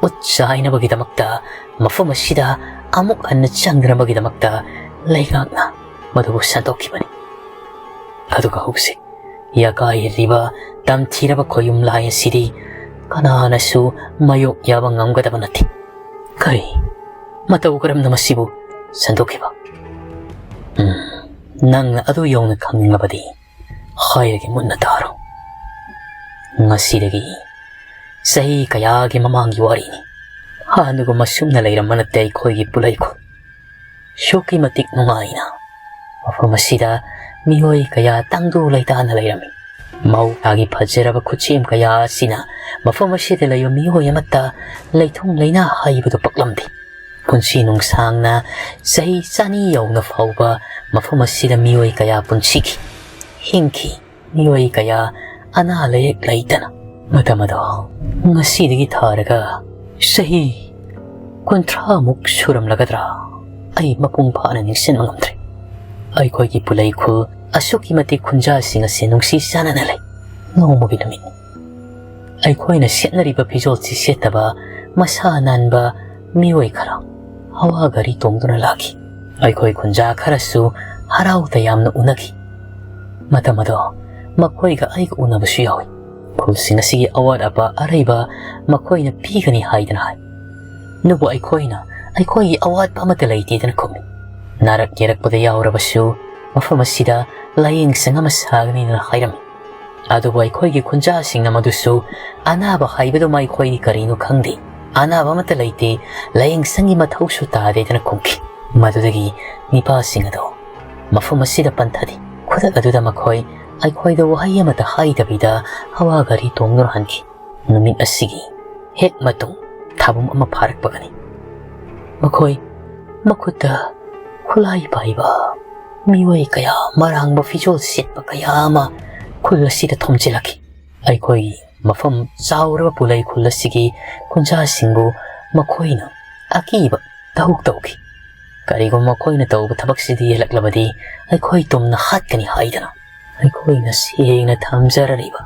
ꯎꯠ ꯆꯥꯏꯅꯕꯒꯤꯗꯃꯛꯇ, ꯃꯐꯝ ꯑꯁꯤꯗ ꯑꯃꯨꯛ ꯍꯟꯅ ꯆꯪꯗꯅꯕꯒꯤꯗꯃꯛꯇ ꯂꯩꯉꯥꯛꯅ ꯃꯗꯨꯕꯨ ꯁꯟꯗꯣꯛꯈꯤꯕꯅꯤ꯫ ꯑꯗꯨꯒ ꯍꯧꯖꯤꯛ ꯌꯥꯀꯥꯏꯔꯤꯕ ꯇꯝꯊꯤꯔꯕ ꯈꯣꯌꯨꯝ ꯂꯥꯏ ꯑꯁꯤꯗꯤ ꯀꯅꯥꯅꯁꯨ ꯃꯥꯌꯣꯛ ꯌꯥꯕ ꯉꯝꯒꯗꯕ ꯅꯠꯇꯦ꯫ ꯀꯔꯤ? ꯃꯇꯧ ꯀꯔꯝꯅ ꯃꯁꯤꯕꯨ ꯁꯟꯗꯣꯛꯈꯤꯕ? ꯎꯝ, ꯅꯪꯅ ꯑꯗꯨ ꯌꯧꯅ ꯈꯪꯅꯤꯡꯂꯕꯗꯤ ꯍꯥꯏꯔꯒꯦ, ꯃꯨꯟꯅ ꯇꯥꯔꯣ꯫ ꯉꯁꯤꯗꯒꯤ ꯆꯍꯤ ꯀꯌꯥꯒꯤ ꯃꯃꯥꯡꯒꯤ ꯋꯥꯔꯤꯅꯤ꯫ ꯍꯥꯟꯅꯒꯨꯝ ꯑꯁꯨꯝꯅ ꯂꯩꯔꯝꯕ ꯅꯠꯇꯦ ꯑꯩꯈꯣꯏꯒꯤ ꯄꯨꯂꯩꯈꯨꯜ꯫ ꯑꯁꯨꯛꯀꯤ ꯃꯇꯤꯛ ꯅꯨꯡꯉꯥꯏꯅ ꯃꯐꯝ ꯑꯁꯤꯗ ꯃꯤꯑꯣꯏ ꯀꯌꯥ ꯇꯪꯗꯨ ꯂꯩꯇꯥꯅ ꯂꯩꯔꯝꯃꯤ꯫ ꯃꯍꯧꯁꯥꯒꯤ ꯐꯖꯔꯕ ꯈꯨꯠꯁꯦꯝ ꯀꯌꯥ ꯑꯁꯤꯅ ꯃꯐꯝ ꯑꯁꯤꯗ ꯂꯩꯕ ꯃꯤꯑꯣꯏ ꯑꯃꯠꯇ ꯂꯩꯊꯨꯡ ꯂꯩꯅꯥ ꯍꯥꯏꯕꯗꯨ ꯄꯛꯂꯝꯗꯦ꯫ ꯄꯨꯟꯁꯤ ꯅꯨꯡꯁꯥꯡꯅ ꯆꯍꯤ ꯆꯅꯤ ꯌꯧꯅ ꯐꯥꯎꯕ ꯃꯐꯝ ꯑꯁꯤꯗ ꯃꯤꯑꯣꯏ ꯀꯌꯥ ꯄꯨꯟꯁꯤꯈꯤ, ꯍꯤꯡꯈꯤ꯫ ꯃꯤꯑꯣꯏ ꯀꯌꯥ ꯑꯅꯥ ꯂꯥꯏꯌꯦꯛ ꯂꯩꯇꯅ꯫ ꯃꯇꯝ ꯑꯗꯣ ꯉꯁꯤꯗꯒꯤ ꯊꯥꯔꯒ ꯆꯍꯤ ꯀꯨꯟꯊ꯭ꯔꯥꯃꯨꯛ ꯁꯨꯔꯝꯂꯒꯗ꯭ꯔꯥ? ꯑꯩ ꯃꯄꯨꯡ ꯐꯥꯅ ꯅꯤꯡꯁꯤꯡꯕ ꯉꯝꯗ꯭ꯔꯦ꯫ ꯑꯩꯈꯣꯏꯒꯤ ꯄꯨꯂꯩꯈꯨꯜ ꯑꯁꯨꯛꯀꯤ ꯃꯇꯤꯛ ꯈꯨꯟꯖꯥꯁꯤꯡ ꯑꯁꯤ ꯅꯨꯡꯁꯤ ꯆꯥꯟꯅꯅ ꯂꯩ꯫ ꯅꯣꯡꯃꯒꯤ ꯅꯨꯃꯤꯠ ꯑꯩꯈꯣꯏꯅ ꯁꯦꯠꯅꯔꯤꯕ ꯐꯤꯖꯣꯜꯁꯤ ꯁꯦꯠꯇꯕ ꯃꯁꯥ ꯅꯥꯟꯕ ꯃꯤꯑꯣꯏ ꯈꯔ ꯍꯋꯥ ꯒꯥꯔꯤ ꯇꯣꯡꯗꯨꯅ ꯂꯥꯛꯈꯤ꯫ ꯑꯩꯈꯣꯏ ꯈꯨꯟꯖꯥ ꯈꯔꯁꯨ ꯍꯔꯥꯎ ꯇꯌꯥꯝꯅ ꯎꯅꯈꯤ꯫ ꯃꯇꯝ ꯑꯗꯣ ꯃꯈꯣꯏꯒ ꯑꯩꯒ ꯎꯅꯕꯁꯨ ꯌꯥꯎꯏ꯫ ꯈꯨꯜꯁꯤꯡ ꯑꯁꯤꯒꯤ ꯑꯋꯥꯠ ꯑꯄꯥ ꯑꯔꯩꯕ ꯃꯈꯣꯏꯅ ꯄꯤꯒꯅꯤ ꯍꯥꯏꯗꯅ ꯍꯥꯏ꯫ ꯑꯗꯨꯕꯨ ꯑꯩꯈꯣꯏꯅ ꯑꯩꯈꯣꯏꯒꯤ ꯑꯋꯥꯠꯄ ꯑꯃꯠꯇ ꯂꯩꯇꯦꯗꯅ ꯈꯨꯝꯃꯤ꯫ ꯅꯥꯔꯛ ꯌꯦꯔꯛꯄꯗ ꯌꯥꯎꯔꯕꯁꯨ ꯃꯐꯝ ꯑꯁꯤꯗ ꯂꯥꯌꯦꯡ ꯁꯪ ꯑꯃ ꯁꯥꯒꯅꯤꯗꯅ ꯍꯥꯏꯔꯝꯃꯤ꯫ ꯑꯗꯨꯕꯨ ꯑꯩꯈꯣꯏꯒꯤ ꯈꯨꯟꯖꯥꯁꯤꯡꯅ ꯃꯗꯨꯁꯨ ꯑꯅꯥꯕ ꯍꯥꯏꯕꯗꯨ ꯃꯈꯣꯏꯗꯤ ꯀꯔꯤꯅꯣ ꯈꯪꯗꯦ꯫ ꯑꯅꯥꯕ ꯑꯃꯠꯇ ꯂꯩꯇꯦ, ꯂꯥꯌꯦꯡ ꯁꯪꯒꯤ ꯃꯊꯧꯁꯨ ꯇꯥꯗꯦꯗꯅ ꯈꯨꯝꯈꯤ꯫ ꯃꯗꯨꯗꯒꯤ ꯅꯤꯄꯥꯁꯤꯡ ꯑꯗꯨ ꯃꯐꯝ ꯑꯁꯤꯗ ꯄꯟꯊꯗꯦ꯫ ꯈꯨꯗꯛ ꯑꯗꯨꯗ ꯃꯈꯣꯏ ꯑꯩꯈꯣꯏꯗ ꯋꯥꯍꯩ ꯑꯃꯠꯇ ꯍꯥꯏꯗꯕꯤꯗ ꯍꯋꯥ ꯒꯥꯔꯤ ꯇꯣꯡꯗꯨꯅ ꯍꯟꯈꯤ꯫ ꯅꯨꯃꯤꯠ ꯑꯁꯤꯒꯤ ꯍꯦꯛ ꯃꯇꯨꯡ ꯊꯥꯕꯨꯝ ꯑꯃ ꯐꯥꯔꯛꯄꯒꯅꯤ꯫ ꯃꯈꯣꯏ ꯃꯈꯨꯠꯇ ꯈꯨꯠꯂꯥꯏ ꯄꯥꯏꯕ ꯃꯤꯑꯣꯏ ꯀꯌꯥ, ꯃꯔꯥꯡꯕ ꯐꯤꯖꯣꯜ ꯁꯦꯠꯄ ꯀꯌꯥ ꯑꯃ ꯈꯨꯜ ꯑꯁꯤꯗ ꯊꯣꯝꯖꯤꯜꯂꯛꯈꯤ꯫ ꯑꯩꯈꯣꯏꯒꯤ ꯃꯐꯝ ꯆꯥꯎꯔꯕ ꯄꯨꯂꯩ ꯈꯨꯜ ꯑꯁꯤꯒꯤ ꯈꯨꯟꯖꯥꯁꯤꯡꯕꯨ ꯃꯈꯣꯏꯅ ꯑꯀꯤꯕ ꯇꯍꯧ ꯇꯧꯈꯤ꯫ ꯀꯔꯤꯒꯨꯝꯕ ꯃꯈꯣꯏꯅ ꯇꯧꯕ ꯊꯕꯛꯁꯤꯗ ꯌꯦꯜꯂꯛꯂꯕꯗꯤ ꯑꯩꯈꯣꯏ ꯇꯨꯝꯅ ꯍꯥꯠꯀꯅꯤ ꯍꯥꯏꯗꯅ꯫ ꯑꯩꯈꯣꯏꯅ ꯁꯦꯡꯅ ꯊꯝꯖꯔꯤꯕ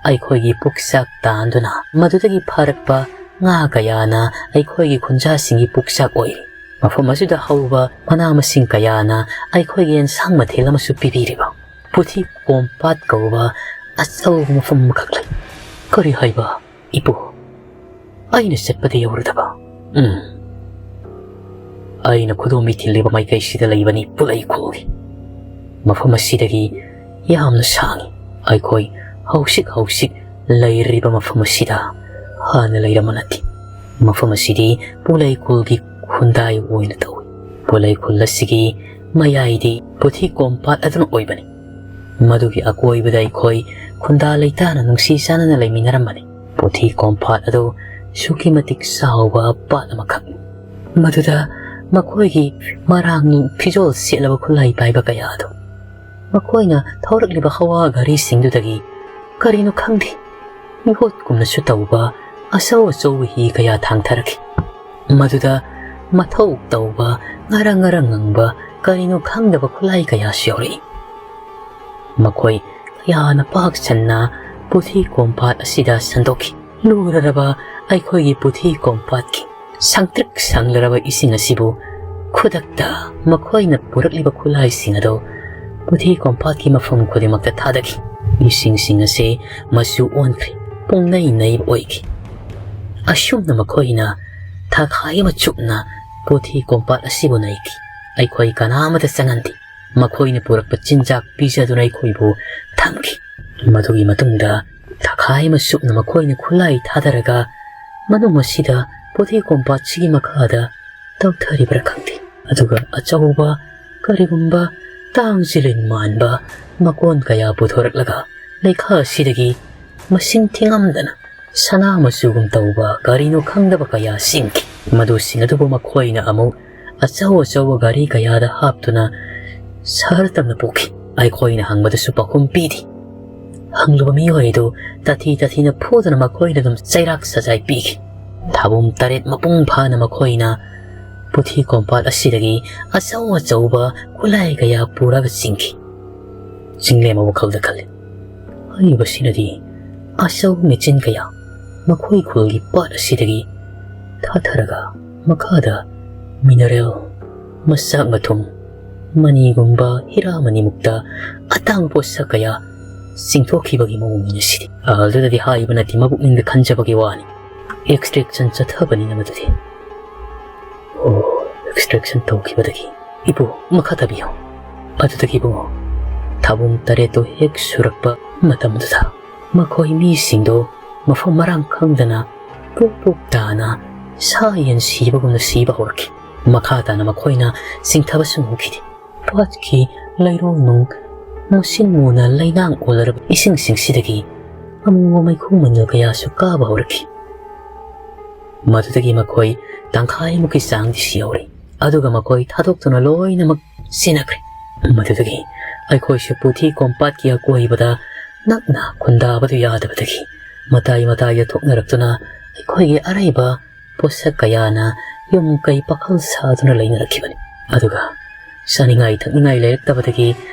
ꯑꯩꯈꯣꯏꯒꯤ ꯄꯨꯛꯆꯥꯛ ꯇꯥꯟꯗꯨꯅ ꯃꯗꯨꯗꯒꯤ ꯐꯥꯔꯛꯄ ꯉꯥ ꯀꯌꯥꯅ ꯑꯩꯈꯣꯏꯒꯤ ꯈꯨꯟꯖꯥꯁꯤꯡꯒꯤ ꯄꯨꯛꯆꯥꯛ ꯑꯣꯏꯔꯤ꯫ ꯃꯐꯝ ꯑꯁꯤꯗ ꯍꯧꯕ ꯃꯅꯥ ꯃꯁꯤꯡ ꯀꯌꯥꯅ ꯑꯩꯈꯣꯏꯒꯤ ꯑꯦꯟꯁꯥꯡ ꯃꯊꯦꯜ ꯑꯃꯁꯨ ꯄꯤꯕꯤꯔꯤꯕ ꯄꯨꯊꯤ ꯀꯣꯝꯄꯥꯠ ꯀꯧꯕ ꯑꯆꯧꯕ ꯃꯐꯝ ꯑꯃꯈꯛ ꯂꯩ꯫ ꯀꯔꯤ ꯍꯥꯏꯕ, ꯏꯄꯨ? ꯑꯩꯅ ꯆꯠꯄꯗ ꯌꯧꯔꯨꯗꯕ꯫ ꯎꯝ꯫ ꯑꯩꯅ ꯈꯨꯗꯣꯝꯕꯤ ꯊꯤꯜꯂꯤꯕ ꯃꯥꯏꯀꯩꯁꯤꯗ ꯂꯩꯕꯅꯤ ꯄꯨꯂꯩ ꯈꯨꯜꯒꯤ꯫ ꯃꯐꯝ ꯑꯁꯤꯗꯒꯤ ꯌꯥꯝꯅ ꯁꯥꯡꯏ꯫ ꯑꯩꯈꯣꯏ ꯍꯧꯁꯤꯛ ꯍꯧꯁꯤꯛ ꯂꯩꯔꯤꯕ ꯃꯐꯝ ꯑꯁꯤꯗ ꯍꯥꯟꯅ ꯂꯩꯔꯝꯕ ꯅꯠꯇꯦ꯫ ꯃꯐꯝ ꯑꯁꯤꯗꯤ ꯄꯨꯂꯩ ꯈꯨꯜꯒꯤ ꯈꯨꯟꯗꯥꯏ ꯑꯣꯏꯅ ꯇꯧꯏ꯫ ꯄꯨꯂꯩ ꯈꯨꯜ ꯑꯁꯤꯒꯤ ꯃꯌꯥꯏꯗꯤ ꯄꯨꯊꯤ ꯀꯣꯝꯄꯥꯠ ꯑꯗꯨꯅ ꯑꯣꯏꯕꯅꯤ꯫ ꯃꯗꯨꯒꯤ ꯑꯀꯣꯏꯕꯗ ꯑꯩꯈꯣꯏ ꯈꯨꯟꯗꯥ ꯂꯩꯇꯥꯅ ꯅꯨꯡꯁꯤ ꯆꯥꯟꯅꯅ ꯂꯩꯃꯤꯟꯅꯔꯝꯕꯅꯤ꯫ ꯄꯨꯊꯤ ꯀꯣꯝꯄꯥꯠ ꯑꯗꯨ ꯑꯁꯨꯛꯀꯤ ꯃꯇꯤꯛ ꯆꯥꯎꯕ ꯄꯥꯠ ꯑꯃꯈꯛꯅꯤ꯫ ꯃꯗꯨꯗ ꯃꯈꯣꯏꯒꯤ ꯃꯔꯥꯡ ꯐꯤꯖꯣꯜ ꯁꯦꯠꯂꯕ ꯈꯨꯠꯂꯥꯏ ꯄꯥꯏꯕ ꯀꯌꯥ ꯑꯗꯨ ꯃꯈꯣꯏꯅ ꯊꯧꯔꯛꯂꯤꯕ ꯍꯋꯥ ꯘꯔꯤꯁꯤꯡꯗꯨꯗꯒꯤ ꯀꯔꯤꯅꯣ ꯈꯪꯗꯦ, ꯃꯤꯍꯨꯠꯀꯨꯝꯅꯁꯨ ꯇꯧꯕ ꯑꯆꯧ ꯑꯆꯧꯕ ꯍꯤ ꯀꯌꯥ ꯊꯥꯡꯊꯔꯛꯈꯤ꯫ ꯃꯗꯨꯗ ꯃꯊꯧ ꯇꯧꯕ, ꯉꯔꯪ ꯉꯔꯪ ꯉꯪꯕ, ꯀꯔꯤꯅꯣ ꯈꯪꯗꯕ ꯈꯨꯠꯂꯥꯏ ꯀꯌꯥꯁꯨ ꯌꯥꯎꯔꯛꯏ꯫ ꯃꯈꯣꯏ ꯀꯌꯥꯅ ꯄꯥꯛ ꯁꯟꯅ ꯄꯨꯊꯤ ꯀꯣꯝꯄꯥꯠ ꯑꯁꯤꯗ ꯁꯟꯗꯣꯛꯈꯤ꯫ ꯂꯨꯔꯔꯕ ꯑꯩꯈꯣꯏꯒꯤ ꯄꯨꯊꯤ ꯀꯣꯝꯄꯥꯠꯀꯤ ꯁꯪꯇ꯭ꯔꯤꯛ ꯁꯪꯂꯔꯕ ꯏꯁꯤꯡ ꯑꯁꯤꯕꯨ ꯈꯨꯗꯛꯇ ꯃꯈꯣꯏꯅ ꯄꯨꯔꯛꯂꯤꯕ ꯈꯨꯠꯂꯥꯏꯁꯤꯡ ꯑꯗꯨ ꯄꯨꯊꯤ ꯀꯣꯝꯄꯥꯠꯀꯤ ꯃꯐꯝ ꯈꯨꯗꯤꯡꯃꯛꯇ ꯊꯥꯗꯈꯤ꯫ ꯏꯁꯤꯡꯁꯤꯡ ꯑꯁꯤ ꯃꯆꯨ ꯑꯣꯟꯈ꯭ꯔꯦ, ꯄꯨꯡꯅꯩ ꯅꯩꯕ ꯑꯣꯏꯈꯤ꯫ ꯑꯁꯨꯝꯅ ꯃꯈꯣꯏꯅ ꯊꯥꯈꯥꯏ ꯑꯃ ꯆꯨꯞꯅ ꯄꯨꯊꯤ ꯀꯣꯝꯄꯥꯠ ꯑꯁꯤꯕꯨ ꯅꯩꯈꯤ꯫ ꯑꯩꯈꯣꯏ ꯀꯅꯥ ꯑꯃꯠꯇ ꯆꯪꯍꯟꯗꯦ꯫ ꯃꯈꯣꯏꯅ ꯄꯨꯔꯛꯄ ꯆꯤꯟꯖꯥꯛ ꯄꯤꯖꯗꯨꯅ ꯑꯩꯈꯣꯏꯕꯨ ꯊꯝꯈꯤ꯫ ꯃꯗꯨꯒꯤ ꯃꯇꯨꯡꯗ ꯊꯥꯈꯥꯏ ꯑꯃ ꯆꯨꯞꯅ ꯃꯈꯣꯏꯅ ꯈꯨꯠꯂꯥꯏ ꯊꯥꯗꯔꯒ ꯃꯅꯨꯡ ꯑꯁꯤꯗ ꯄꯨꯊꯤ ꯀꯣꯝꯄꯥꯠꯁꯤꯒꯤ ꯃꯈꯥꯗ ꯇꯧꯊꯔꯤꯕ꯭ꯔꯥ ꯈꯪꯗꯦ꯫ ꯑꯗꯨꯒ ꯑꯆꯧꯕ ꯀꯔꯤꯒꯨꯝꯕ ꯇꯥꯡ ꯖꯤꯂꯤꯟ ꯃꯥꯟꯕ ꯃꯀꯣꯟ ꯀꯌꯥ ꯄꯨꯊꯣꯔꯛꯂꯒ ꯂꯩꯈꯥ ꯑꯁꯤꯗꯒꯤ ꯃꯁꯤꯡ ꯊꯤꯉꯝꯗꯅ ꯁꯅꯥ ꯃꯆꯨꯒꯨꯝ ꯇꯧꯕ ꯀꯔꯤꯅꯣ ꯈꯪꯗꯕ ꯀꯌꯥ ꯆꯤꯡꯈꯤ꯫ ꯃꯗꯨꯁꯤꯡ ꯑꯗꯨꯕꯨ ꯃꯈꯣꯏꯅ ꯑꯃꯨꯛ ꯑꯆꯧ ꯑꯆꯧꯕ ꯒꯥꯔꯤ ꯀꯌꯥꯗ ꯍꯥꯞꯇꯨꯅ ꯁꯍꯔ ꯇꯝꯅ ꯄꯨꯈꯤ꯫ ꯑꯩꯈꯣꯏꯅ ꯍꯪꯕꯗꯁꯨ ꯄꯥꯎꯈꯨꯝ ꯄꯤꯗꯦ꯫ ꯍꯪꯂꯨꯕ ꯃꯤꯑꯣꯏ ꯑꯗꯨ ꯇꯥꯊꯤ ꯇꯥꯊꯤꯅ ꯐꯨꯗꯨꯅ ꯃꯈꯣꯏꯅ ꯑꯗꯨꯝ ꯆꯩꯔꯥꯛ ꯁꯖꯥꯏ ꯄꯤꯈꯤ꯫ ꯊꯥꯕꯨꯝ ꯇꯔꯦꯠ ꯃꯄꯨꯡ ꯐꯥꯅ ꯃꯈꯣꯏꯅ ꯄꯨꯊꯤ ꯀꯣꯝꯄꯥꯠ ꯑꯁꯤꯗꯒꯤ ꯑꯆꯧ ꯑꯆꯧꯕ ꯈꯨꯠꯂꯥꯏ ꯀꯌꯥ ꯄꯨꯔꯒ ꯆꯤꯡꯈꯤ꯫ ꯆꯤꯡꯂꯦꯝꯕ ꯋꯥꯈꯜꯗ ꯈꯜꯂꯤ, ꯍꯥꯏꯔꯤꯕꯁꯤꯅꯗꯤ ꯑꯆꯧꯕ ꯃꯦꯆꯤꯟ ꯀꯌꯥ ꯃꯈꯣꯏ ꯈꯨꯜꯒꯤ ꯄꯥꯠ ꯑꯁꯤꯗꯒꯤ ꯊꯥꯊꯔꯒ ꯃꯈꯥꯗ ꯃꯤꯅꯔꯦꯜ, ꯃꯆꯥꯛ ꯃꯊꯨꯝ, ꯃꯅꯤꯒꯨꯝꯕ ꯍꯤꯔꯥ ꯃꯅꯤꯃꯨꯛꯇ ꯑꯇꯥꯡꯕ ꯄꯣꯠꯁꯛ ꯀꯌꯥ ꯆꯤꯡꯊꯣꯛꯈꯤꯕꯒꯤ ꯃꯑꯣꯡꯅꯤ ꯁꯤꯗꯤ꯫ ꯑꯍꯜꯗꯨꯗꯗꯤ ꯍꯥꯏꯕ ꯅꯠꯇꯦ, ꯃꯕꯨꯛꯅꯤꯡꯗ ꯈꯟꯖꯕꯒꯤ ꯋꯥꯅꯤ꯫ ꯑꯦꯛꯁꯇ꯭ꯔꯦꯛꯁꯟ ꯆꯠꯊꯕꯅꯤꯅ ꯃꯗꯨꯗꯤ꯫ ꯑꯣ, ꯑꯦꯛꯁꯇ꯭ꯔꯦꯛꯁꯟ ꯇꯧꯈꯤꯕꯗꯒꯤ꯫ ꯏꯄꯨ, ꯃꯈꯥ ꯇꯥꯕꯤꯌꯨ꯫ ꯑꯗꯨꯗꯒꯤ ꯏꯕꯨꯡꯉꯣ, ꯊꯥꯕꯨꯝ ꯇꯔꯦꯠꯇꯨ ꯍꯦꯛ ꯁꯨꯔꯛꯄ ꯃꯇꯝꯗꯨꯗ ꯃꯈꯣꯏ ꯃꯤꯁꯤꯡꯗꯨ ꯃꯐꯝ ꯃꯔꯥꯡ ꯈꯪꯗꯅ ꯄ꯭ꯔꯣꯛ ꯄ꯭ꯔꯣꯛ ꯇꯥꯅ ꯁꯥ ꯌꯦꯟ ꯁꯤꯕꯒꯨꯝꯅ ꯁꯤꯕ ꯍꯧꯔꯛꯈꯤ꯫ ꯃꯈꯥ ꯇꯥꯅ ꯃꯈꯣꯏꯅ ꯆꯤꯡꯊꯕꯁꯨ ꯉꯝꯈꯤꯗꯦ꯫ ꯄꯥꯠꯀꯤ ꯂꯩꯔꯣꯡ ꯅꯨꯡ ꯃꯨꯁꯤꯟ ꯃꯨꯅ ꯂꯩꯅꯥꯡ ꯑꯣꯜꯂꯔꯕ ꯏꯁꯤꯡꯁꯤꯡꯁꯤꯗꯒꯤ ꯑꯃꯨꯕ ꯃꯩꯈꯨ ꯃꯅꯤꯜ ꯀꯌꯥꯁꯨ ꯀꯥꯕ ꯍꯧꯔꯛꯈꯤ꯫ ꯃꯗꯨꯗꯒꯤ ꯃꯈꯣꯏ ꯇꯪꯈꯥꯏꯃꯨꯛꯀꯤ ꯆꯥꯡꯗꯤ ꯁꯤꯍꯧꯔꯦ꯫ ꯑꯗꯨꯒ ꯃꯈꯣꯏ ꯊꯥꯗꯣꯛꯇꯨꯅ ꯂꯣꯏꯅꯃꯛ ꯁꯤꯅꯈ꯭ꯔꯦ꯫ ꯃꯗꯨꯗꯒꯤ ꯑꯩꯈꯣꯏꯁꯨ ꯄꯨꯊꯤ ꯀꯣꯝꯄꯥꯠꯀꯤ ꯑꯀꯣꯏꯕꯗ ꯅꯛꯅ ꯈꯨꯟꯗꯥꯕꯗꯨ ꯌꯥꯗꯕꯗꯒꯤ ꯃꯇꯥꯏ ꯃꯇꯥꯏꯗ ꯊꯣꯛꯅꯔꯛꯇꯨꯅ ꯑꯩꯈꯣꯏꯒꯤ ꯑꯔꯩꯕ ꯄꯣꯠꯁꯛ ꯀꯌꯥꯅ ꯌꯨꯝ ꯀꯩ ꯄꯥꯈꯜ ꯁꯥꯗꯨꯅ ꯂꯩꯅꯔꯛꯈꯤꯕꯅꯤ꯫ ꯑꯗꯨꯒ ꯆꯥꯅꯤꯡꯉꯥꯏ ꯊꯛꯅꯤꯡꯉꯥꯏ ꯂꯩꯔꯛꯇꯕꯗꯒꯤ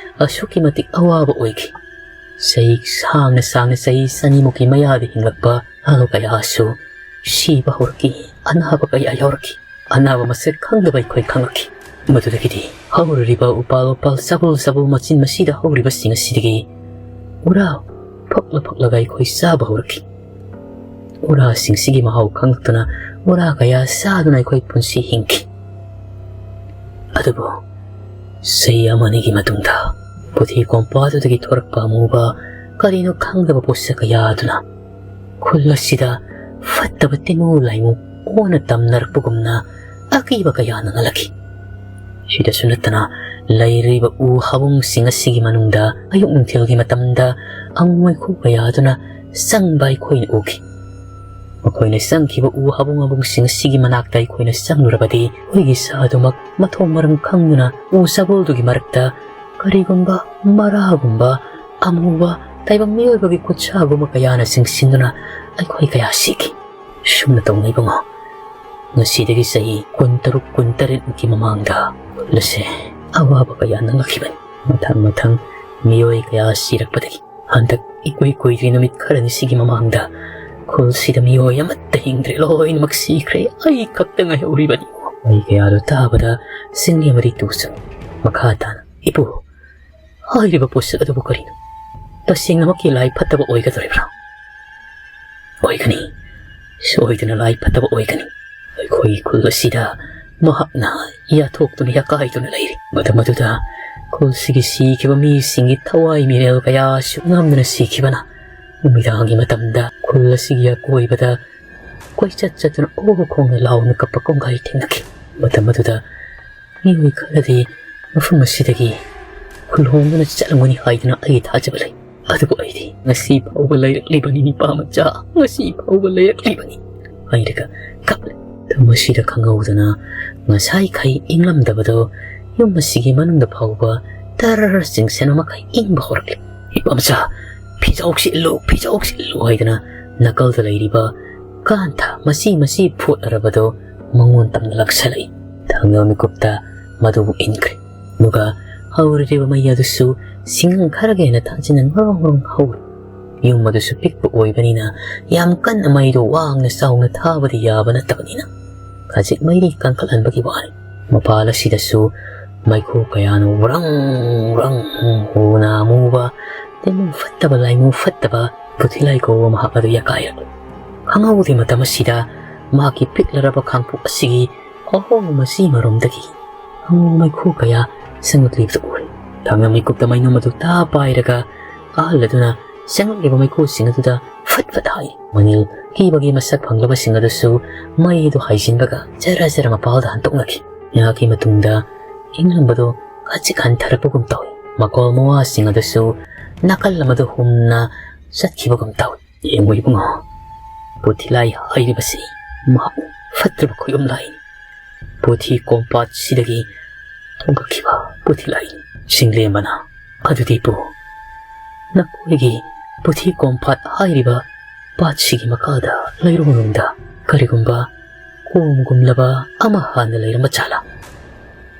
ꯑꯁꯨꯛꯀꯤ ꯃꯇꯤꯛ ꯑꯋꯥꯕ ꯑꯣꯏꯈꯤ꯫ ꯆꯍꯤ ꯁꯥꯡꯅ ꯁꯥꯡꯅ ꯆꯍꯤ ꯆꯅꯤꯃꯨꯛꯀꯤ ꯃꯌꯥꯗ ꯍꯤꯡꯂꯛꯄ ꯑꯍꯜ ꯀꯌꯥꯁꯨ ꯁꯤꯕ ꯍꯧꯔꯛꯈꯤ꯫ ꯑꯅꯥꯕ ꯀꯌꯥ ꯌꯥꯎꯔꯛꯈꯤ꯫ ꯑꯅꯥꯕ ꯃꯁꯛ ꯈꯪꯗꯕ ꯑꯩꯈꯣꯏ ꯈꯪꯂꯛꯈꯤ꯫ ꯃꯗꯨꯗꯒꯤꯗꯤ ꯍꯧꯔꯤꯕ ꯎꯄꯥꯜ ꯋꯥꯄꯥꯜ ꯁꯥꯄꯣꯜ ꯁꯥꯄꯣꯜ ꯃꯆꯤꯟ ꯃꯁꯤꯗ ꯍꯧꯔꯤꯕꯁꯤꯡ ꯑꯁꯤꯗꯒꯤ ꯎꯔꯥ ꯐꯛꯂ ꯐꯛꯂꯒ ꯑꯩꯈꯣꯏ ꯆꯥꯕ ꯍꯧꯔꯛꯈꯤ꯫ ꯎꯔꯥꯁꯤꯡꯁꯤꯒꯤ ꯃꯍꯥꯎ ꯈꯪꯂꯛꯇꯨꯅ ꯎꯔꯥ ꯀꯌꯥ ꯆꯥꯗꯨꯅ ꯑꯩꯈꯣꯏ ꯄꯨꯟꯁꯤ ꯍꯤꯡꯈꯤ꯫ ꯑꯗꯨꯕꯨ ꯆꯍꯤ ꯑꯃꯅꯤꯒꯤ ꯃꯇꯨꯡꯗ ꯄꯨꯊꯤ ꯀꯣꯝꯄꯥꯗꯨꯗꯒꯤ ꯊꯣꯔꯛꯄ ꯑꯃꯨꯕ ꯀꯔꯤꯅꯣ ꯈꯪꯗꯕ ꯄꯣꯠꯁꯛ ꯀꯌꯥ ꯑꯗꯨꯅ ꯈꯨꯜ ꯑꯁꯤꯗ ꯐꯠꯇꯕ ꯇꯤꯟꯃꯨ ꯂꯥꯏꯃꯨ ꯑꯣꯟꯅ ꯇꯝꯅꯔꯛꯄꯒꯨꯝꯅ ꯑꯀꯤꯕ ꯀꯌꯥ ꯅꯪꯍꯜꯂꯛꯈꯤ꯫ ꯁꯤꯗꯁꯨ ꯅꯠꯇꯅ ꯂꯩꯔꯤꯕ ꯎ ꯍꯥꯕꯨꯡꯁꯤꯡ ꯑꯁꯤꯒꯤ ꯃꯅꯨꯡꯗ ꯑꯌꯨꯛ ꯅꯨꯡꯊꯤꯜꯒꯤ ꯃꯇꯝꯗ ꯑꯃꯨ ꯃꯩꯈꯨ ꯀꯌꯥ ꯑꯗꯨꯅ ꯆꯪꯕ ꯑꯩꯈꯣꯏꯅ ꯎꯈꯤ꯫ ꯃꯈꯣꯏꯅ ꯆꯪꯈꯤꯕ ꯎ ꯍꯥꯕꯨꯡ ꯍꯥꯕꯨꯡꯁꯤꯡ ꯑꯁꯤꯒꯤ ꯃꯅꯥꯛꯇ ꯑꯩꯈꯣꯏꯅ ꯆꯪꯂꯨꯔꯕꯗꯤ ꯑꯩꯈꯣꯏꯒꯤ ꯁꯥ ꯑꯗꯨꯃꯛ ꯃꯊꯣꯡ ꯃꯔꯝ ꯈꯪꯗꯨꯅ ꯎ ꯆꯥꯕꯣꯜꯗꯨꯒꯤ ꯃꯔꯛꯇ ꯀꯔꯤꯒꯨꯝꯕ ꯃꯔꯥꯒꯨꯝꯕ ꯑꯃꯨꯕ ꯇꯥꯏꯕꯪ ꯃꯤꯑꯣꯏꯕꯒꯤ ꯈꯨꯠꯁꯥꯒꯨꯝꯕ ꯀꯌꯥꯅ ꯆꯤꯡꯁꯤꯟꯗꯨꯅ ꯑꯩꯈꯣꯏ ꯀꯌꯥ ꯁꯤꯈꯤ꯫ ꯁꯨꯝꯅ ꯇꯧꯅ ꯏꯕꯨꯡꯉꯣ, ꯉꯁꯤꯗꯒꯤ ꯆꯍꯤ ꯀꯨꯟꯇꯔꯨꯛ ꯀꯨꯟꯇꯔꯦꯠꯃꯨꯛꯀꯤ ꯃꯃꯥꯡꯗ ꯈꯨꯜ ꯑꯁꯦ ꯑꯋꯥꯕ ꯀꯌꯥ ꯅꯪꯂꯛꯈꯤꯕꯅꯤ꯫ ꯃꯊꯪ ꯃꯊꯪ ꯃꯤꯑꯣꯏ ꯀꯌꯥ ꯁꯤꯔꯛꯄꯗꯒꯤ ꯍꯟꯗꯛ ꯏꯀꯨꯏ ꯀꯨꯏꯗ꯭ꯔꯤ ꯅꯨꯃꯤꯠ ꯈꯔꯅꯤꯁꯤꯒꯤ ꯃꯃꯥꯡꯗ ꯈꯨꯜꯁꯤꯗ ꯃꯤꯑꯣꯏ ꯑꯃꯠꯇ ꯍꯤꯡꯗ꯭ꯔꯦ, ꯂꯣꯏꯅꯃꯛ ꯁꯤꯈ꯭ꯔꯦ꯫ ꯑꯩ ꯈꯛꯇ ꯉꯥꯏꯍꯧꯔꯤꯕꯅꯤ꯫ ꯋꯥꯍꯩ ꯀꯌꯥꯗꯣ ꯇꯥꯕꯗ ꯆꯤꯡꯂꯦꯝꯕꯗꯤ ꯇꯨ ꯆꯨꯡꯏ꯫ ꯃꯈꯥ ꯇꯥꯅ, "ꯏꯄꯨ, ꯍꯥꯏꯔꯤꯕ ꯄꯣꯠꯁꯛ ꯑꯗꯨꯕꯨ ꯀꯔꯤꯅꯣ? ꯇꯁꯦꯡꯅꯃꯛꯀꯤ ꯂꯥꯏ ꯐꯠꯇꯕ ꯑꯣꯏꯒꯗꯧꯔꯤꯕ꯭ꯔꯥ?" "ꯑꯣꯏꯒꯅꯤ, ꯁꯣꯏꯗꯅ ꯂꯥꯏ ꯐꯠꯇꯕ ꯑꯣꯏꯒꯅꯤ꯫ ꯑꯩꯈꯣꯏꯒꯤ ꯈꯨꯜ ꯑꯁꯤꯗ ꯃꯍꯥꯛꯅ ꯌꯥꯊꯣꯛꯇꯨꯅ ꯌꯥꯀꯥꯏꯗꯨꯅ ꯂꯩꯔꯤ꯫ ꯃꯇꯝ ꯑꯗꯨꯗ ꯈꯨꯜꯁꯤꯒꯤ ꯁꯤꯈꯤꯕ ꯃꯤꯁꯤꯡꯒꯤ ꯊꯋꯥꯏ ꯃꯤꯔꯦꯜ ꯀꯌꯥꯁꯨ ꯉꯝꯗꯅ ꯁꯤꯈꯤꯕꯅ ꯅꯨꯃꯤꯗꯥꯡꯒꯤ ꯃꯇꯝꯗ ꯈꯨꯜ ꯑꯁꯤꯒꯤ ꯑꯀꯣꯏꯕꯗ ꯀꯣꯏꯆꯠ ꯆꯠꯇꯨꯅ ꯑꯣ ꯈꯣꯡꯅ ꯂꯥꯎꯅ ꯀꯞꯄ ꯀꯣꯡꯒꯥꯏ ꯊꯦꯡꯅꯈꯤ꯫ ꯃꯇꯝ ꯑꯗꯨꯗ ꯃꯤꯑꯣꯏ ꯈꯔꯗꯤ ꯃꯐꯝ ꯑꯁꯤꯗꯒꯤ ꯈꯨꯜ ꯍꯣꯡꯗꯨꯅ ꯆꯠꯂꯝꯒꯅꯤ ꯍꯥꯏꯗꯨꯅ ꯑꯩꯒꯤ ꯊꯥꯖꯕ ꯂꯩ꯫ ꯑꯗꯨꯕꯨ ꯑꯩꯗꯤ ꯉꯁꯤ ꯐꯥꯎꯕ ꯂꯩꯔꯛꯂꯤꯕꯅꯤ, ꯅꯤꯄꯥ ꯃꯆꯥ, ꯉꯁꯤ ꯐꯥꯎꯕ ꯂꯩꯔꯛꯂꯤꯕꯅꯤ ꯍꯥꯏꯔꯒ ꯀꯞꯂꯦ꯫ ꯃꯁꯤꯗ ꯈꯪꯍꯧꯗꯅ ꯉꯁꯥꯏꯈꯩ ꯏꯪꯂꯝꯗꯕꯗꯣ ꯌꯨꯝ ꯑꯁꯤꯒꯤ ꯃꯅꯨꯡꯗ ꯐꯥꯎꯕ ꯇꯔ ꯆꯤꯡꯁꯤꯟꯕ ꯃꯈꯩ ꯏꯪꯕ ꯍꯧꯔꯛꯂꯦ꯫ "ꯅꯤꯄꯥ ꯃꯆꯥ, ꯐꯤꯖꯥꯎꯁꯤ ꯏꯜꯂꯨ, ꯐꯤꯖꯥꯎꯁꯤ ꯏꯜꯂꯨ" ꯍꯥꯏꯗꯅ ꯅꯥꯀꯜꯗ ꯂꯩꯔꯤꯕ ꯀꯥꯟꯊ ꯃꯆꯤ ꯃꯆꯤ ꯐꯨꯠꯂꯔꯕꯗꯣ ꯃꯉꯣꯟ ꯇꯝꯅ ꯂꯥꯛꯁꯜꯂꯛꯏ꯫ ꯊꯥꯡꯒ ꯃꯤꯀꯨꯞꯇ ꯃꯗꯨꯕꯨ ꯏꯟꯈ꯭ꯔꯦ꯫ ꯑꯗꯨꯒ ꯍꯧꯔꯤꯕ ꯃꯩ ꯑꯗꯨꯁꯨ ꯁꯤꯡ ꯈꯔꯒ ꯍꯦꯟꯅ ꯊꯥꯖꯤꯟꯅ ꯉꯔꯣꯡ ꯉꯔꯣꯡ ꯍꯧꯔꯤ꯫ ꯌꯨꯝ ꯑꯗꯨꯁꯨ ꯄꯤꯛꯄ ꯑꯣꯏꯕꯅꯤꯅ ꯌꯥꯝ ꯀꯟꯅ ꯃꯩꯗꯣ ꯋꯥꯡꯅ ꯆꯥꯎꯅ ꯊꯥꯕꯗꯤ ꯌꯥꯕ ꯅꯠꯇꯕꯅꯤꯅ ꯈꯖꯤꯛ ꯃꯩꯔꯤ ꯀꯟꯈꯠꯍꯟꯕꯒꯤ ꯋꯥꯅꯤ꯫ ꯃꯄꯥꯜ ꯑꯁꯤꯗꯁꯨ ꯃꯩꯈꯨ ꯀꯌꯥꯅ ꯎꯔꯪ ꯎꯔꯪ ꯎꯅ ꯑꯃꯨꯕ, ꯇꯤꯟꯃꯨ ꯐꯠꯇꯕ ꯂꯥꯏꯃꯨ ꯐꯠꯇꯕ ꯄꯨꯊꯤꯂꯥꯏ ꯀꯧꯕ ꯃꯍꯥꯛ ꯑꯗꯨ ꯌꯥꯀꯥꯏꯔꯛꯂꯤ꯫ ꯈꯪꯍꯧꯗꯦ ꯃꯇꯝ ꯑꯁꯤꯗ ꯃꯍꯥꯛꯀꯤ ꯄꯤꯛꯂꯔꯕ ꯈꯥꯡꯄꯣꯛ ꯑꯁꯤꯒꯤ ꯑꯍꯣꯡꯕ ꯃꯆꯤ ꯃꯔꯣꯝꯗꯒꯤ ꯑꯉꯧꯕ ꯃꯩꯈꯨ ꯀꯌꯥ ꯁꯪꯂꯛꯂꯤꯕꯗꯨ ꯎꯔꯦ꯫ ꯊꯥꯡꯅ ꯃꯤꯀꯨꯞꯇ ꯃꯩꯅꯣꯝ ꯑꯗꯨ ꯇꯥ ꯄꯥꯏꯔꯒ ꯑꯍꯜ ꯑꯗꯨꯅ ꯁꯪꯂꯛꯂꯤꯕ ꯃꯩꯈꯨꯁꯤꯡ ꯑꯗꯨꯗ ꯐꯠ ꯐꯠ ꯍꯥꯏ꯫ ꯃꯅꯤꯜ ꯀꯤꯕꯒꯤ ꯃꯁꯛ ꯐꯪꯂꯕꯁꯤꯡ ꯑꯗꯨꯁꯨ ꯃꯩ ꯑꯗꯨ ꯍꯥꯏꯖꯤꯟꯕꯒ ꯖꯔ ꯖꯔ ꯃꯄꯥꯜꯗ ꯍꯟꯗꯣꯛꯅꯈꯤ꯫ ꯉꯥꯏꯍꯥꯛꯀꯤ ꯃꯇꯨꯡꯗ ꯏꯪꯂꯝꯕꯗꯨ ꯈꯖꯤꯛ ꯍꯟꯊꯔꯛꯄꯒꯨꯝ ꯇꯧꯏ꯫ ꯃꯀꯣꯜ ꯃꯋꯥꯁꯤꯡ ꯑꯗꯨꯁꯨ ꯅꯥꯀꯜ ꯑꯃꯗ ꯍꯨꯝꯅ ꯆꯠꯈꯤꯕꯒꯨꯝ ꯇꯧꯏ꯫ "ꯌꯦꯡꯉꯨ ꯏꯕꯨꯡꯉꯣ, ꯄꯨꯊꯤꯂꯥꯏ ꯍꯥꯏꯔꯤꯕꯁꯤ ꯃꯍꯥꯛ ꯐꯠꯇ꯭ꯔꯕ ꯈꯨꯌꯨꯝ ꯂꯥꯏꯅꯤ꯫ ꯄꯨꯊꯤ ꯀꯣꯝꯄꯥꯠꯁꯤꯗꯒꯤ ꯊꯣꯡꯒꯠꯈꯤꯕ ꯄꯨꯊꯤꯂꯥꯏꯅꯤ꯫ ꯆꯤꯡꯂꯦꯝꯕꯅ, ꯑꯗꯨꯗꯤ ꯄꯨ, ꯅꯈꯣꯏꯒꯤ ꯄꯨꯊꯤ ꯀꯣꯝꯄꯥꯠ ꯍꯥꯏꯔꯤꯕ ꯄꯥꯠꯁꯤꯒꯤ ꯃꯈꯥꯗ ꯂꯩꯔꯣꯡꯂꯣꯝꯗ ꯀꯔꯤꯒꯨꯝꯕ ꯀꯣꯝꯒꯨꯝꯂꯕ ꯑꯃ ꯍꯥꯟꯅ ꯂꯩꯔꯝꯕ ꯖꯥꯠꯂꯥ?"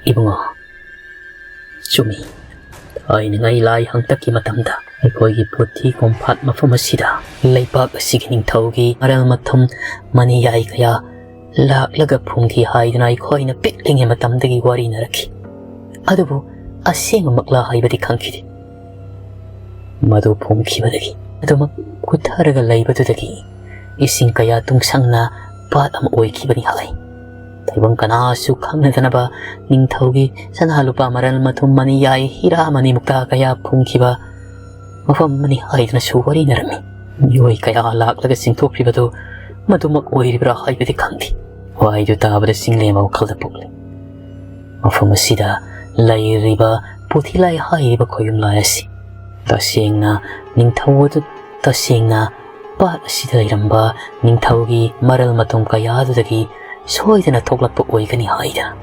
"ꯏꯕꯨꯡꯉꯣ, ꯆꯨꯝꯃꯤ꯫ ꯊꯥꯏꯅꯉꯩ ꯂꯥꯏ ꯍꯥꯛꯇꯛꯀꯤ ꯃꯇꯝꯗ ꯑꯩꯈꯣꯏꯒꯤ ꯄꯨꯊꯤ ꯀꯣꯝꯄꯥꯠ ꯃꯐꯝ ꯑꯁꯤꯗ ꯂꯩꯄꯥꯛ ꯑꯁꯤꯒꯤ ꯅꯤꯡꯊꯧꯒꯤ ꯃꯔꯜ ꯃꯊꯨꯝ ꯃꯅꯤꯌꯥꯏ ꯀꯌꯥ ꯂꯥꯛꯂꯒ ꯐꯨꯝꯈꯤ ꯍꯥꯏꯗꯨꯅ ꯑꯩꯈꯣꯏꯅ ꯄꯤꯛꯂꯤꯉꯩ ꯃꯇꯝꯗꯒꯤ ꯋꯥꯔꯤꯅꯔꯛꯈꯤ꯫ ꯑꯗꯨꯕꯨ ꯑꯁꯦꯡꯕꯃꯛꯂꯥ ꯍꯥꯏꯕꯗꯤ ꯈꯪꯈꯤꯗꯦ꯫ ꯃꯗꯨ ꯐꯨꯝꯈꯤꯕꯗꯒꯤ ꯑꯗꯨꯃꯛ ꯀꯨꯠꯊꯔꯒ ꯂꯩꯕꯗꯨꯗꯒꯤ ꯏꯁꯤꯡ ꯀꯌꯥ ꯇꯨꯡꯁꯪꯅ ꯄꯥꯠ ꯑꯃ ꯑꯣꯏꯈꯤꯕꯅꯤ ꯍꯥꯏ꯫ ꯇꯥꯏꯕꯪ ꯀꯅꯥꯁꯨ ꯈꯪꯅꯗꯅꯕ ꯅꯤꯡꯊꯧꯒꯤ ꯁꯅꯥ ꯂꯨꯄꯥ ꯃꯔꯜ ꯃꯊꯨꯝ ꯃꯅꯤꯌꯥꯏ ꯍꯤꯔꯥ ꯃꯅꯤ ꯃꯨꯛꯇꯥ ꯀꯌꯥ ꯐꯨꯝꯈꯤꯕ ꯃꯐꯝ ꯑꯃꯅꯤ ꯍꯥꯏꯗꯨꯅꯁꯨ ꯋꯥꯔꯤꯅꯔꯝꯃꯤ꯫ ꯃꯤꯑꯣꯏ ꯀꯌꯥ ꯂꯥꯛꯂꯒ ꯆꯤꯡꯊꯣꯛꯈ꯭ꯔꯤꯕꯗꯨ ꯃꯗꯨꯃꯛ ꯑꯣꯏꯔꯤꯕ꯭ꯔꯥ ꯍꯥꯏꯕꯗꯤ ꯈꯪꯗꯦ꯫ ꯋꯥꯍꯩꯗꯨ ꯇꯥꯕꯗ ꯆꯤꯡꯂꯦꯝꯕ ꯋꯥꯈꯜꯗ ꯄꯣꯛꯂꯦ꯫ ꯃꯐꯝ ꯑꯁꯤꯗ ꯂꯩꯔꯤꯕ ꯄꯨꯊꯤꯂꯥꯏ ꯍꯥꯏꯔꯤꯕ ꯈꯣꯌꯨꯝꯂꯥꯏ ꯑꯁꯤ ꯇꯁꯦꯡꯅ ꯅꯤꯡꯊꯧ ꯑꯗꯨ, ꯇꯁꯦꯡꯅ ꯄꯥꯠ ꯑꯁꯤꯗ ꯂꯩꯔꯝꯕ ꯅꯤꯡꯊꯧꯒꯤ ꯃꯔꯜ ꯃꯇꯨꯝ ꯀꯌꯥꯗꯨꯗꯒꯤ ꯁꯣꯏꯗꯅ ꯊꯣꯛꯂꯛꯄ ꯑꯣꯏꯒꯅꯤ ꯍꯥꯏꯗꯅ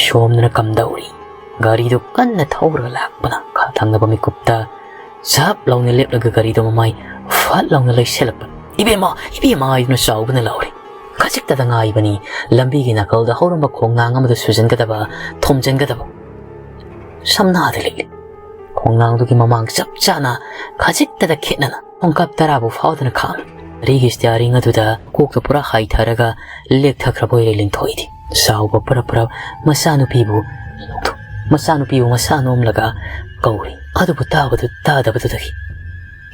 ꯁꯣꯝꯗꯅ ꯀꯝꯗꯧꯔꯤ꯫ ꯒꯥꯔꯤꯗꯨ ꯀꯟꯅ ꯊꯧꯔꯒ ꯂꯥꯛꯄꯅ ꯈꯥ ꯊꯪꯅꯕ ꯃꯤꯀꯨꯞꯇ ꯁꯞ ꯂꯥꯎꯅ ꯂꯦꯞꯂꯒ ꯒꯥꯔꯤꯗꯨ ꯃꯃꯥꯏ ꯐꯠ ꯂꯥꯎꯅ ꯂꯩꯁꯤꯜꯂꯛꯄ꯫ "ꯏꯕꯦꯝꯃ, ꯏꯕꯦꯝꯃ!" ꯍꯥꯏꯗꯨꯅ ꯆꯥꯎꯕꯅ ꯂꯥꯎꯔꯤ꯫ ꯈꯖꯤꯛꯇꯗ ꯉꯥꯏꯕꯅꯤ ꯂꯝꯕꯤꯒꯤ ꯅꯥꯀꯜꯗ ꯍꯧꯔꯝꯕ ꯈꯣꯡꯅꯥꯡ ꯑꯃꯗ ꯁꯨꯖꯟꯒꯗꯕ, ꯊꯣꯝꯖꯤꯟꯒꯗꯕ꯫ ꯁꯝꯅꯥꯗ ꯂꯤꯠꯂꯤ꯫ ꯈꯣꯡꯅꯥꯡꯗꯨꯒꯤ ꯃꯃꯥꯡ ꯆꯞ ꯆꯥꯅ ꯈꯖꯤꯛꯇꯗ ꯈꯦꯠꯅꯅ ꯈꯣꯡꯀꯥꯞ ꯇꯔꯥꯕꯨ ꯐꯥꯎꯗꯅ ꯈꯥꯝꯃꯤ꯫ ꯒꯥꯔꯤꯒꯤ ꯁ꯭ꯇꯤꯌꯥꯔꯤꯡ ꯑꯗꯨꯗ ꯀꯣꯛꯇ ꯄꯨꯔꯥ ꯍꯥꯏꯊꯔꯒ ꯂꯦꯛꯊꯈ꯭ꯔꯕ ꯑꯣꯏꯔꯦ ꯂꯤꯟꯊꯣꯏꯗꯤ꯫ ꯆꯥꯎꯕ ꯄꯔꯞ ꯄꯔꯞ ꯃꯆꯥꯅꯨꯄꯤꯕꯨ, ꯃꯆꯥꯅꯨꯄꯤꯕꯨ ꯃꯁꯥ ꯅꯣꯝꯂꯒ ꯀꯧꯔꯤ꯫ ꯑꯗꯨꯕꯨ ꯇꯥꯕꯗꯨ ꯇꯥꯗꯕꯗꯨꯗꯒꯤ,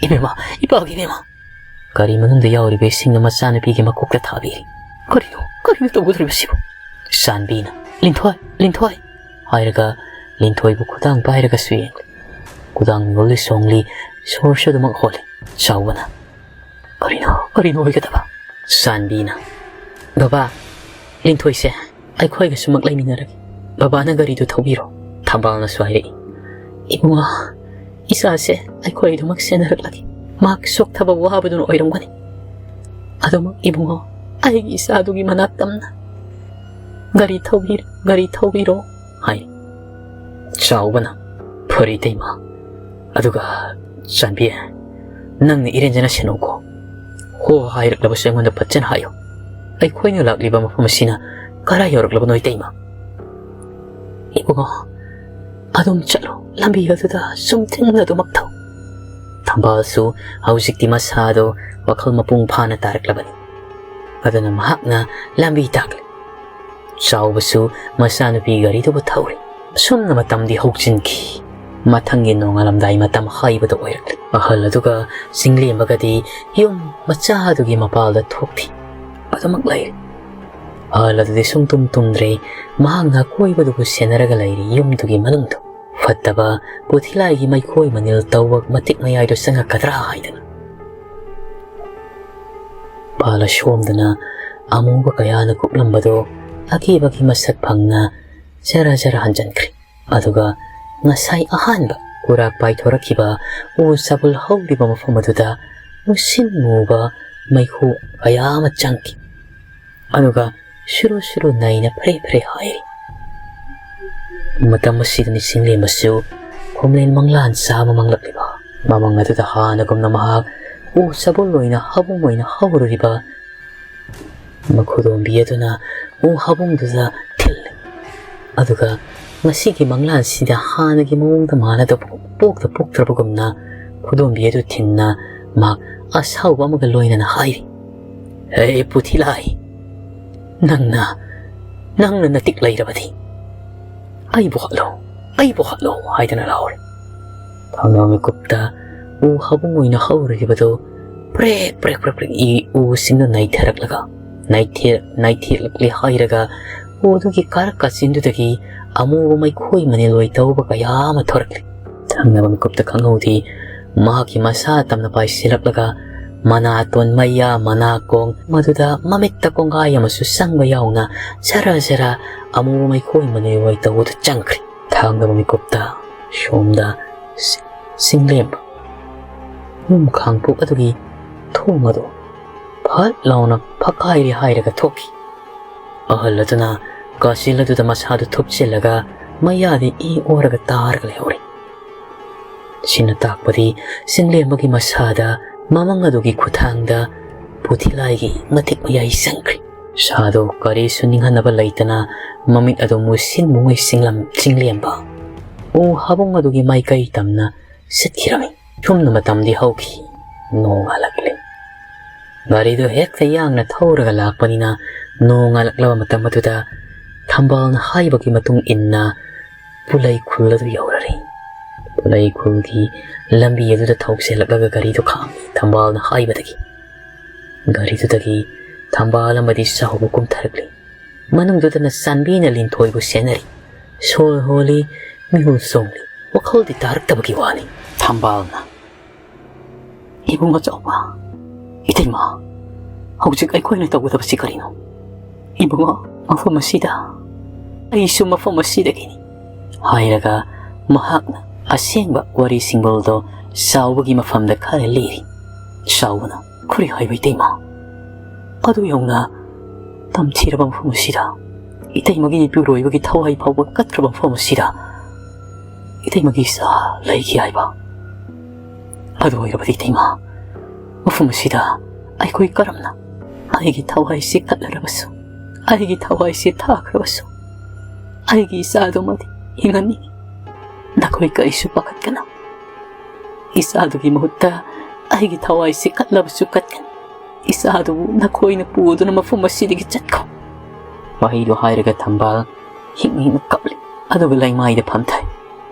"ꯏꯕꯦꯝꯃ, ꯏꯄꯥꯒꯤ ꯏꯕꯦꯝꯃ!" ꯒꯥꯔꯤ ꯃꯅꯨꯡꯗ ꯌꯥꯎꯔꯤꯕ ꯏꯁꯤꯡꯅ ꯃꯆꯥꯅꯨꯄꯤꯒꯤ ꯃꯀꯣꯛꯇ ꯊꯥꯕꯤꯔꯤ꯫ "ꯀꯔꯤꯅꯣ, ꯀꯔꯤꯅꯣ ꯇꯧꯒꯗꯧꯔꯤꯕꯁꯤꯕꯨ?" ꯆꯥꯟꯕꯤꯅ, "ꯂꯤꯟꯊꯣꯏ, ꯂꯤꯟꯊꯣꯏ!" ꯍꯥꯏꯔꯒ ꯂꯤꯟꯊꯣꯏꯕꯨ ꯈꯨꯗꯥꯡ ꯄꯥꯏꯔꯒꯁꯨ ꯌꯦꯡꯂꯤ꯫ ꯈꯨꯗꯥꯡ ꯌꯣꯜꯂꯤ ꯁꯣꯡꯂꯤ, ꯁꯣꯔꯁꯨ ꯑꯗꯨꯃꯛ ꯍꯣꯜꯂꯤ꯫ ꯆꯥꯎꯕꯅ, "ꯀꯔꯤꯅꯣ, ꯀꯔꯤꯅꯣ ꯑꯣꯏꯒꯗꯕ?" ꯆꯥꯟꯕꯤꯅ, "ꯕꯕꯥ, ꯂꯤꯟꯊꯣꯏꯁꯦ ꯑꯩꯈꯣꯏꯒꯁꯨꯃꯛ ꯂꯩꯃꯤꯟꯅꯔꯒꯦ꯫ ꯕꯕꯥꯅ ꯒꯥꯔꯤꯗꯨ ꯊꯧꯕꯤꯔꯣ꯫" ꯊꯝꯕꯥꯜꯅꯁꯨ ꯍꯥꯏꯔꯛꯏ, "ꯏꯕꯨꯡꯉꯣ, ꯏꯆꯥꯁꯦ ꯑꯩꯈꯣꯏꯗꯨꯃꯛ ꯁꯦꯟꯅꯔꯛꯂꯒꯦ꯫ ꯃꯍꯥꯛ ꯆꯣꯛꯊꯕ ꯋꯥꯕꯗꯨꯅ ꯑꯣꯏꯔꯝꯒꯅꯤ꯫ ꯑꯗꯨꯃꯛ ꯏꯕꯨꯡꯉꯣ, ꯑꯩꯒꯤ ꯏꯆꯥꯗꯨꯒꯤ ꯃꯅꯥꯛ ꯇꯝꯅ ꯒꯥꯔꯤ ꯊꯧꯕꯤꯔꯣ, ꯒꯥꯔꯤ ꯊꯧꯕꯤꯔꯣ" ꯍꯥꯏ꯫ ꯆꯥꯎꯕꯅ, "ꯐꯔꯦ ꯏꯇꯩꯃ, ꯑꯗꯨꯒ ꯆꯥꯟꯕꯤ, ꯅꯪꯅ ꯏꯔꯦꯟꯖꯅ ꯁꯦꯟꯅꯧꯀꯣ꯫ ꯍꯣ ꯍꯥꯏꯔꯛꯂꯕꯁꯨ ꯑꯩꯉꯣꯟꯗ ꯐꯖꯅ ꯍꯥꯏꯌꯨ꯫ ꯑꯩꯈꯣꯏꯅ ꯂꯥꯛꯂꯤꯕ ꯃꯐꯝ ꯑꯁꯤꯅ ꯀꯗꯥꯏ ꯌꯧꯔꯛꯂꯕꯅꯣ ꯏꯇꯩꯃ?" "ꯏꯕꯨꯡꯉꯣ, ꯑꯗꯨꯝ ꯆꯠꯂꯨ, ꯂꯝꯕꯤ ꯑꯗꯨꯗ ꯆꯨꯝꯗ꯭ꯔꯤꯡꯅ ꯑꯗꯨꯃꯛ ꯊꯧ꯫" ꯊꯝꯕꯥꯜꯁꯨ ꯍꯧꯖꯤꯛꯇꯤ ꯃꯁꯥꯗꯣ ꯋꯥꯈꯜ ꯃꯄꯨꯡ ꯐꯥꯅ ꯇꯥꯔꯛꯂꯕꯅꯤ꯫ ꯑꯗꯨꯅ ꯃꯍꯥꯛꯅ ꯂꯝꯕꯤ ꯇꯥꯛꯂꯤ꯫ ꯆꯥꯎꯕꯁꯨ ꯃꯆꯥꯅꯨꯄꯤ ꯒꯥꯔꯤꯗꯨꯕꯨ ꯊꯧꯔꯤ꯫ ꯑꯁꯨꯝꯅ ꯃꯇꯝꯗꯤ ꯍꯧꯖꯤꯟꯈꯤ꯫ ꯃꯊꯪꯒꯤ ꯅꯣꯡꯉꯥꯜꯂꯝꯗꯥꯏ ꯃꯇꯝ ꯍꯥꯏꯕꯗꯨ ꯑꯣꯏꯔꯛꯂꯤ꯫ ꯑꯍꯜ ꯑꯗꯨꯒ ꯆꯤꯡꯂꯦꯝꯕꯒꯗꯤ ꯌꯨꯝ ꯃꯆꯥ ꯑꯗꯨꯒꯤ ꯃꯄꯥꯜꯗ ꯊꯣꯛꯈꯤ꯫ ꯑꯗꯨꯃꯛ ꯂꯩꯔꯤ꯫ ꯑꯍꯜ ꯑꯗꯨꯗꯤ ꯁꯨꯡꯇꯨꯝ ꯇꯨꯝꯗ꯭ꯔꯦ꯫ ꯃꯍꯥꯛꯅ ꯑꯀꯣꯏꯕꯗꯨꯕꯨ ꯁꯦꯟꯅꯔꯒ ꯂꯩꯔꯤ꯫ ꯌꯨꯝꯗꯨꯒꯤ ꯃꯅꯨꯡꯗ ꯐꯠꯇꯕ ꯄꯨꯊꯤꯂꯥꯏꯒꯤ ꯃꯩꯈꯣꯏ ꯃꯅꯤꯜ ꯇꯧꯕ ꯃꯇꯤꯛ ꯃꯌꯥꯏꯗꯨ ꯆꯪꯉꯛꯀꯗ꯭ꯔꯥ ꯍꯥꯏꯗꯅ꯫ ꯄꯥꯜꯂ ꯁꯣꯝꯗꯅ ꯑꯃꯨꯕ ꯀꯌꯥꯅ ꯀꯨꯞꯂꯝꯕꯗꯣ ꯑꯀꯤꯕꯒꯤ ꯃꯁꯛ ꯐꯪꯅ ꯖꯔ ꯖꯔ ꯍꯟꯖꯤꯟꯈ꯭ꯔꯦ꯫ ꯑꯗꯨꯒ ꯉꯁꯥꯏ ꯑꯍꯥꯟꯕ ꯀꯨꯔꯥꯛ ꯄꯥꯏꯊꯣꯔꯛꯈꯤꯕ ꯎ ꯆꯕꯨꯜ ꯍꯧꯔꯤꯕ ꯃꯐꯝ ꯑꯗꯨꯗ ꯃꯨꯁꯤꯟ ꯃꯨꯕ ꯃꯩꯈꯨ ꯀꯌꯥ ꯑꯃ ꯆꯪꯈꯤ꯫ ꯑꯗꯨꯒ ꯁꯨꯔꯨ ꯁꯨꯔꯨ ꯅꯩꯅ ꯐ꯭ꯔꯦ ꯐ꯭ꯔꯦ ꯍꯥꯏꯔꯤ꯫ ꯃꯇꯝ ꯑꯁꯤꯗꯅꯤ ꯆꯤꯡꯂꯦꯝꯕꯁꯨ ꯈꯣꯝꯂꯦꯟ ꯃꯪꯂꯥꯟ ꯆꯥꯕ ꯃꯪꯂꯛꯂꯤꯕ꯫ ꯃꯃꯪ ꯑꯗꯨꯗ ꯍꯥꯟꯅꯒꯨꯝꯅ ꯃꯍꯥꯛ ꯎ ꯆꯕꯨꯜ ꯑꯣꯏꯅ ꯍꯥꯕꯨꯡ ꯑꯣꯏꯅ ꯍꯧꯔꯨꯔꯤꯕ ꯃꯈꯨꯗꯣꯝꯕꯤ ꯑꯗꯨꯅ ꯎ ꯍꯥꯕꯨꯡꯗꯨꯗ ꯊꯤꯜꯂꯤ꯫ ꯑꯗꯨꯒ ꯉꯁꯤꯒꯤ ꯃꯪꯂꯥꯟꯁꯤꯗ ꯍꯥꯟꯅꯒꯤ ꯃꯑꯣꯡꯗ ꯃꯥꯟꯅꯗꯕ ꯄꯣꯛꯇ ꯄꯣꯛꯇ꯭ꯔꯕꯒꯨꯝꯅ ꯈꯨꯗꯣꯝꯕꯤ ꯑꯗꯨ ꯊꯤꯟꯅ ꯃꯍꯥꯛ ꯑꯁꯥꯎꯕ ꯑꯃꯒ ꯂꯣꯏꯅꯅ ꯍꯥꯏꯔꯤ, "ꯍꯦ ꯄꯨꯊꯤꯂꯥꯏ, ꯅꯪꯅ, ꯅꯪꯅ ꯅꯇꯤꯛ ꯂꯩꯔꯕꯗꯤ ꯑꯩꯕꯨ ꯍꯥꯠꯂꯣ, ꯑꯩꯕꯨ ꯍꯥꯠꯂꯣ" ꯍꯥꯏꯗꯅ ꯂꯥꯎꯔꯤ꯫ ꯊꯪꯅꯕ ꯃꯤꯀꯨꯞꯇ ꯎ ꯍꯥꯕꯨꯡ ꯑꯣꯏꯅ ꯍꯧꯔꯤꯕꯗꯨ ꯄ꯭ꯔꯦꯛ ꯄ꯭ꯔꯦꯛ ꯄ꯭ꯔꯦꯛ ꯄ꯭ꯔꯦꯛ ꯏ ꯎꯁꯤꯡꯗꯨ ꯅꯩꯊꯔꯛꯂꯒ, ꯅꯩꯊꯦꯛ-, ꯅꯩꯊꯦꯛꯂꯛꯂꯦ ꯍꯥꯏꯔꯒ ꯎꯗꯨꯒꯤ ꯀꯥꯔꯛ ꯀꯥꯆꯤꯟꯗꯨꯗꯒꯤ ꯑꯃꯨꯕ ꯃꯩꯈꯣꯏ ꯃꯅꯤꯜ ꯑꯣꯏ ꯇꯧꯕ ꯀꯌꯥ ꯑꯃ ꯊꯣꯔꯛꯂꯤ꯫ ꯊꯪꯅꯕ ꯃꯤꯀꯨꯞꯇ ꯈꯪꯍꯧꯗꯦ, ꯃꯍꯥꯛꯀꯤ ꯃꯁꯥ ꯇꯝꯅ ꯄꯥꯏꯁꯤꯜꯂꯛꯂꯒ ꯃꯅꯥꯇꯣꯟ ꯃꯌꯥ, ꯃꯅꯥꯀꯣꯡ, ꯃꯗꯨꯗ ꯃꯃꯤꯠꯇ ꯀꯣꯡꯒꯥꯏ ꯑꯃꯁꯨ ꯆꯪꯕ ꯌꯥꯎꯅ ꯖꯔ ꯖꯔ ꯑꯃꯨꯕ ꯃꯩꯈꯣꯏ ꯃꯅꯤꯜ ꯑꯣꯏ ꯇꯧꯕꯗꯨ ꯆꯪꯈ꯭ꯔꯦ꯫ ꯊꯥꯡꯗꯕ ꯃꯤꯀꯨꯞꯇ ꯁꯣꯝꯗ ꯁꯤ-, ꯆꯤꯡꯂꯦꯝꯕ ꯌꯨꯝ ꯈꯥꯡꯄꯣꯛ ꯑꯗꯨꯒꯤ ꯊꯣꯡ ꯑꯗꯨ ꯐꯠ ꯂꯥꯎꯅ ꯐꯛꯀꯥꯏꯔꯦ ꯍꯥꯏꯔꯒ ꯊꯣꯛꯈꯤ꯫ ꯑꯍꯜ ꯑꯗꯨꯅ ꯀꯥꯆꯤꯜ ꯑꯗꯨꯗ ꯃꯁꯥꯗꯨ ꯊꯨꯞꯆꯤꯜꯂꯒ ꯃꯌꯥꯗ ꯏ ꯑꯣꯔꯒ ꯇꯥꯔꯒ ꯂꯩꯍꯧꯔꯤ꯫ ꯁꯤꯅ ꯇꯥꯛꯄꯗꯤ ꯆꯤꯡꯂꯦꯝꯕꯒꯤ ꯃꯁꯥꯗ ꯃꯃꯪ ꯑꯗꯨꯒꯤ ꯈꯨꯠꯊꯥꯡꯗ ꯄꯨꯊꯤꯂꯥꯏꯒꯤ ꯃꯇꯤꯛ ꯃꯌꯥꯏ ꯆꯪꯈ꯭ꯔꯤ꯫ ꯁꯥꯗꯨ ꯀꯔꯤꯁꯨ ꯅꯤꯡꯍꯟꯅꯕ ꯂꯩꯇꯅ ꯃꯃꯤꯠ ꯑꯗꯨ ꯃꯨꯁꯤꯟ ꯃꯨꯉꯩ ꯆꯤꯡꯂꯝ-, ꯆꯤꯡꯂꯦꯝꯕ ꯎ ꯍꯥꯕꯨꯡ ꯑꯗꯨꯒꯤ ꯃꯥꯏꯀꯩ ꯇꯝꯅ ꯆꯠꯈꯤꯔꯝꯃꯤ꯫ ꯁꯨꯝꯅ ꯃꯇꯝꯗꯤ ꯍꯧꯈꯤ꯫ ꯅꯣꯡ ꯉꯥꯜꯂꯛꯂꯦ꯫ ꯒꯥꯔꯤꯗꯨ ꯍꯦꯛꯇ ꯌꯥꯡꯅ ꯊꯧꯔꯒ ꯂꯥꯛꯄꯅꯤꯅ ꯅꯣꯡ ꯉꯥꯜꯂꯛꯂꯕ ꯃꯇꯝ ꯑꯗꯨꯗ ꯊꯝꯕꯥꯜꯅ ꯍꯥꯏꯕꯒꯤ ꯃꯇꯨꯡ ꯏꯟꯅ ꯄꯨꯂꯩ ꯈꯨꯜ ꯑꯗꯨ ꯌꯧꯔꯔꯦ꯫ ꯄꯨꯂꯩ ꯈꯨꯜꯒꯤ ꯂꯝꯕꯤ ꯑꯗꯨꯗ ꯊꯧ ꯆꯦꯜꯂꯛꯂꯒ ꯒꯥꯔꯤꯗꯨ ꯈꯥꯝꯃꯤ꯫ ꯊꯝꯕꯥꯜꯅ ꯍꯥꯏꯕꯗꯒꯤ ꯒꯥꯔꯤꯗꯨꯗꯒꯤ ꯊꯝꯕꯥꯜ ꯑꯃꯗꯤ ꯆꯥꯎꯕ ꯀꯨꯝꯊꯔꯛꯂꯤ꯫ ꯃꯅꯨꯡꯗꯨꯗꯅ ꯆꯥꯟꯕꯤꯅ ꯂꯤꯟꯊꯣꯏꯕꯨ ꯁꯦꯟꯅꯔꯤ꯫ ꯁꯣꯔ ꯍꯣꯜꯂꯤ, ꯃꯤꯍꯨꯜ ꯆꯣꯡꯂꯤ꯫ ꯋꯥꯈꯜꯗꯤ ꯇꯥꯔꯛꯇꯕꯒꯤ ꯋꯥꯅꯤ꯫ ꯊꯝꯕꯥꯜꯅ, "ꯏꯕꯨꯡ ꯑꯆꯧꯕ, ꯏꯇꯩꯃ, ꯍꯧꯖꯤꯛ ꯑꯩꯈꯣꯏꯅ ꯇꯧꯒꯗꯕꯁꯤ ꯀꯔꯤꯅꯣ? "ꯏꯕꯨꯡꯉꯣ, ꯃꯐꯝ ꯑꯁꯤꯗ, ꯑꯩꯁꯨ ꯃꯐꯝ ꯑꯁꯤꯗꯒꯤꯅꯤ" ꯍꯥꯏꯔꯒ ꯃꯍꯥꯛꯅ ꯑꯁꯦꯡꯕ ꯋꯥꯔꯤ ꯁꯤꯡꯕꯣꯜꯗꯣ ꯆꯥꯎꯕꯒꯤ ꯃꯐꯝꯗ ꯈꯔ ꯂꯤꯔꯤ꯫ ꯆꯥꯎꯕꯅ, "ꯀꯔꯤ ꯍꯥꯏꯕ, ꯏꯇꯩꯃ? ꯑꯗꯨ ꯌꯧꯅ ꯇꯝꯊꯤꯔꯕ ꯃꯐꯝ ꯑꯁꯤꯗ, ꯏꯇꯩꯃꯒꯤ ꯏꯄꯨꯔꯣꯏꯕꯒꯤ ꯊꯋꯥꯏ ꯐꯥꯎꯕ ꯀꯠꯈ꯭ꯔꯕ ꯃꯐꯝ ꯑꯁꯤꯗ ꯏꯇꯩꯃꯒꯤ ꯏꯆꯥ ꯂꯩꯈꯤ ꯍꯥꯏꯕ? ꯑꯗꯨ ꯑꯣꯏꯔꯕꯗꯤ, ꯏꯇꯩꯃ, ꯃꯐꯝ ꯑꯁꯤꯗ ꯑꯩꯈꯣꯏ ꯀꯔꯝꯅ? ꯑꯩꯒꯤ ꯊꯋꯥꯏꯁꯤ ꯀꯠꯂꯔꯕꯁꯨ, ꯑꯩꯒꯤ ꯊꯋꯥꯏꯁꯤ ꯊꯥꯈ꯭ꯔꯕꯁꯨ, ꯑꯩꯒꯤ ꯏꯆꯥꯗꯨꯃꯗꯤ ꯍꯤꯡꯍꯟꯅꯤꯡꯉꯤ꯫ ꯅꯈꯣꯏ ꯀꯔꯤꯁꯨ ꯄꯥꯈꯠꯀꯅꯨ꯫ ꯏꯆꯥꯗꯨꯒꯤ ꯃꯍꯨꯠꯇ ꯑꯩꯒꯤ ꯊꯋꯥꯏꯁꯤ ꯀꯠꯂꯕꯁꯨ ꯀꯠꯀꯅꯤ꯫ ꯏꯆꯥꯗꯨꯕꯨ ꯅꯈꯣꯏꯅ ꯄꯨꯗꯨꯅ ꯃꯐꯝ ꯑꯁꯤꯗꯒꯤ ꯆꯠꯈꯣ" ꯋꯥꯍꯩꯗꯨ ꯍꯥꯏꯔꯒ ꯊꯝꯕꯥꯜ ꯍꯤꯛ ꯍꯤꯛꯅ ꯀꯞꯂꯤ꯫ ꯑꯗꯨꯒ ꯂꯩꯃꯥꯏꯗ ꯐꯝꯊꯩ꯫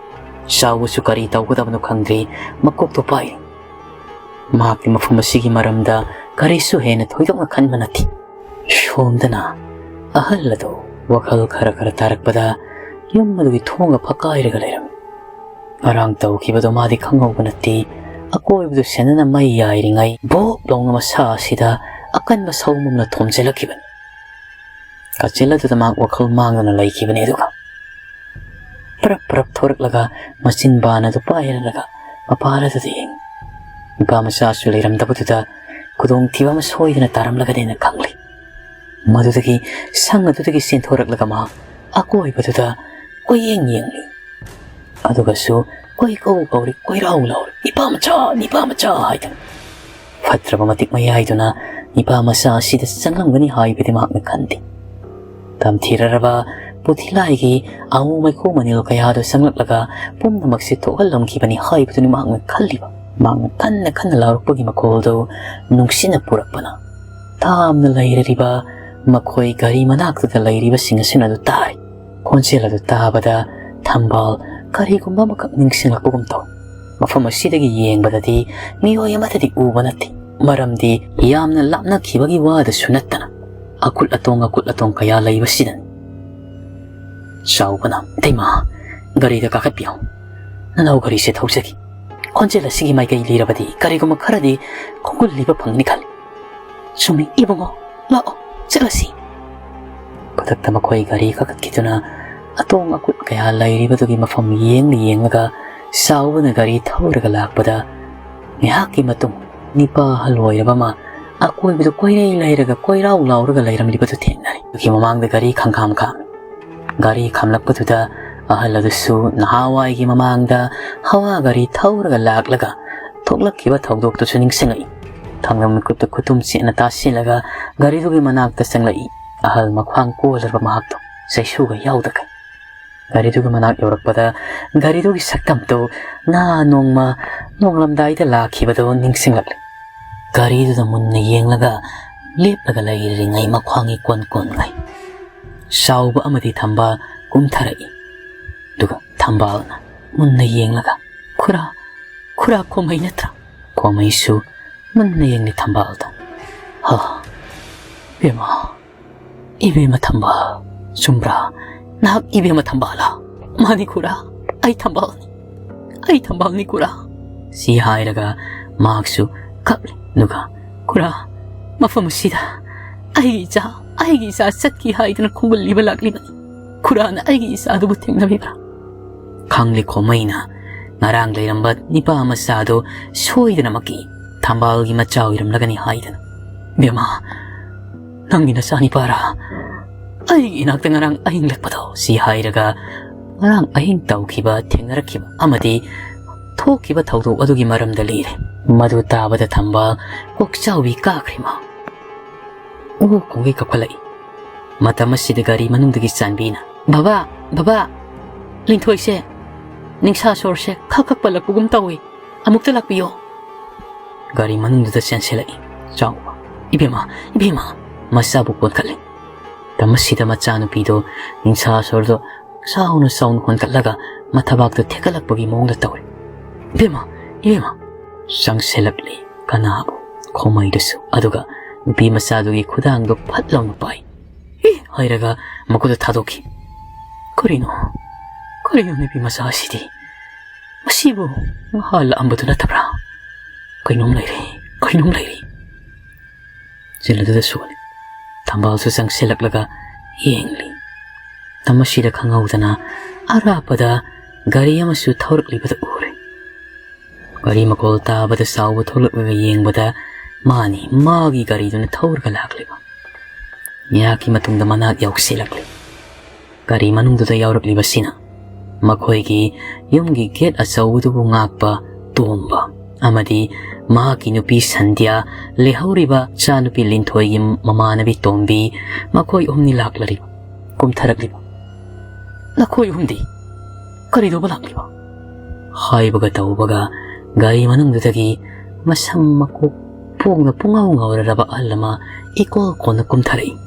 ꯆꯥꯎꯕꯁꯨ ꯀꯔꯤ ꯇꯧꯒꯗꯕꯅꯣ ꯈꯪꯗ꯭ꯔꯤ, ꯃꯀꯣꯛꯇꯣ ꯄꯥꯏꯔꯤ꯫ ꯃꯍꯥꯛꯇꯤ ꯃꯐꯝ ꯑꯁꯤꯒꯤ ꯃꯔꯝꯗ ꯀꯔꯤꯁꯨ ꯍꯦꯟꯅ ꯊꯣꯏꯗꯣꯛꯅ ꯈꯟꯕ ꯅꯠꯇꯦ꯫ ꯁꯣꯝꯗꯅ ꯑꯍꯜ ꯑꯗꯨ ꯋꯥꯈꯜ ꯈꯔ ꯈꯔ ꯇꯥꯔꯛꯄꯗ ꯌꯨꯝ ꯑꯗꯨꯒꯤ ꯊꯣꯡꯒ ꯐꯛꯀꯥꯏꯔꯒ ꯂꯩꯔꯝꯃꯤ꯫ ꯉꯔꯥꯡ ꯇꯧꯈꯤꯕꯗꯣ ꯃꯥꯗꯤ ꯈꯪꯍꯧꯕ ꯅꯠꯇꯦ꯫ ꯑꯀꯣꯏꯕꯗꯨ ꯁꯦꯟꯅꯅ ꯃꯩ ꯌꯥꯏꯔꯤꯉꯩ ꯚꯣꯞ ꯂꯥꯎꯅ ꯃꯁꯥ ꯑꯁꯤꯗ ꯑꯀꯟꯕ ꯁꯑꯣꯝ ꯑꯃꯅ ꯊꯣꯝꯖꯤꯜꯂꯛꯈꯤꯕꯅꯤ꯫ ꯀꯥꯆꯤꯜ ꯑꯗꯨꯗ ꯃꯍꯥꯛ ꯋꯥꯈꯜ ꯃꯥꯡꯗꯨꯅ ꯂꯩꯈꯤꯕꯅꯤ꯫ ꯑꯗꯨꯒ ꯄꯔꯞ ꯄꯔꯞ ꯊꯣꯔꯛꯂꯒ ꯃꯆꯤꯟꯕꯥꯟ ꯑꯗꯨ ꯄꯥꯏꯔꯂꯒ ꯃꯄꯥꯔ ꯑꯗꯨꯗ ꯌꯦꯡꯉꯤ꯫ ꯅꯨꯄꯥ ꯃꯆꯥꯁꯨ ꯂꯩꯔꯝꯗꯕꯗꯨꯗ ꯈꯨꯗꯣꯡꯊꯤꯕ ꯑꯃ ꯁꯣꯏꯗꯅ ꯇꯥꯔꯝꯂꯒꯅꯦꯅ ꯈꯪꯂꯤ꯫ ꯃꯗꯨꯗꯒꯤ ꯁꯪ ꯑꯗꯨꯗꯒꯤ ꯆꯦꯟꯊꯣꯔꯛꯂꯒ ꯃꯍꯥꯛ ꯑꯀꯣꯏꯕꯗꯨꯗ ꯀꯣꯏꯌꯦꯡ ꯌꯦꯡꯂꯤ꯫ ꯑꯗꯨꯒꯁꯨ ꯀꯣꯏꯀꯧ ꯀꯧꯔꯤ, ꯀꯣꯏꯔꯥꯎ ꯂꯥꯎꯔꯤ, "ꯅꯤꯄꯥ ꯃꯆꯥ, ꯅꯤꯄꯥ ꯃꯆꯥ" ꯍꯥꯏꯗꯅ꯫ ꯐꯠꯇ꯭ꯔꯕ ꯃꯇꯤꯛ ꯃꯌꯥꯏꯗꯨꯅ ꯅꯤꯄꯥ ꯃꯆꯥ ꯑꯁꯤꯗ ꯆꯪꯂꯝꯒꯅꯤ ꯍꯥꯏꯕꯗꯤ ꯃꯍꯥꯛꯅ ꯈꯟꯗꯦ꯫ ꯇꯝꯊꯤꯔꯔꯕ ꯄꯨꯊꯤꯂꯥꯏꯒꯤ ꯑꯉꯧ ꯃꯩꯈꯨ ꯃꯅꯤꯜ ꯀꯌꯥꯗꯨ ꯆꯪꯂꯛꯂꯒ ꯄꯨꯝꯅꯃꯛꯁꯦ ꯊꯣꯛꯍꯜꯂꯝꯈꯤꯕꯅꯤ ꯍꯥꯏꯕꯗꯨꯅꯤ ꯃꯍꯥꯛꯅ ꯈꯜꯂꯤꯕ꯫ ꯃꯍꯥꯛꯅ ꯀꯟꯅ ꯀꯟꯅ ꯂꯥꯎꯔꯛꯄꯒꯤ ꯃꯈꯣꯜꯗꯨ ꯅꯨꯡꯁꯤꯠꯅ ꯄꯨꯔꯛꯄꯅ ꯇꯥꯝꯅ ꯂꯩꯔꯤꯕ ꯃꯈꯣꯏ ꯒꯥꯔꯤ ꯃꯅꯥꯛꯇꯨꯗ ꯂꯩꯔꯤꯕꯁꯤꯡ ꯑꯁꯤꯅ ꯑꯗꯨ ꯇꯥꯔꯤ꯫ ꯈꯣꯟꯖꯦꯜ ꯑꯗꯨ ꯇꯥꯕꯗ ꯊꯝꯕꯥꯜ ꯀꯔꯤꯒꯨꯝꯕ ꯑꯃꯈꯛ ꯅꯤꯡꯁꯤꯡꯂꯛꯄꯒꯨꯝ ꯇꯧꯏ꯫ ꯃꯐꯝ ꯑꯁꯤꯗꯒꯤ ꯌꯦꯡꯕꯗꯗꯤ ꯃꯤꯑꯣꯏ ꯑꯃꯠꯇꯗꯤ ꯎꯕ ꯅꯠꯇꯦ, ꯃꯔꯝꯗꯤ ꯌꯥꯝꯅ ꯂꯥꯞꯅꯈꯤꯕꯒꯤ ꯋꯥꯗꯁꯨ ꯅꯠꯇꯅ ꯑꯀꯨꯠ ꯑꯇꯣꯡ ꯑꯀꯨꯠ ꯑꯇꯣꯡ ꯀꯌꯥ ꯂꯩꯕꯁꯤꯗꯅꯤ꯫ ꯆꯥꯎꯕꯅ, "ꯏꯇꯩꯃ, ꯒꯥꯔꯤꯗ ꯀꯥꯈꯠꯄꯤꯌꯨ꯫ ꯅꯅꯥꯎ ꯒꯥꯔꯤꯁꯦ ꯊꯧꯖꯒꯦ꯫ ꯈꯣꯟꯖꯦꯜ ꯑꯁꯤꯒꯤ ꯃꯥꯏꯀꯩ ꯂꯤꯔꯕꯗꯤ ꯀꯔꯤꯒꯨꯝꯕ ꯈꯔꯗꯤ ꯈꯣꯡꯒꯨꯜ ꯂꯤꯕ ꯐꯪꯅꯤ ꯈꯜꯂꯤ"꯫ "ꯆꯨꯝꯃꯤ, ꯏꯕꯨꯡꯉꯣ, ꯂꯥꯛꯑꯣ, ꯆꯠꯂꯁꯤ꯫" ꯈꯨꯗꯛꯇ ꯃꯈꯣꯏ ꯒꯥꯔꯤ ꯀꯥꯈꯠꯈꯤꯗꯨꯅ ꯑꯇꯣꯡ ꯑꯀꯨꯠ ꯀꯌꯥ ꯂꯩꯔꯤꯕꯗꯨꯒꯤ ꯃꯐꯝ ꯌꯦꯡꯂ ꯌꯦꯡꯂꯒ ꯆꯥꯎꯕꯅ ꯒꯥꯔꯤ ꯊꯧꯔꯒ ꯂꯥꯛꯄꯗ ꯉꯥꯏꯍꯥꯛꯀꯤ ꯃꯇꯨꯡ ꯅꯤꯄꯥ ꯑꯍꯜ ꯑꯣꯏꯔꯕ ꯑꯃ ꯑꯀꯣꯏꯕꯗꯨ ꯀꯣꯏꯔꯩ ꯂꯩꯔꯒ ꯀꯣꯏꯔꯥꯎ ꯂꯥꯎꯔꯒ ꯂꯩꯔꯝꯂꯤꯕꯗꯨ ꯊꯦꯡꯅꯔꯦ꯫ ꯑꯗꯨꯒꯤ ꯃꯃꯥꯡꯗ ꯒꯥꯔꯤ ꯈꯪꯈꯥꯝ ꯈꯥꯝꯃꯤ꯫ ꯒꯥꯔꯤ ꯈꯥꯝꯂꯛꯄꯗꯨꯗ ꯑꯍꯜ ꯑꯗꯨꯁꯨ ꯅꯍꯥꯋꯥꯏꯒꯤ ꯃꯃꯥꯡꯗ ꯍꯋꯥ ꯒꯥꯔꯤ ꯊꯧꯔꯒ ꯂꯥꯛꯂꯒ ꯊꯣꯛꯂꯛꯈꯤꯕ ꯊꯧꯗꯣꯛꯇꯨꯁꯨ ꯅꯤꯡꯁꯤꯡꯂꯛꯏ꯫ ꯊꯥꯡꯂꯝ ꯃꯤꯀꯨꯞꯇ ꯈꯨꯇꯨꯝ ꯆꯦꯠꯅ ꯇꯥꯁꯤꯜꯂꯒ ꯒꯥꯔꯤꯗꯨꯒꯤ ꯃꯅꯥꯛꯇ ꯆꯪꯂꯛꯏ꯫ ꯑꯍꯜ ꯃꯈ꯭ꯋꯥꯡ ꯀꯣꯜꯂꯔꯕ ꯃꯍꯥꯛꯇꯣ ꯆꯩꯁꯨꯒ ꯌꯥꯎꯗꯈꯩ꯫ ꯒꯥꯔꯤꯗꯨꯒꯤ ꯃꯅꯥꯛ ꯌꯧꯔꯛꯄꯗ ꯒꯥꯔꯤꯗꯨꯒꯤ ꯁꯛꯇꯝꯗꯨ ꯅꯍꯥ ꯅꯣꯡꯃ ꯅꯣꯡꯉꯥꯜꯂꯝꯗꯥꯏꯗ ꯂꯥꯛꯈꯤꯕꯗꯨ ꯅꯤꯡꯁꯤꯡꯂꯛꯂꯦ꯫ ꯒꯥꯔꯤꯗꯨꯗ ꯃꯨꯟꯅ ꯌꯦꯡꯂꯒ ꯂꯦꯞꯂꯒ ꯂꯩꯔꯤꯉꯩ ꯃꯈ꯭ꯋꯥꯡ ꯏꯀꯣꯟ ꯀꯣꯟꯉꯩ ꯆꯥꯎꯕ ꯑꯃꯗꯤ ꯊꯝꯕꯥꯜ ꯀꯨꯝꯊꯔꯛꯏ꯫ ꯑꯗꯨꯒ ꯊꯝꯕꯥꯜꯅ ꯃꯨꯟꯅ ꯌꯦꯡꯂꯒ, "ꯈꯨꯔꯥ, ꯈꯨꯔꯥ ꯈꯣꯃꯩ ꯅꯠꯇ꯭ꯔꯥ?" ꯈꯣꯃꯩꯁꯨ ꯃꯨꯟꯅ ꯌꯦꯡꯂꯤ ꯊꯝꯕꯥꯜꯗ꯫ "ꯍꯥ, ꯏꯕꯦꯝꯃ, ꯏꯕꯦꯝꯃ ꯊꯝꯕꯥꯜ, ꯆꯨꯝꯕ꯭ꯔꯥ? ꯅꯍꯥꯛ ꯏꯕꯦꯝꯃ ꯊꯝꯕꯥꯜꯂ?" "ꯃꯥꯅꯤ ꯈꯨꯔꯥ, ꯑꯩ ꯊꯝꯕꯥꯜꯅꯤ, ꯑꯩ ꯊꯝꯕꯥꯜꯅꯤ ꯈꯨꯔꯥ꯫" ꯁꯤ ꯍꯥꯏꯔꯒ ꯃꯍꯥꯛꯁꯨ ꯀꯞꯂꯤ꯫ ꯑꯗꯨꯒ, "ꯈꯨꯔꯥ, ꯃꯐꯝ ꯑꯁꯤꯗ ꯑꯩꯒꯤ ꯏꯆꯥ, ꯑꯩꯒꯤ ꯏꯆꯥ ꯆꯠꯈꯤ ꯍꯥꯏꯗꯨꯅ ꯈꯣꯡꯒꯨꯜ ꯂꯤꯕ ꯂꯥꯛꯂꯤꯕꯅꯤ꯫ ꯈꯨꯔꯥꯅ ꯑꯩꯒꯤ ꯏꯆꯥꯗꯨꯕꯨ ꯊꯦꯡꯅꯕꯤꯕ꯭ꯔꯥ?" ꯈꯪꯂꯤ ꯈꯣꯃꯩꯅ ꯉꯔꯥꯡ ꯂꯩꯔꯝꯕ ꯅꯤꯄꯥ ꯃꯆꯥꯗꯨ ꯁꯣꯏꯗꯅꯃꯛꯀꯤ ꯊꯝꯕꯥꯜꯒꯤ ꯃꯆꯥ ꯑꯣꯏꯔꯝꯂꯒꯅꯤ ꯍꯥꯏꯗꯅ꯫ "ꯕꯦꯝꯃ, ꯅꯪꯒꯤ ꯅꯆꯥꯅꯤꯄꯥꯔꯥ ꯑꯩꯒꯤ ꯏꯅꯥꯛꯇ ꯉꯔꯥꯡ ꯑꯍꯤꯡ ꯂꯦꯛꯄꯗꯣ?" ꯁꯤ ꯍꯥꯏꯔꯒ ꯉꯔꯥꯡ ꯑꯍꯤꯡ ꯇꯧꯈꯤꯕ, ꯊꯦꯡꯅꯔꯛꯈꯤꯕ ꯑꯃꯗꯤ ꯊꯣꯛꯈꯤꯕ ꯊꯧꯗꯣꯛ ꯑꯗꯨꯒꯤ ꯃꯔꯝꯗ ꯂꯤꯔꯦ꯫ ꯃꯗꯨ ꯇꯥꯕꯗ ꯊꯝꯕꯥꯜ ꯀꯣꯛꯆꯥꯎꯕꯤ ꯀꯥꯈ꯭ꯔꯦ ꯃꯥ꯫ ꯑꯣ ꯈꯣꯡꯒꯩ ꯀꯞꯈꯠꯂꯛꯏ꯫ ꯃꯇꯝ ꯑꯁꯤꯗ ꯒꯥꯔꯤ ꯃꯅꯨꯡꯗꯒꯤ ꯆꯥꯟꯕꯤꯅ, "ꯕꯕꯥ, ꯕꯕꯥ, ꯂꯤꯟꯊꯣꯏꯁꯦ ꯅꯤꯡꯁꯥ ꯁꯣꯔꯁꯦ ꯈꯛ ꯈꯛ ꯄꯜꯂꯛꯄꯒꯨꯝ ꯇꯧꯏ, ꯑꯃꯨꯛꯇ ꯂꯥꯛꯄꯤꯌꯣ꯫" ꯒꯥꯔꯤ ꯃꯅꯨꯡꯗꯨꯗ ꯆꯦꯟꯁꯤꯜꯂꯛꯏ ꯆꯥꯎꯕ꯫ "ꯏꯕꯦꯝꯃ, ꯏꯕꯦꯝꯃ!" ꯃꯆꯥꯕꯨ ꯀꯣꯟꯈꯠꯂꯤ꯫ ꯃꯇꯝ ꯑꯁꯤꯗ ꯃꯆꯥꯅꯨꯄꯤꯗꯣ ꯅꯤꯡꯁꯥ ꯁꯣꯔꯗꯣ ꯆꯥꯎꯅ ꯆꯥꯎꯅ ꯍꯣꯟꯒꯠꯂꯒ ꯃꯊꯕꯥꯛꯇ ꯊꯦꯛꯀꯠꯂꯛꯄꯒꯤ ꯃꯑꯣꯡꯗ ꯇꯧꯔꯤ꯫ "ꯏꯕꯦꯝꯃ, ꯏꯕꯦꯝꯃ!" ꯆꯪꯁꯤꯜꯂꯛꯂꯤ ꯀꯅꯥꯕꯨ? ꯈꯣꯃꯩꯗꯨꯁꯨ꯫ ꯑꯗꯨꯒ ꯅꯨꯄꯤ ꯃꯆꯥꯗꯨꯒꯤ ꯈꯨꯗꯥꯡꯗꯣ ꯐꯠ ꯂꯥꯎꯅ ꯄꯥꯏ꯫ "ꯏ!" ꯍꯥꯏꯔꯒ ꯃꯈꯨꯠꯇ ꯊꯥꯗꯣꯛꯈꯤ꯫ "ꯀꯔꯤꯅꯣ? ꯀꯔꯤꯅꯣ ꯅꯨꯄꯤ ꯃꯆꯥ ꯑꯁꯤꯗꯤ? ꯃꯁꯤꯕꯨ ꯉꯍꯥ ꯂꯥꯛꯑꯝꯕꯗꯨ ꯅꯠꯇꯕ꯭ꯔꯥ? ꯀꯩꯅꯣꯝ ꯂꯩꯔꯦ, ꯀꯩꯅꯣꯝ ꯂꯩꯔꯦ꯫" ꯆꯤꯜ ꯑꯗꯨꯗ ꯁꯣꯜꯂꯤ꯫ ꯊꯝꯕꯥꯜꯁꯨ ꯆꯪꯁꯤꯜꯂꯛꯂꯒ ꯌꯦꯡꯂꯤ꯫ ꯃꯇꯝ ꯑꯁꯤꯗ ꯈꯪꯍꯧꯗꯅ ꯑꯔꯥꯞꯄꯗ ꯒꯥꯔꯤ ꯑꯃꯁꯨ ꯊꯧꯔꯛꯂꯤꯕꯗꯨ ꯎꯔꯦ꯫ ꯒꯥꯔꯤ ꯃꯈꯣꯜ ꯇꯥꯕꯗ ꯆꯥꯎꯕ ꯊꯣꯛꯂꯛꯂꯒ ꯌꯦꯡꯕꯗ ꯃꯥꯅꯤ, ꯃꯥꯒꯤ ꯒꯥꯔꯤꯗꯨꯅ ꯊꯧꯔꯒ ꯂꯥꯛꯂꯤꯕ꯫ ꯉꯥꯏꯍꯥꯛꯀꯤ ꯃꯇꯨꯡꯗ ꯃꯅꯥꯛ ꯌꯧꯁꯤꯜꯂꯛꯂꯤ꯫ ꯒꯥꯔꯤ ꯃꯅꯨꯡꯗꯨꯗ ꯌꯥꯎꯔꯛꯂꯤꯕꯁꯤꯅ ꯃꯈꯣꯏꯒꯤ ꯌꯨꯝꯒꯤ ꯒꯦꯠ ꯑꯆꯧꯕꯗꯨꯕꯨ ꯉꯥꯛꯄ ꯇꯣꯝꯕ ꯑꯃꯗꯤ ꯃꯍꯥꯛꯀꯤ ꯅꯨꯄꯤ ꯁꯟꯙ꯭ꯌꯥ, ꯂꯩꯍꯧꯔꯤꯕ ꯏꯆꯥꯅꯨꯄꯤ ꯂꯤꯟꯊꯣꯏꯒꯤ ꯃꯃꯥꯟꯅꯕꯤ ꯇꯣꯝꯕꯤ, ꯃꯈꯣꯏ ꯑꯍꯨꯝꯅꯤ ꯂꯥꯛꯂꯔꯤꯕ, ꯀꯨꯝꯊꯔꯛꯂꯤꯕ꯫ "ꯅꯈꯣꯏ ꯑꯍꯨꯝꯗꯤ ꯀꯔꯤꯗꯧꯕ ꯂꯥꯛꯂꯤꯕ?" ꯍꯥꯏꯕꯒ ꯇꯧꯕꯒ ꯒꯥꯔꯤ ꯃꯅꯨꯡꯗꯨꯗꯒꯤ ꯃꯁꯝ ꯃꯀꯣꯛ ꯄꯣꯡꯅ ꯄꯨꯡꯉꯥꯎ ꯉꯥꯎꯔꯔꯕ ꯑꯍꯜ ꯑꯃ ꯏꯀꯣꯟ ꯀꯣꯟꯅ ꯀꯨꯝꯊꯔꯛꯏ꯫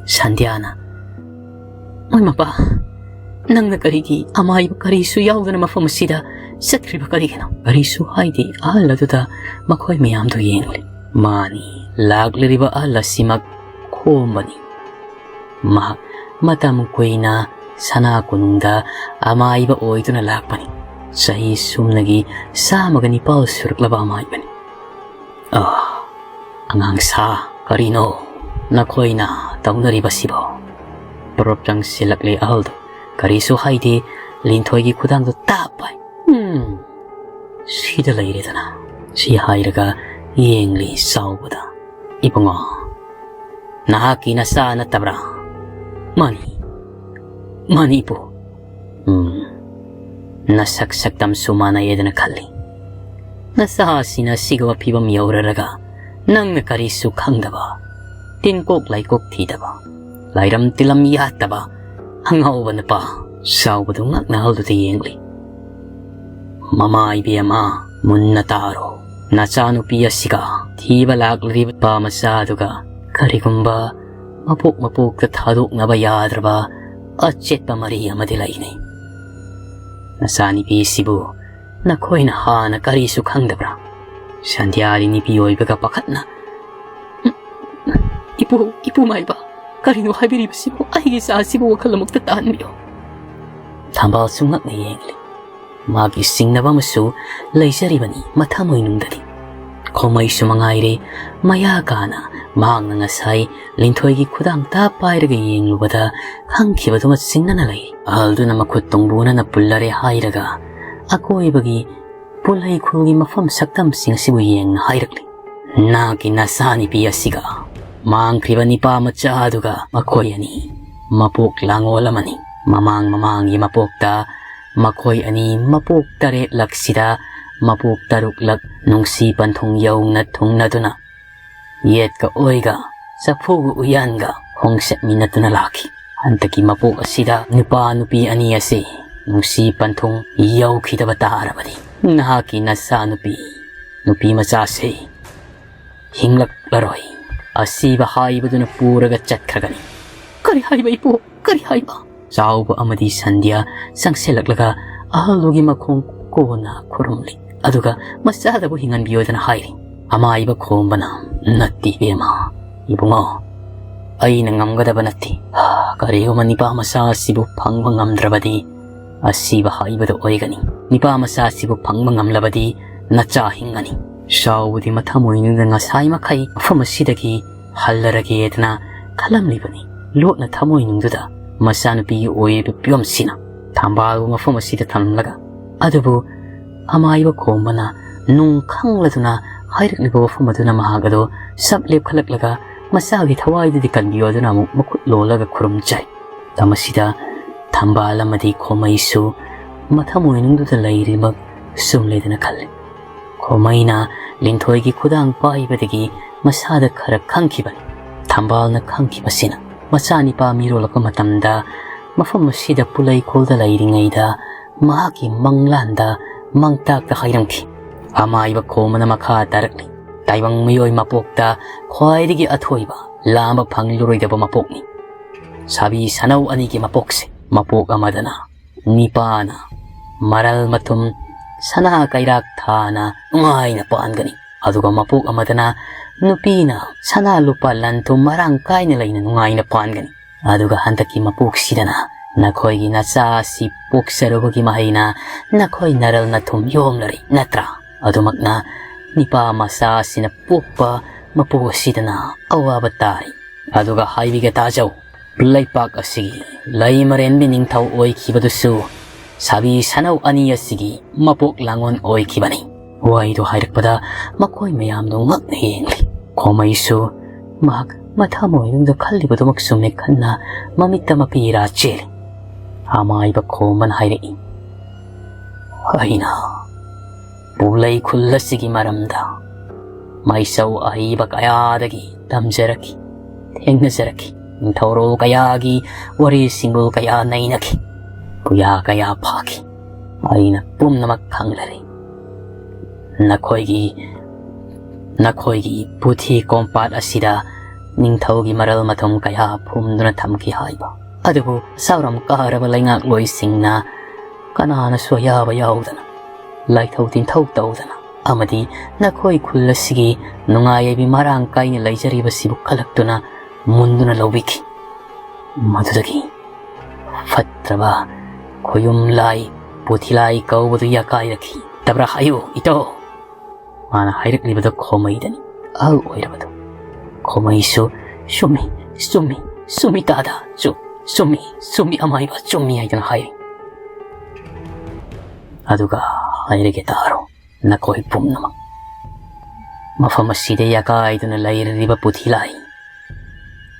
ꯁꯟꯙ꯭ꯌꯥꯅ, "ꯃꯣꯏ ꯃꯄꯥ, ꯅꯪꯅ ꯀꯔꯤꯒꯤ ꯑꯃꯥꯏꯕ ꯀꯔꯤꯁꯨ ꯌꯥꯎꯗꯅ ꯃꯐꯝ ꯑꯁꯤꯗ ꯆꯠꯈ꯭ꯔꯤꯕ ꯀꯔꯤꯒꯤꯅꯣ?" ꯀꯔꯤꯁꯨ ꯍꯥꯏꯗꯦ꯫ ꯑꯍꯜ ꯑꯗꯨꯗ ꯃꯈꯣꯏ ꯃꯌꯥꯝꯗꯨ ꯌꯦꯡꯂꯤ꯫ ꯃꯥꯅꯤ, ꯂꯥꯛꯂꯤꯕ ꯑꯍꯜ ꯑꯁꯤꯃꯛ ꯈꯣꯝꯕꯅꯤ꯫ ꯃꯍꯥꯛ ꯃꯇꯝ ꯀꯨꯏꯅ ꯁꯅꯥ ꯀꯣꯅꯨꯡꯗ ꯑꯃꯥꯏꯕ ꯑꯣꯏꯗꯨꯅ ꯂꯥꯛꯄꯅꯤ꯫ ꯆꯍꯤ ꯁꯨꯞꯅꯒꯤ ꯆꯥꯝꯃꯒ ꯅꯤꯄꯥꯜ ꯁꯨꯔꯛꯂꯕ ꯑꯃꯥꯏꯕꯅꯤ꯫ "ꯑꯥ, ꯑꯉꯥꯡ ꯁꯥ, ꯀꯔꯤꯅꯣ ꯅꯈꯣꯏꯅ ꯇꯧꯅꯔꯤꯕꯁꯤꯕꯣ?" ꯄꯔꯞ ꯆꯪꯁꯤꯜꯂꯛꯂꯦ ꯑꯍꯜꯗꯨ꯫ ꯀꯔꯤꯁꯨ ꯍꯥꯏꯗꯦ, ꯂꯤꯟꯊꯣꯏꯒꯤ ꯈꯨꯗꯥꯡꯗꯨ ꯇꯥꯞ ꯄꯥꯏ꯫ "ꯎꯝ, ꯁꯤꯗ ꯂꯩꯔꯦꯗꯅ," ꯁꯤ ꯍꯥꯏꯔꯒ ꯌꯦꯡꯂꯤ ꯆꯥꯎꯕꯗ꯫ "ꯏꯕꯨꯡꯉꯣ, ꯅꯍꯥꯛꯀꯤ ꯅꯆꯥ ꯅꯠꯇꯕ꯭ꯔꯥ?" "ꯃꯥꯅꯤ, ꯃꯥꯅꯤ ꯏꯄꯨ꯫" "ꯎꯝ, ꯅꯁꯛ ꯁꯛꯇꯝꯁꯨ ꯃꯥꯟꯅꯩꯌꯦꯗꯅ ꯈꯜꯂꯤ꯫ ꯅꯆꯥꯁꯤꯅ ꯁꯤꯒꯨꯝꯕ ꯐꯤꯕꯝ ꯌꯧꯔꯔꯒ ꯅꯪꯅ ꯀꯔꯤꯁꯨ ꯈꯪꯗꯕ, ꯇꯤꯟꯀꯣꯛ ꯂꯥꯏꯀꯣꯛ ꯊꯤꯗꯕ, ꯂꯥꯏꯔꯝ ꯇꯤꯂꯝ ꯌꯥꯠꯇꯕ ꯑꯉꯥꯎꯕ ꯅꯨꯄꯥ꯫" ꯆꯥꯎꯕꯗꯨ ꯉꯛꯅ ꯑꯍꯜꯗꯨꯗ ꯌꯦꯡꯂꯤ꯫ "ꯃꯃꯥ ꯏꯕꯦꯝꯃ, ꯃꯨꯟꯅ ꯇꯥꯔꯣ꯫ ꯅꯆꯥꯅꯨꯄꯤ ꯑꯁꯤꯒ ꯊꯤꯕ ꯂꯥꯛꯂꯤꯕ ꯅꯨꯄꯥ ꯃꯆꯥꯗꯨꯒ ꯀꯔꯤꯒꯨꯝꯕ ꯃꯄꯣꯛ ꯃꯄꯣꯛꯇ ꯊꯥꯗꯣꯛꯅꯕ ꯌꯥꯗ꯭ꯔꯕ ꯑꯆꯦꯠꯄ ꯃꯔꯤ ꯑꯃꯗꯤ ꯂꯩꯅꯩ꯫ ꯅꯆꯥꯅꯨꯄꯤꯁꯤꯕꯨ ꯅꯈꯣꯏꯅ ꯍꯥꯟꯅ ꯀꯔꯤꯁꯨ ꯈꯪꯗꯕ꯭ꯔꯥ?" ꯁꯟꯙ꯭ꯌꯥꯗꯤ ꯅꯨꯄꯤ ꯑꯣꯏꯕꯒ ꯄꯥꯈꯠꯅ, "ꯏꯄꯨ, ꯏꯄꯨ ꯃꯥꯏꯕ, ꯀꯔꯤꯅꯣ ꯍꯥꯏꯕꯤꯔꯤꯕꯁꯤꯕꯨ? ꯑꯩꯒꯤ ꯏꯆꯥꯁꯤꯕꯨ ꯋꯥꯈꯜ ꯑꯃꯨꯛꯇ ꯇꯥꯍꯟꯕꯤꯌꯨ꯫" ꯊꯝꯕꯥꯜꯁꯨ ꯉꯛꯅ ꯌꯦꯡꯂꯤ꯫ ꯃꯥꯒꯤ ꯆꯤꯡꯅꯕ ꯑꯃꯁꯨ ꯂꯩꯖꯔꯤꯕꯅꯤ ꯃꯊꯃꯣꯏꯅꯨꯡꯗꯗꯤ꯫ ꯈꯣꯃꯩꯁꯨ ꯃꯉꯥꯏꯔꯦ, ꯃꯌꯥ ꯀꯥꯅ ꯃꯍꯥꯛꯅ ꯉꯁꯥꯏ ꯂꯤꯟꯊꯣꯏꯒꯤ ꯈꯨꯗꯥꯡ ꯇꯥ ꯄꯥꯏꯔꯒ ꯌꯦꯡꯂꯨꯕꯗ ꯈꯪꯈꯤꯕꯗꯨꯃ ꯆꯤꯡꯅꯅ ꯂꯩ꯫ ꯑꯍꯜꯗꯨꯅ ꯃꯈꯨꯠ ꯇꯣꯡꯕꯨꯅꯅ ꯄꯨꯜꯂꯔꯦ ꯍꯥꯏꯔꯒ ꯑꯀꯣꯏꯕꯒꯤ ꯄꯨꯜꯍꯩꯈꯨꯜꯒꯤ ꯃꯐꯝ ꯁꯛꯇꯝꯁꯤꯡ ꯑꯁꯤꯕꯨ ꯌꯦꯡꯅ ꯍꯥꯏꯔꯛꯂꯤ, "ꯅꯍꯥꯛꯀꯤ ꯅꯆꯥꯅꯨꯄꯤ ꯑꯁꯤꯒ ꯃꯥꯡꯈ꯭ꯔꯤꯕ ꯅꯤꯄꯥ ꯃꯆꯥ ꯑꯗꯨꯒ ꯃꯈꯣꯏ ꯑꯅꯤ ꯃꯄꯣꯛ ꯂꯥꯡꯑꯣꯜ ꯑꯃꯅꯤ꯫ ꯃꯃꯥꯡ ꯃꯃꯥꯡꯒꯤ ꯃꯄꯣꯛꯇ ꯃꯈꯣꯏ ꯑꯅꯤ ꯃꯄꯣꯛ ꯇꯔꯦꯠꯂꯛꯁꯤꯗ ꯃꯄꯣꯛ ꯇꯔꯨꯛꯂꯛ ꯅꯨꯡꯁꯤ ꯄꯟꯊꯨꯡ ꯌꯧꯅ ꯊꯨꯡꯅꯗꯨꯅ ꯌꯦꯠꯀ ꯑꯣꯏꯒ ꯆꯐꯨꯒ ꯎꯌꯥꯟꯒ ꯈꯣꯡꯆꯠꯃꯤꯟꯅꯗꯨꯅ ꯂꯥꯛꯈꯤ꯫ ꯍꯟꯗꯛꯀꯤ ꯃꯄꯣꯛ ꯑꯁꯤꯗ ꯅꯨꯄꯥ ꯅꯨꯄꯤ ꯑꯅꯤ ꯑꯁꯤ ꯅꯨꯡꯁꯤ ꯄꯟꯊꯨꯡ ꯌꯧꯈꯤꯗꯕ ꯇꯥꯔꯕꯗꯤ ꯅꯍꯥꯛꯀꯤ ꯅꯆꯥꯅꯨꯄꯤ ꯅꯨꯄꯤ ꯃꯆꯥꯁꯤ ꯍꯤꯡꯂꯛꯂꯔꯣꯏ꯫ ꯑꯁꯤꯕ ꯍꯥꯏꯕꯗꯨꯅ ꯄꯨꯔꯒ ꯆꯠꯈ꯭ꯔꯒꯅꯤ꯫" "ꯀꯔꯤ ꯍꯥꯏꯕ ꯏꯄꯨ? ꯀꯔꯤ ꯍꯥꯏꯕ?" ꯆꯥꯎꯕ ꯑꯃꯗꯤ ꯁꯟꯙ꯭ꯌꯥ ꯆꯪꯁꯤꯜꯂꯛꯂꯒ ꯑꯍꯜꯗꯨꯒꯤ ꯃꯈꯣꯡ ꯀꯣꯟꯅ ꯈꯨꯔꯨꯝꯂꯤ꯫ ꯑꯗꯨꯒ ꯃꯆꯥꯗꯕꯨ ꯍꯤꯡꯍꯟꯕꯤꯌꯣꯗꯅ ꯍꯥꯏꯔꯤ꯫ ꯑꯃꯥꯏꯕ ꯈꯣꯝꯕꯅ, "ꯅꯠꯇꯦ ꯏꯕꯦꯝꯃ, ꯏꯕꯨꯡꯉꯣ, ꯑꯩꯅ ꯉꯝꯒꯗꯕ ꯅꯠꯇꯦ꯫ ꯀꯔꯤꯒꯨꯝꯕ ꯅꯤꯄꯥ ꯃꯆꯥ ꯑꯁꯤꯕꯨ ꯐꯪꯕ ꯉꯝꯗ꯭ꯔꯕꯗꯤ ꯑꯁꯤꯕ ꯍꯥꯏꯕꯗꯨ ꯑꯣꯏꯒꯅꯤ꯫ ꯅꯤꯄꯥ ꯃꯆꯥ ꯑꯁꯤꯕꯨ ꯐꯪꯕ ꯉꯝꯂꯕꯗꯤ ꯅꯆꯥ ꯍꯤꯡꯒꯅꯤ꯫" ꯆꯥꯎꯕꯗꯤ ꯃꯊꯃꯣꯏꯅꯨꯡꯗ ꯉꯁꯥꯏ ꯃꯈꯩ ꯃꯐꯝ ꯑꯁꯤꯗꯒꯤ ꯍꯜꯂꯔꯒꯦꯗꯅ ꯈꯜꯂꯝꯂꯤꯕꯅꯤ꯫ ꯂꯣꯠꯅ ꯊꯃꯣꯏꯅꯨꯡꯗꯨꯗ ꯃꯆꯥꯅꯨꯄꯤꯒꯤ ꯑꯣꯏꯔꯤꯕ ꯐꯤꯕꯝꯁꯤꯅ ꯊꯝꯕꯥꯜꯕꯨ ꯃꯐꯝ ꯑꯁꯤꯗ ꯊꯝꯂꯒ, ꯑꯗꯨꯕꯨ ꯑꯃꯥꯏꯕ ꯈꯣꯝꯕꯅ ꯅꯨꯡ ꯈꯪꯂꯗꯨꯅ ꯍꯥꯏꯔꯛꯂꯤꯕ ꯋꯥꯐꯝ ꯑꯗꯨꯅ ꯃꯍꯥꯛ ꯑꯗꯨ ꯁꯞ ꯂꯦꯞꯈꯠꯂꯛꯂꯒ ꯃꯆꯥꯒꯤ ꯊꯋꯥꯏꯗꯨꯗꯤ ꯀꯟꯕꯤꯌꯣ ꯑꯗꯨꯅ ꯑꯃꯨꯛ ꯃꯈꯨꯠ ꯂꯣꯜꯂꯒ ꯈꯨꯔꯨꯝꯖꯩ꯫ ꯃꯇꯝ ꯑꯁꯤꯗ ꯊꯝꯕꯥꯜ ꯑꯃꯗꯤ ꯈꯣꯃꯩꯁꯨ ꯃꯊꯃꯣꯏꯅꯨꯡꯗꯨꯗ ꯂꯩꯔꯤꯃꯛ ꯁꯨꯝ ꯂꯩꯗꯅ ꯈꯜꯂꯤ꯫ ꯈꯣꯃꯩꯅ ꯂꯤꯟꯊꯣꯏꯒꯤ ꯈꯨꯗꯥꯡ ꯄꯥꯏꯕꯗꯒꯤ ꯃꯁꯥꯗ ꯈꯔ ꯈꯪꯈꯤꯕꯅꯤ꯫ ꯊꯝꯕꯥꯜꯅ ꯈꯪꯈꯤꯕꯁꯤꯅ ꯃꯆꯥꯅꯤꯄꯥ ꯃꯤꯔꯣꯜꯂꯛꯄ ꯃꯇꯝꯗ ꯃꯐꯝ ꯑꯁꯤꯗ ꯄꯨꯂꯩꯈꯣꯜꯗ ꯂꯩꯔꯤꯉꯩꯗ ꯃꯍꯥꯛꯀꯤ ꯃꯪꯂꯥꯟꯗ ꯃꯪꯇꯥꯛꯇ ꯍꯥꯏꯔꯝꯈꯤ꯫ ꯑꯃꯥꯏꯕ ꯈꯣꯝꯕꯅ ꯃꯈꯥ ꯇꯥꯔꯛꯂꯤ꯫ ꯇꯥꯏꯕꯪ ꯃꯤꯑꯣꯏ ꯃꯄꯣꯛꯇ ꯈ꯭ꯋꯥꯏꯗꯒꯤ ꯑꯊꯣꯏꯕ ꯂꯥꯝꯕ ꯐꯪꯂꯔꯣꯏꯗꯕ ꯃꯄꯣꯛꯅꯤ꯫ ꯁꯥꯕꯤ ꯁꯅꯧ ꯑꯅꯤꯒꯤ ꯃꯄꯣꯛꯁꯦ꯫ ꯃꯄꯣꯛ ꯑꯃꯗꯅ ꯅꯤꯄꯥꯅ ꯃꯔꯜ ꯃꯊꯨꯝ ꯁꯅꯥ ꯀꯩꯔꯥꯛ ꯊꯥꯅ ꯅꯨꯡꯉꯥꯏꯅ ꯄꯥꯟꯒꯅꯤ꯫ ꯑꯗꯨꯒ ꯃꯄꯣꯛ ꯑꯃꯗꯅ ꯅꯨꯄꯤꯅ ꯁꯅꯥ ꯂꯨꯄꯥ ꯂꯟ ꯊꯨꯝ ꯃꯔꯥꯡ ꯀꯥꯏꯅ ꯂꯩꯅ ꯅꯨꯡꯉꯥꯏꯅ ꯄꯥꯟꯒꯅꯤ꯫ ꯑꯗꯨꯒ ꯍꯟꯗꯛꯀꯤ ꯃꯄꯣꯛꯁꯤꯗꯅ ꯅꯈꯣꯏꯒꯤ ꯅꯆꯥ ꯑꯁꯤ ꯄꯣꯛꯆꯔꯨꯕꯒꯤ ꯃꯍꯩꯅ ꯅꯈꯣꯏ ꯅꯔꯜ ꯅꯊꯨꯝ ꯌꯣꯝꯂꯔꯤ ꯅꯠꯇ꯭ꯔꯥ? ꯑꯗꯨꯃꯛꯅ ꯅꯤꯄꯥ ꯃꯆꯥ ꯑꯁꯤꯅ ꯄꯣꯛꯄ ꯃꯄꯨ ꯑꯁꯤꯗꯅ ꯑꯋꯥꯕ ꯇꯥꯔꯤ꯫ ꯑꯗꯨꯒ ꯍꯥꯏꯕꯤꯒꯦ ꯇꯥꯖꯧ, ꯂꯩꯄꯥꯛ ꯑꯁꯤꯒꯤ ꯂꯩꯃꯔꯦꯟꯕꯤ ꯅꯤꯡꯊꯧ ꯑꯣꯏꯈꯤꯕꯗꯨꯁꯨ ꯁꯥꯕꯤ ꯁꯅꯧ ꯑꯅꯤ ꯑꯁꯤꯒꯤ ꯃꯄꯣꯛ ꯂꯥꯡꯑꯣꯟ ꯑꯣꯏꯈꯤꯕꯅꯤ꯫ ꯋꯥꯍꯩꯗꯨ ꯍꯥꯏꯔꯛꯄꯗ ꯃꯈꯣꯏ ꯃꯌꯥꯝꯗꯨ ꯉꯛꯅ ꯌꯦꯡꯂꯤ꯫ ꯈꯣꯃꯩꯁꯨ ꯃꯍꯥꯛ ꯃꯊꯃꯣꯏꯅꯨꯡꯗ ꯈꯜꯂꯤꯕꯗꯨꯃꯛ ꯆꯨꯝꯃꯦ ꯈꯟꯅ ꯃꯃꯤꯠꯇ ꯃꯄꯤꯔꯥ ꯆꯦꯜꯂꯤ꯫ ꯑꯃꯥꯏꯕ ꯈꯣꯝꯕꯅ ꯍꯥꯏꯔꯛꯏ, "ꯑꯩꯅ ꯄꯨꯂꯩ ꯈꯨꯜ ꯑꯁꯤꯒꯤ ꯃꯔꯝꯗ ꯃꯥꯏꯆꯧ ꯑꯍꯩꯕ ꯀꯌꯥꯗꯒꯤ ꯇꯝꯖꯔꯛꯈꯤ, ꯊꯦꯡꯅꯖꯔꯛꯈꯤ꯫ ꯅꯤꯡꯊꯧꯔꯣꯜ ꯀꯌꯥꯒꯤ ꯋꯥꯔꯤ ꯁꯤꯡꯕꯨꯜ ꯀꯌꯥ ꯅꯩꯅꯈꯤ, ꯄꯨꯌꯥ ꯀꯌꯥ ꯐꯥꯈꯤ꯫ ꯑꯩꯅ ꯄꯨꯝꯅꯃꯛ ꯈꯪꯂꯔꯦ꯫ ꯅꯈꯣꯏꯒꯤ, ꯅꯈꯣꯏꯒꯤ ꯄꯨꯊꯤ ꯀꯣꯝꯄꯥꯠ ꯑꯁꯤꯗ ꯅꯤꯡꯊꯧꯒꯤ ꯃꯔꯜ ꯃꯊꯨꯝ ꯀꯌꯥ ꯐꯨꯝꯗꯨꯅ ꯊꯝꯈꯤ ꯍꯥꯏꯕ꯫ ꯑꯗꯨꯕꯨ ꯁꯥꯎꯔꯝ ꯀꯥꯔꯕ ꯂꯩꯉꯥꯛꯂꯣꯏꯁꯤꯡꯅ ꯀꯅꯥꯅꯁꯨ ꯑꯌꯥꯕ ꯌꯥꯎꯗꯅ, ꯂꯥꯏꯊꯧ ꯇꯤꯟꯊꯧ ꯇꯧꯗꯅ ꯑꯃꯗꯤ ꯅꯈꯣꯏ ꯈꯨꯜ ꯑꯁꯤꯒꯤ ꯅꯨꯡꯉꯥꯏ ꯌꯥꯏꯕꯤ ꯃꯔꯥꯡ ꯀꯥꯏꯅ ꯂꯩꯖꯔꯤꯕꯁꯤꯕꯨ ꯀꯜꯂꯛꯇꯨꯅ ꯃꯨꯟꯗꯨꯅ ꯂꯧꯕꯤꯈꯤ꯫ ꯃꯗꯨꯗꯒꯤ ꯐꯠꯇ꯭ꯔꯕ ꯈꯣꯌꯨꯝ ꯂꯥꯏ, ꯄꯨꯊꯤꯂꯥꯏ ꯀꯧꯕꯗꯨ ꯌꯥꯀꯥꯏꯔꯛꯈꯤ꯫ ꯇꯕ꯭ꯔꯥ ꯍꯥꯏꯌꯨ, ꯏꯇꯧ?" ꯃꯥꯅ ꯍꯥꯏꯔꯛꯂꯤꯕꯗꯨ ꯈꯣꯃꯩꯗꯅꯤ, ꯑꯍꯜ ꯑꯣꯏꯔꯕꯗꯨ꯫ ꯈꯣꯃꯩꯁꯨ, "ꯆꯨꯝꯃꯤ, ꯆꯨꯝꯃꯤ, ꯆꯨꯝꯃꯤ ꯇꯥꯗ, ꯆꯨꯝ-, ꯆꯨꯝꯃꯤ, ꯆꯨꯝꯃꯤ ꯑꯃꯥꯏꯕ, ꯆꯨꯝꯃꯤ" ꯍꯥꯏꯗꯨꯅ ꯍꯥꯏꯔꯤ꯫ ꯑꯗꯨꯒ ꯍꯥꯏꯔꯒꯦ ꯇꯥꯔꯣ, ꯅꯈꯣꯏ ꯄꯨꯝꯅꯃꯛ꯫ ꯃꯐꯝ ꯑꯁꯤꯗ ꯌꯥꯀꯥꯏꯗꯨꯅ ꯂꯩꯔꯤꯕ ꯄꯨꯊꯤꯂꯥꯏ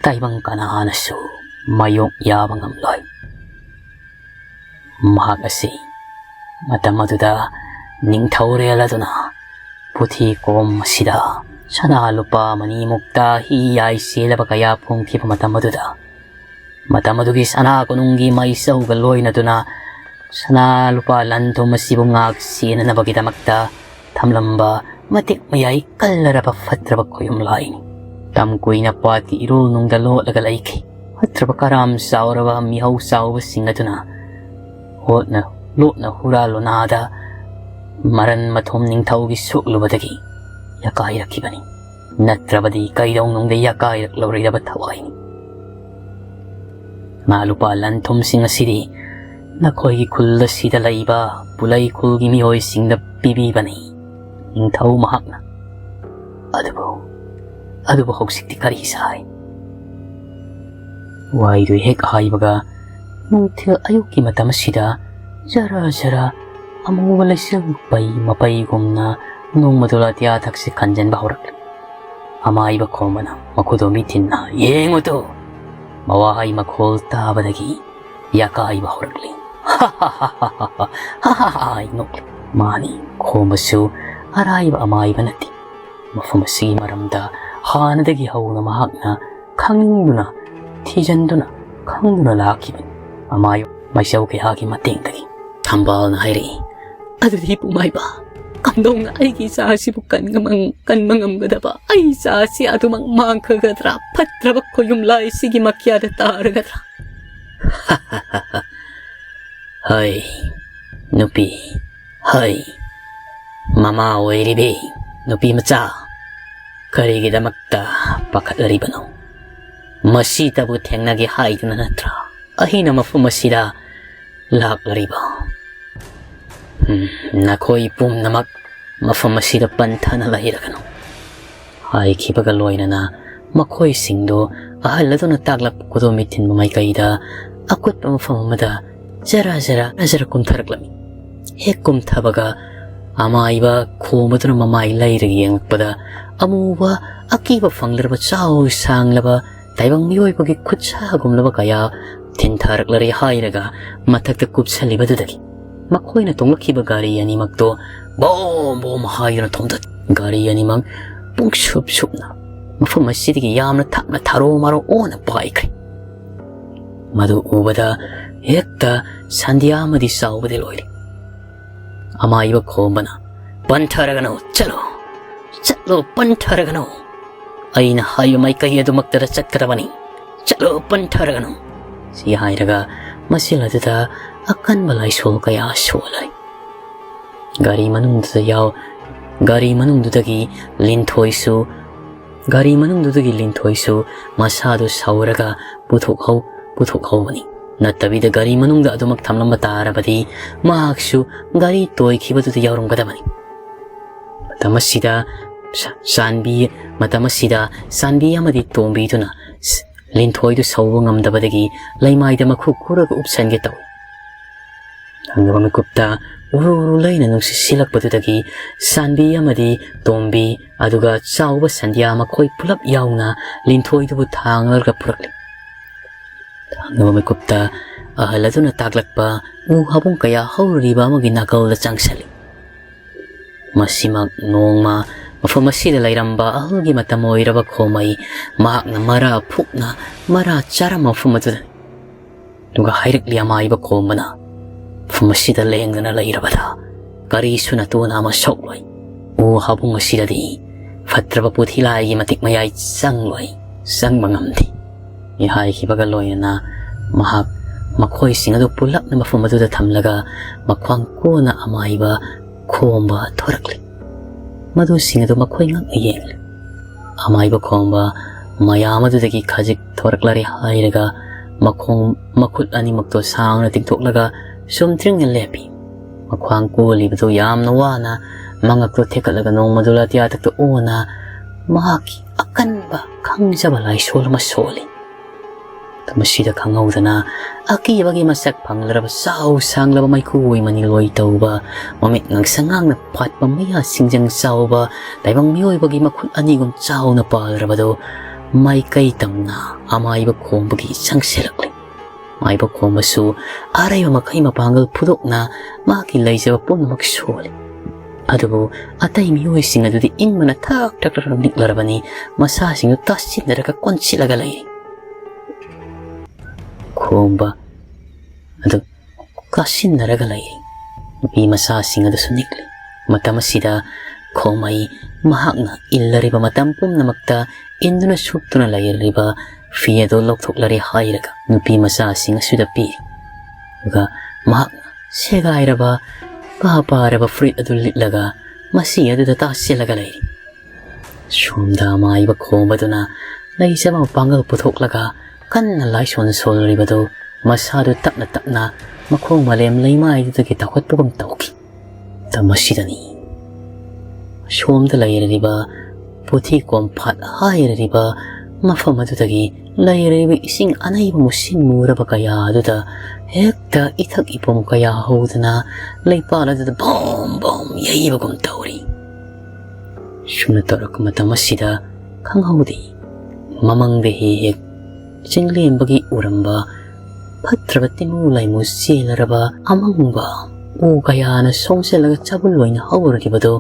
ꯇꯥꯏꯕꯪ ꯀꯅꯥꯅꯁꯨ ꯃꯥꯌꯣꯛ ꯌꯥꯕ ꯉꯝꯂꯣꯏ꯫ ꯃꯍꯥꯛ ꯑꯁꯤ ꯃꯇꯝ ꯑꯗꯨꯗ ꯅꯤꯡꯊꯧꯔꯦꯜ ꯑꯗꯨꯅ ꯄꯨꯊꯤ ꯀꯣꯝ ꯑꯁꯤꯗ ꯁꯅꯥ ꯂꯨꯄꯥ ꯃꯅꯤꯃꯨꯛꯇ ꯍꯤ ꯌꯥꯏ ꯆꯦꯜꯂꯕ ꯀꯌꯥ ꯐꯣꯡꯈꯤꯕ ꯃꯇꯝ ꯑꯗꯨꯗ, ꯃꯇꯝ ꯑꯗꯨꯒꯤ ꯁꯅꯥ ꯀꯣꯅꯨꯡꯒꯤ ꯃꯩꯆꯧꯒ ꯂꯣꯏꯅꯗꯨꯅ ꯁꯅꯥ ꯂꯨꯄꯥ ꯂꯟ ꯊꯨꯝ ꯑꯁꯤꯕꯨ ꯉꯥꯛ ꯁꯦꯟꯅꯅꯕꯒꯤꯗꯃꯛꯇ ꯊꯝꯂꯝꯕ ꯃꯇꯤꯛ ꯃꯌꯥꯏ ꯀꯜꯂꯔꯕ ꯐꯠꯇ꯭ꯔꯕ ꯈꯣꯌꯨꯝ ꯂꯥꯏꯅꯤ꯫ ꯇꯝ ꯀꯨꯏꯅ ꯄꯥꯠꯀꯤ ꯏꯔꯣꯜ ꯅꯨꯡꯗ ꯂꯣꯠꯂꯒ ꯂꯩꯈꯤ꯫ ꯐꯠꯇ꯭ꯔꯕ ꯀꯔꯥꯝ ꯆꯥꯎꯔꯕ ꯃꯤꯍꯧ ꯆꯥꯎꯕꯁꯤꯡ ꯑꯗꯨꯅ ꯍꯣꯠꯅ ꯂꯣꯠꯅ ꯍꯨꯔꯥꯜ ꯂꯣꯅꯥꯗ ꯃꯔꯟ ꯃꯊꯨꯝ ꯅꯤꯡꯊꯧꯒꯤ ꯁꯣꯛꯂꯨꯕꯗꯒꯤ ꯌꯥꯀꯥꯏꯔꯛꯈꯤꯕꯅꯤ꯫ ꯅꯠꯇ꯭ꯔꯕꯗꯤ ꯀꯩꯗꯧꯅꯨꯡꯗ ꯌꯥꯀꯥꯏꯔꯛꯂꯔꯣꯏꯗꯕ ꯊꯋꯥꯏꯅꯤ꯫ ꯁꯅꯥ ꯂꯨꯄꯥ ꯂꯟ ꯊꯨꯝꯁꯤꯡ ꯑꯁꯤꯗꯤ ꯅꯈꯣꯏꯒꯤ ꯈꯨꯜ ꯑꯁꯤꯗ ꯂꯩꯕ ꯄꯨꯂꯩ ꯈꯨꯜꯒꯤ ꯃꯤꯑꯣꯏꯁꯤꯡꯗ ꯄꯤꯕꯤꯕꯅꯤ꯫ ꯅꯤꯡꯊꯧ ꯃꯍꯥꯛꯅ꯫ ꯑꯗꯨꯕꯨ, ꯑꯗꯨꯕꯨ ꯍꯧꯖꯤꯛꯇꯤ ꯀꯔꯤ ꯁꯥꯏ? ꯋꯥꯍꯩꯗꯨ ꯍꯦꯛ ꯍꯥꯏꯕꯒ ꯅꯨꯡꯊꯤꯜ ꯑꯌꯨꯛꯀꯤ ꯃꯇꯝ ꯑꯁꯤꯗ ꯖꯔ ꯖꯔ ꯑꯃꯨꯕ ꯂꯩꯆꯤꯜ ꯄꯩ ꯃꯄꯩꯒꯨꯝꯅ ꯅꯣꯡꯃꯗꯣ ꯑꯇꯤꯌꯥ ꯊꯛꯁꯤ ꯈꯟꯖꯟꯕ ꯍꯧꯔꯛꯂꯤ꯫ ꯑꯃꯥꯏꯕ ꯈꯣꯝꯕꯅ ꯃꯈꯨꯗꯣꯝꯕꯤ ꯊꯤꯟꯅ, "ꯌꯦꯡꯉꯨ ꯇꯨ!" ꯃꯋꯥꯍꯩ ꯃꯈꯣꯜ ꯇꯥꯕꯗꯒꯤ ꯌꯥꯀꯥꯏꯕ ꯍꯧꯔꯛꯂꯤ꯫ ꯍꯥꯏ ꯅꯣꯛꯂꯤ꯫ ꯃꯥꯅꯤ, ꯈꯣꯝꯕꯁꯨ ꯑꯔꯥꯏꯕ ꯑꯃꯥꯏꯕ ꯅꯠꯇꯦ꯫ ꯃꯐꯝ ꯑꯁꯤꯒꯤ ꯃꯔꯝꯗ ꯍꯥꯟꯅꯗꯒꯤ ꯍꯧꯅ ꯃꯍꯥꯛꯅ ꯈꯪꯅꯤꯡꯗꯨꯅ, ꯊꯤꯖꯤꯟꯗꯨꯅ, ꯈꯪꯗꯨꯅ ꯂꯥꯛꯈꯤꯕꯅꯤ꯫ ꯑꯃꯥꯏꯕ ꯃꯩꯆꯧ ꯀꯌꯥꯒꯤ ꯃꯇꯦꯡꯗꯒꯤ꯫ ꯊꯝꯕꯥꯜꯅ ꯍꯥꯏꯔꯛꯏ, "ꯑꯗꯨꯗꯤ ꯄꯨꯃꯥꯏꯕ, ꯀꯝꯗꯧꯅ ꯑꯩꯒꯤ ꯏꯆꯥ ꯑꯁꯤꯕꯨ ꯀꯟꯕ ꯉꯝ-, ꯀꯟꯕ ꯉꯝꯒꯗꯕ? ꯑꯩ ꯏꯆꯥ ꯑꯁꯤ ꯑꯗꯨꯃꯛ ꯃꯥꯡꯈꯒꯗ꯭ꯔꯥ? ꯐꯠꯇ꯭ꯔꯕ ꯈꯣꯌꯨꯝ ꯂꯥꯏꯁꯤꯒꯤ ꯃꯈ꯭ꯌꯥꯗ ꯇꯥꯔꯒꯗ꯭ꯔꯥ?" ꯍꯩ, ꯅꯨꯄꯤ, ꯍꯩ, ꯃꯃꯥ ꯑꯣꯏꯔꯤꯕꯤ ꯅꯨꯄꯤ ꯃꯆꯥ, ꯀꯔꯤꯒꯤꯗꯃꯛꯇ ꯄꯥꯈꯠꯂꯔꯤꯕꯅꯣ? ꯃꯁꯤꯇꯕꯨ ꯊꯦꯡꯅꯒꯦ ꯍꯥꯏꯗꯨꯅ ꯅꯠꯇ꯭ꯔꯥ ꯑꯩꯅ ꯃꯐꯝ ꯑꯁꯤꯗ ꯂꯥꯛꯂꯔꯤꯕ? ꯎꯝ, ꯅꯈꯣꯏ ꯄꯨꯝꯅꯃꯛ ꯃꯐꯝ ꯑꯁꯤꯗ ꯄꯟꯊꯅ ꯂꯩꯔꯒꯅꯨ꯫ ꯍꯥꯏꯈꯤꯕꯒ ꯂꯣꯏꯅꯅ ꯃꯈꯣꯏꯁꯤꯡꯗꯨ ꯑꯍꯜ ꯑꯗꯨꯅ ꯇꯥꯛꯂꯛꯄ ꯈꯨꯗꯣꯝꯕꯤ ꯊꯤꯟꯕ ꯃꯥꯏꯀꯩꯗ ꯑꯀꯨꯠꯄ ꯃꯐꯝ ꯑꯃꯗ ꯖꯔ ꯖꯔ ꯖꯔ ꯀꯨꯝꯊꯔꯛꯂꯝꯃꯤ꯫ ꯍꯦꯛ ꯀꯨꯝꯊꯕꯒ ꯑꯃꯥꯏꯕ ꯈꯣꯝꯕꯗꯨꯅ ꯃꯃꯥꯏ ꯂꯩꯔꯒ ꯌꯦꯡꯂꯛꯄꯗ ꯑꯃꯨꯕ ꯑꯀꯤꯕ ꯐꯪꯗ꯭ꯔꯕ ꯆꯥꯎ ꯁꯥꯡꯂꯕ ꯇꯥꯏꯕꯪ ꯃꯤꯑꯣꯏꯕꯒꯤ ꯈꯨꯠꯁꯥꯒꯨꯝꯂꯕ ꯀꯌꯥ ꯊꯤꯟꯊꯔꯛꯂꯔꯦ ꯍꯥꯏꯔꯒ ꯃꯊꯛꯇ ꯀꯨꯞꯁꯜꯂꯤꯕꯗꯨꯗꯒꯤ ꯃꯈꯣꯏꯅ ꯇꯣꯡꯂꯛꯈꯤꯕ ꯒꯥꯔꯤ ꯑꯅꯤꯃꯛꯇꯣ ꯕꯣꯝ ꯕꯣꯝ ꯍꯥꯏꯗꯨꯅ ꯊꯣꯝꯗꯠ꯫ ꯒꯥꯔꯤ ꯑꯅꯤꯃꯛ ꯄꯨꯡꯁꯨꯞ ꯁꯨꯞꯅ ꯃꯐꯝ ꯑꯁꯤꯗꯒꯤ ꯌꯥꯝꯅ ꯊꯥꯞꯅ ꯊꯥꯔꯣ ꯃꯥꯔꯣ ꯑꯣꯟꯅ ꯄꯥꯏꯈ꯭ꯔꯦ꯫ ꯃꯗꯨ ꯎꯕꯗ ꯍꯦꯛꯇ ꯁꯟꯙ꯭ꯌꯥ ꯑꯃꯗꯤ ꯆꯥꯎꯕꯗꯤ ꯂꯣꯏꯔꯦ꯫ ꯑꯃꯥꯏꯕ ꯈꯣꯝꯕꯅ, "ꯄꯟꯊꯔꯒꯅꯨ, ꯆꯠꯂꯣ, ꯆꯠꯂꯣ, ꯄꯟꯊꯔꯒꯅꯨ꯫ ꯑꯩꯅ ꯍꯥꯏꯕ ꯃꯥꯏꯀꯩ ꯑꯗꯨꯃꯛꯇꯗ ꯆꯠꯀꯗꯕꯅꯤ꯫ ꯆꯠꯂꯣ, ꯄꯟꯊꯔꯒꯅꯨ꯫" ꯁꯤ ꯍꯥꯏꯔꯒ ꯃꯆꯤꯜ ꯑꯗꯨꯗ ꯑꯀꯟꯕ ꯂꯥꯏꯁꯣꯜ ꯀꯌꯥ ꯁꯣꯜꯂꯔꯤ꯫ ꯒꯥꯔꯤ ꯃꯅꯨꯡꯗꯨꯗ ꯌꯥꯎ-, ꯒꯥꯔꯤ ꯃꯅꯨꯡꯗꯨꯗꯒꯤ ꯂꯤꯟꯊꯣꯏꯁꯨ, ꯒꯥꯔꯤ ꯃꯅꯨꯡꯗꯨꯗꯒꯤ ꯂꯤꯟꯊꯣꯏꯁꯨ ꯃꯁꯥꯗꯨ ꯁꯧꯔꯒ ꯄꯨꯊꯣꯛꯍꯧ-, ꯄꯨꯊꯣꯛꯍꯧꯕꯅꯤ꯫ ꯅꯠꯇꯕꯤꯗ ꯒꯥꯔꯤ ꯃꯅꯨꯡꯗ ꯑꯗꯨꯃꯛ ꯊꯝꯂꯝꯕ ꯇꯥꯔꯕꯗꯤ ꯃꯍꯥꯛꯁꯨ ꯒꯥꯔꯤ ꯇꯣꯏꯈꯤꯕꯗꯨꯗ ꯌꯥꯎꯔꯝꯒꯗꯕꯅꯤ꯫ ꯃꯇꯝ ꯑꯁꯤꯗ ꯁ-, ꯆꯥꯟꯕꯤ, ꯃꯇꯝ ꯑꯁꯤꯗ ꯆꯥꯟꯕꯤ ꯑꯃꯗꯤ ꯇꯣꯝꯕꯤꯗꯨꯅ ꯁ-, ꯂꯤꯟꯊꯣꯏꯗꯨ ꯁꯧꯕ ꯉꯝꯗꯕꯗꯒꯤ ꯂꯩꯃꯥꯏꯗ ꯃꯈꯨ ꯈꯨꯔꯒ ꯎꯞꯁꯟꯒꯦ ꯇꯧꯏ꯫ ꯊꯪꯅꯕ ꯃꯤꯀꯨꯞꯇ ꯎꯔꯨ ꯎꯔꯨ ꯂꯩꯅ ꯅꯨꯡꯁꯤꯠ ꯁꯤꯜꯂꯛꯄꯗꯨꯗꯒꯤ ꯆꯥꯟꯕꯤ ꯑꯃꯗꯤ ꯇꯣꯝꯕꯤ, ꯑꯗꯨꯒ ꯆꯥꯎꯕ ꯁꯟꯙ꯭ꯌꯥ, ꯃꯈꯣꯏ ꯄꯨꯂꯞ ꯌꯥꯎꯅ ꯂꯤꯟꯊꯣꯏꯗꯨꯕꯨ ꯊꯥꯡꯂꯒ ꯄꯨꯔꯛꯂꯤ꯫ ꯊꯪꯅꯕ ꯃꯤꯀꯨꯞꯇ ꯑꯍꯜ ꯑꯗꯨꯅ ꯇꯥꯛꯂꯛꯄ ꯎ ꯍꯥꯕꯨꯡ ꯀꯌꯥ ꯍꯧꯔꯤꯕ ꯑꯃꯒꯤ ꯅꯥꯀꯜꯗ ꯆꯪꯁꯤꯜꯂꯤ꯫ ꯃꯁꯤꯃꯛ ꯅꯣꯡꯃ ꯃꯐꯝ ꯑꯁꯤꯗ ꯂꯩꯔꯝꯕ ꯑꯍꯜꯒꯤ ꯃꯇꯝ ꯑꯣꯏꯔꯕ ꯈꯣꯝꯃꯩ, ꯃꯍꯥꯛꯅ ꯃꯔꯥ ꯐꯨꯛꯅ ꯃꯔꯥ ꯆꯥꯔꯝꯕ ꯃꯐꯝ ꯑꯗꯨꯗꯅꯤ꯫ ꯑꯗꯨꯒ ꯍꯥꯏꯔꯛꯂꯤ ꯑꯃꯥꯏꯕ ꯈꯣꯝꯕꯅ, "ꯃꯐꯝ ꯑꯁꯤꯗ ꯂꯦꯡꯗꯅ ꯂꯩꯔꯕꯗ ꯀꯔꯤꯁꯨ ꯅꯇꯣꯟ ꯑꯃ ꯁꯣꯛꯂꯣꯏ꯫ ꯎ ꯍꯥꯕꯨꯡ ꯑꯁꯤꯗꯗꯤ ꯐꯠꯇ꯭ꯔꯕ ꯄꯨꯊꯤꯂꯥꯏꯒꯤ ꯃꯇꯤꯛ ꯃꯌꯥꯏ ꯆꯪꯂꯣꯏ, ꯆꯪꯕ ꯉꯝꯗꯦ"꯫ ꯃꯤ ꯍꯥꯏꯈꯤꯕꯒ ꯂꯣꯏꯅꯅ ꯃꯍꯥꯛ ꯃꯈꯣꯏꯁꯤꯡ ꯑꯗꯨ ꯄꯨꯂꯞꯅ ꯃꯐꯝ ꯑꯗꯨꯗ ꯊꯝꯂꯒ ꯃꯈ꯭ꯋꯥꯡ ꯀꯣꯟꯅ ꯑꯃꯥꯏꯕ ꯈꯣꯝꯕ ꯊꯣꯔꯛꯂꯤ꯫ ꯃꯗꯨꯁꯤꯡ ꯑꯗꯨ ꯃꯈꯣꯏ ꯉꯛꯅ ꯌꯦꯡꯂꯤ꯫ ꯑꯃꯥꯏꯕ ꯈꯣꯝꯕ ꯃꯌꯥꯝ ꯑꯗꯨꯗꯒꯤ ꯈꯖꯤꯛ ꯊꯣꯔꯛꯂꯔꯦ ꯍꯥꯏꯔꯒ ꯃꯈꯣꯡ ꯃꯈꯨꯠ ꯑꯅꯤꯃꯛꯇꯣ ꯁꯥꯡꯅ ꯇꯤꯡꯊꯣꯛꯂꯒ ꯆꯨꯝꯗ꯭ꯔꯤꯡꯅ ꯂꯦꯞꯄꯤ꯫ ꯃꯈ꯭ꯋꯥꯡ ꯀꯣꯜꯂꯤꯕꯗꯨ ꯌꯥꯝꯅ ꯋꯥꯅ ꯃꯉꯛꯇꯣ ꯊꯦꯛꯀꯠꯂꯒ ꯅꯣꯡꯃꯗꯨ ꯂꯥꯇꯤꯌꯥ ꯊꯛꯇ ꯑꯣꯅ ꯃꯍꯥꯛꯀꯤ ꯑꯀꯟꯕ ꯈꯪꯖꯕ ꯂꯥꯏꯁꯣꯜ ꯑꯃ ꯁꯣꯜꯂꯤ꯫ ꯃꯁꯤꯗ ꯈꯪꯍꯧꯗꯅ ꯑꯀꯤꯕꯒꯤ ꯃꯁꯛ ꯐꯪꯂꯔꯕ ꯆꯥꯎ ꯁꯥꯡꯂꯕ ꯃꯩꯈꯨ ꯑꯣꯏ ꯃꯅꯤꯜ ꯑꯣꯏ ꯇꯧꯕ, ꯃꯃꯤꯠ ꯉꯥꯡꯁꯪ ꯉꯥꯡꯅ ꯐꯥꯠꯄ ꯃꯌꯥ ꯁꯤꯡꯖꯪ ꯆꯥꯎꯕ, ꯇꯥꯏꯕꯪ ꯃꯤꯑꯣꯏꯕꯒꯤ ꯃꯈꯨꯠ ꯑꯅꯤꯒꯨꯝ ꯆꯥꯎꯅ ꯄꯥꯜꯂꯔꯕꯗꯨ ꯃꯥꯏꯀꯩ ꯇꯝꯅ ꯑꯃꯥꯏꯕ ꯈꯣꯝꯕꯒꯤ ꯆꯪꯁꯤꯜꯂꯛꯂꯤ꯫ ꯃꯥꯏꯕ ꯈꯣꯝꯕꯁꯨ ꯑꯔꯩꯕ ꯃꯈꯩ ꯃꯄꯥꯡꯒꯜ ꯐꯨꯗꯣꯛꯅ ꯃꯍꯥꯛꯀꯤ ꯂꯩꯖꯕ ꯄꯨꯝꯅꯃꯛ ꯁꯣꯜꯂꯤ꯫ ꯑꯗꯨꯕꯨ ꯑꯇꯩ ꯃꯤꯑꯣꯏꯁꯤꯡ ꯑꯗꯨꯗꯤ ꯏꯪꯕꯅ ꯊꯛ ꯊꯛ ꯊꯛ ꯅꯤꯛꯂꯔꯕꯅꯤ, ꯃꯁꯥꯁꯤꯡꯗꯨ ꯇꯥꯁꯤꯟꯅꯔꯒ ꯀꯣꯟꯁꯤꯜꯂꯒ ꯂꯩꯔꯤ꯫ ꯈꯣꯝꯕ ꯑꯗꯨ ꯀꯥꯁꯤꯟꯅꯔꯒ ꯂꯩꯔꯤ꯫ ꯅꯨꯄꯤ ꯃꯆꯥꯁꯤꯡ ꯑꯗꯨꯁꯨ ꯅꯤꯛꯂꯤ꯫ ꯃꯇꯝ ꯑꯁꯤꯗ ꯈꯣꯝꯃꯩ ꯃꯍꯥꯛꯅ ꯏꯜꯂꯔꯤꯕ ꯃꯇꯝ ꯄꯨꯝꯅꯃꯛꯇ ꯏꯟꯗꯨꯅ ꯁꯨꯞꯇꯨꯅ ꯂꯩꯔꯤꯕ ꯐꯤ ꯑꯗꯨ ꯂꯧꯊꯣꯛꯂꯔꯦ ꯍꯥꯏꯔꯒ ꯅꯨꯄꯤ ꯃꯆꯥꯁꯤꯡ ꯑꯁꯤꯗ ꯄꯤꯔꯤ꯫ ꯑꯗꯨꯒ ꯃꯍꯥꯛꯅ ꯁꯦꯒꯥꯏꯔꯕ, ꯄꯥ ꯄꯥꯔꯕ ꯐꯨꯔꯤꯠ ꯑꯗꯨ ꯂꯤꯠꯂꯒ ꯃꯁꯤ ꯑꯗꯨꯗ ꯇꯥꯁꯤꯜꯂꯒ ꯂꯩꯔꯤ꯫ ꯁꯣꯝꯗ ꯑꯃꯥꯏꯕ ꯈꯣꯝꯕꯗꯨꯅ ꯂꯩꯖꯕ ꯃꯄꯥꯡꯒꯜ ꯄꯨꯊꯣꯛꯂꯒ ꯀꯟꯅ ꯂꯥꯏꯁꯣꯟ ꯁꯣꯜꯂꯤꯕꯗꯨ ꯃꯁꯥꯗꯨ ꯇꯞꯅ ꯇꯞꯅ ꯃꯈꯣꯡ ꯃꯂꯦꯝ ꯂꯩꯃꯥꯏꯗꯨꯗꯒꯤ ꯇꯥꯎꯈꯠꯄꯒꯨꯝ ꯇꯧꯈꯤ꯫ ꯃꯇꯝ ꯑꯁꯤꯗꯅꯤ ꯁꯣꯝꯗ ꯂꯩꯔꯤꯕ ꯄꯣꯊꯤ ꯀꯣꯝꯐꯥꯠ ꯍꯥꯏꯔꯤꯕ ꯃꯐꯝ ꯑꯗꯨꯗꯒꯤ ꯂꯩꯔꯤꯕ ꯏꯁꯤꯡ ꯑꯅꯩꯕ ꯃꯨꯁꯤꯟ ꯃꯨꯔꯕ ꯀꯌꯥ ꯑꯗꯨꯗ ꯍꯦꯛꯇ ꯏꯊꯛ ꯏꯄꯣꯝ ꯀꯌꯥ ꯍꯧꯗꯅ ꯂꯩꯄꯥꯛ ꯑꯗꯨꯗ ꯕꯣꯝ ꯕꯣꯝ ꯌꯩꯕꯒꯨꯝ ꯇꯧꯔꯤ꯫ ꯁꯨꯝꯅ ꯇꯧꯔꯛꯄ ꯃꯇꯝ ꯑꯁꯤꯗ ꯈꯪꯍꯧꯗꯦ, ꯃꯃꯪꯗ ꯍꯦꯛ ꯍꯦꯛ ꯆꯤꯡꯂꯦꯝꯕꯒꯤ ꯎꯔꯝꯕ ꯐꯠꯇ꯭ꯔꯕ ꯇꯤꯃꯨ ꯂꯩꯃꯨ ꯆꯦꯜꯂꯔꯕ ꯑꯃꯪꯕ ꯎ ꯀꯌꯥꯅ ꯁꯣꯡꯁꯤꯜꯂꯒ ꯆꯕꯨꯜ ꯑꯣꯏꯅ ꯍꯧꯔꯤꯕꯗꯨ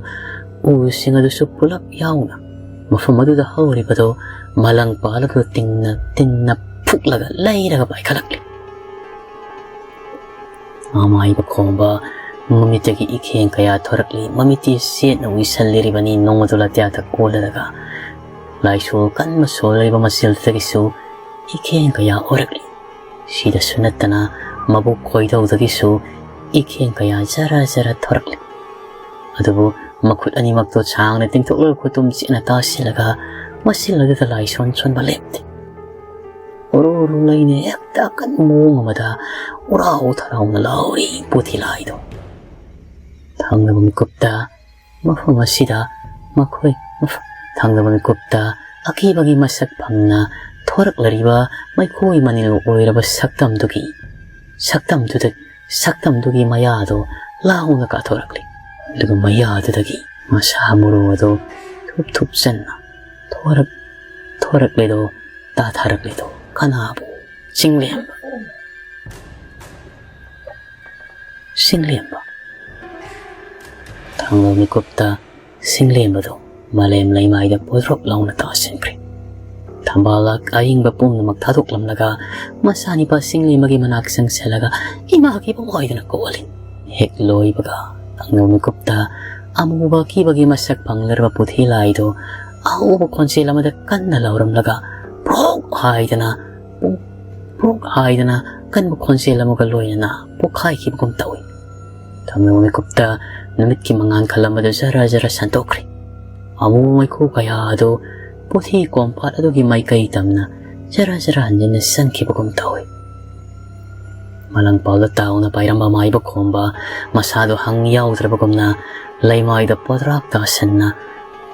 ꯎꯁꯤꯡ ꯑꯗꯨꯁꯨ ꯄꯨꯂꯞ ꯌꯥꯎꯅ ꯃꯐꯝ ꯑꯗꯨꯗ ꯍꯧꯔꯤꯕꯗꯨ ꯃꯂꯪ ꯄꯥꯜꯂꯕ ꯇꯤꯡꯅ ꯇꯤꯟꯅ ꯐꯨꯛꯂꯒ ꯂꯩꯔꯒ ꯄꯥꯏꯈꯠꯂꯛꯂꯤ꯫ ꯃꯃꯥꯏꯕ ꯈꯣꯡꯕ ꯃꯃꯤꯠꯇꯒꯤ ꯏꯈꯦꯡ ꯀꯌꯥ ꯊꯣꯔꯛꯂꯤ꯫ ꯃꯃꯤꯠꯇꯤ ꯁꯦꯠꯅ ꯎꯏꯁꯜꯂꯤꯔꯤꯕꯅꯤ ꯅꯣꯡꯃꯗꯣ ꯂꯥꯇꯤꯌꯥꯗ ꯀꯣꯜꯂꯔꯒ꯫ ꯂꯥꯏꯁꯣꯜ ꯀꯟꯕ ꯁꯣꯜꯂꯤꯕ ꯃꯆꯤꯜꯗꯒꯤꯁꯨ ꯏꯈꯦꯡ ꯀꯌꯥ ꯑꯣꯔꯛꯂꯤ꯫ ꯁꯤꯗꯁꯨ ꯅꯠꯇꯅ ꯃꯕꯨꯛ ꯈꯣꯏꯗꯧꯗꯒꯤꯁꯨ ꯏꯈꯦꯡ ꯀꯌꯥ ꯖꯔ ꯖꯔ ꯊꯣꯔꯛꯂꯤ꯫ ꯑꯗꯨꯕꯨ ꯃꯈꯨꯠ ꯑꯅꯤꯃꯛꯇꯣ ꯁꯥꯡꯅ ꯇꯤꯡꯊꯣꯛꯂꯒ ꯈꯨꯇꯨꯝ ꯆꯦꯠꯅ ꯇꯥꯁꯤꯜꯂꯒ ꯃꯆꯤꯜ ꯑꯗꯨꯗ ꯂꯥꯏꯁꯣꯟ ꯁꯣꯟꯕ ꯂꯦꯞꯇꯦ꯫ ꯎꯔꯨ ꯎꯔꯨ ꯂꯩꯅ ꯍꯦꯛꯇ ꯑꯀꯟꯕ ꯃꯑꯣꯡ ꯑꯃꯗ ꯎꯔꯥꯎ ꯊꯔꯥꯎꯅ ꯂꯥꯎꯔꯤ ꯄꯣꯊꯤ ꯂꯥꯏꯗꯣ꯫ ꯊꯪꯅꯕ ꯃꯤꯀꯨꯞꯇ ꯃꯐꯝ ꯑꯁꯤꯗ ꯃꯈꯣꯏ ꯃꯐ-, ꯊꯪꯅꯕ ꯃꯤꯀꯨꯞꯇ ꯑꯀꯤꯕꯒꯤ ꯃꯁꯛ ꯐꯪꯅ ꯊꯣꯔꯛꯂꯔꯤꯕ ꯃꯩꯈꯣꯏ ꯃꯅꯤꯜ ꯑꯣꯏꯔꯕ ꯁꯛꯇꯝꯗꯨꯒꯤ, ꯁꯛꯇꯝꯗꯨꯗ, ꯁꯛꯇꯝꯗꯨꯒꯤ ꯃꯌꯥꯗꯣ ꯂꯥꯎꯅ ꯀꯥꯊꯣꯔꯛꯂꯤ꯫ ꯑꯗꯨꯒ ꯃꯌꯥꯗꯨꯗꯒꯤ ꯃꯁꯥ ꯃꯔꯨ ꯑꯗꯨ ꯊꯨꯞ ꯊꯨꯞ ꯆꯟꯅ ꯊꯣꯔꯛ-, ꯊꯣꯔꯛꯂꯤꯗꯣ, ꯇꯥꯊꯔꯛꯂꯤꯗꯣ ꯀꯅꯥꯕꯨ? ꯆꯤꯡꯂꯦꯝꯕ꯫ ꯆꯤꯡꯂꯦꯝꯕ꯫ ꯊꯪꯅꯕ ꯃꯤꯀꯨꯞꯇ ꯆꯤꯡꯂꯦꯝꯕꯗꯨ ꯃꯥꯂꯦꯝ ꯂꯩꯃꯥꯏꯗ ꯄꯣꯗ꯭ꯔꯣꯛ ꯂꯥꯎꯅ ꯇꯥꯁꯤꯟꯈ꯭ꯔꯦ꯫ ꯊꯝꯕꯥꯜ ꯑꯏꯪꯕ ꯄꯨꯝꯅꯃꯛ ꯊꯥꯗꯣꯛꯂꯝꯂꯒ ꯃꯆꯥꯅꯤꯄꯥ ꯆꯤꯡꯂꯦꯝꯕꯒꯤ ꯃꯅꯥꯛ ꯆꯪꯁꯤꯜꯂꯒ ꯏꯃꯥꯒꯤ ꯏꯕꯨꯡ ꯑꯣꯏꯗꯨꯅ ꯀꯣꯜꯂꯤ꯫ ꯍꯦꯛ ꯂꯣꯏꯕꯒ ꯊꯪꯅꯕ ꯃꯤꯀꯨꯞꯇ ꯑꯃꯨꯕ ꯑꯀꯤꯕꯒꯤ ꯃꯁꯛ ꯐꯪꯂꯔꯕ ꯄꯨꯊꯤ ꯂꯥꯏꯗꯨ ꯑꯍꯧꯕ ꯈꯣꯟꯖꯦꯜ ꯑꯃꯗ ꯀꯟꯅ ꯂꯥꯎꯔꯝꯂꯒ ꯄ꯭ꯔꯣꯛ ꯍꯥꯏꯗꯅ, ꯄ꯭ꯔꯣꯛ ꯍꯥꯏꯗꯅ ꯀꯟꯕ ꯈꯣꯟꯖꯦꯜ ꯑꯃꯒ ꯂꯣꯏꯅꯅ ꯄꯣꯛꯈꯥꯏꯈꯤꯕꯒꯨꯝ ꯇꯧꯏ꯫ ꯊꯪꯅꯕ ꯃꯤꯀꯨꯞꯇ ꯅꯨꯃꯤꯠꯀꯤ ꯃꯉꯥꯜ ꯈꯜꯂꯝꯕꯗꯨ ꯖꯔ ꯖꯔ ꯁꯟꯗꯣꯛꯈ꯭ꯔꯦ꯫ ꯑꯃꯨꯕ ꯃꯩꯈꯨ ꯀꯌꯥ ꯑꯗꯨ ꯄꯣꯊꯤ ꯀꯣꯝꯄꯥꯠ ꯑꯗꯨꯒꯤ ꯃꯥꯏꯀꯩ ꯇꯝꯅ ꯖꯔ ꯖꯔ ꯍꯟꯖꯤꯟꯅ ꯆꯪꯈꯤꯕꯒꯨꯝ ꯇꯧꯏ꯫ ꯃꯂꯪꯄꯥꯎꯗ ꯇꯥꯎꯅ ꯄꯥꯏꯔꯝꯕ ꯑꯃꯥꯏꯕ ꯈꯣꯝꯕ ꯃꯁꯥꯗꯣ ꯍꯪ ꯌꯥꯎꯗ꯭ꯔꯕꯒꯨꯝꯅ ꯂꯩꯃꯥꯏꯗ ꯄꯣꯗ꯭ꯔꯥꯛ ꯇꯥꯁꯟꯅ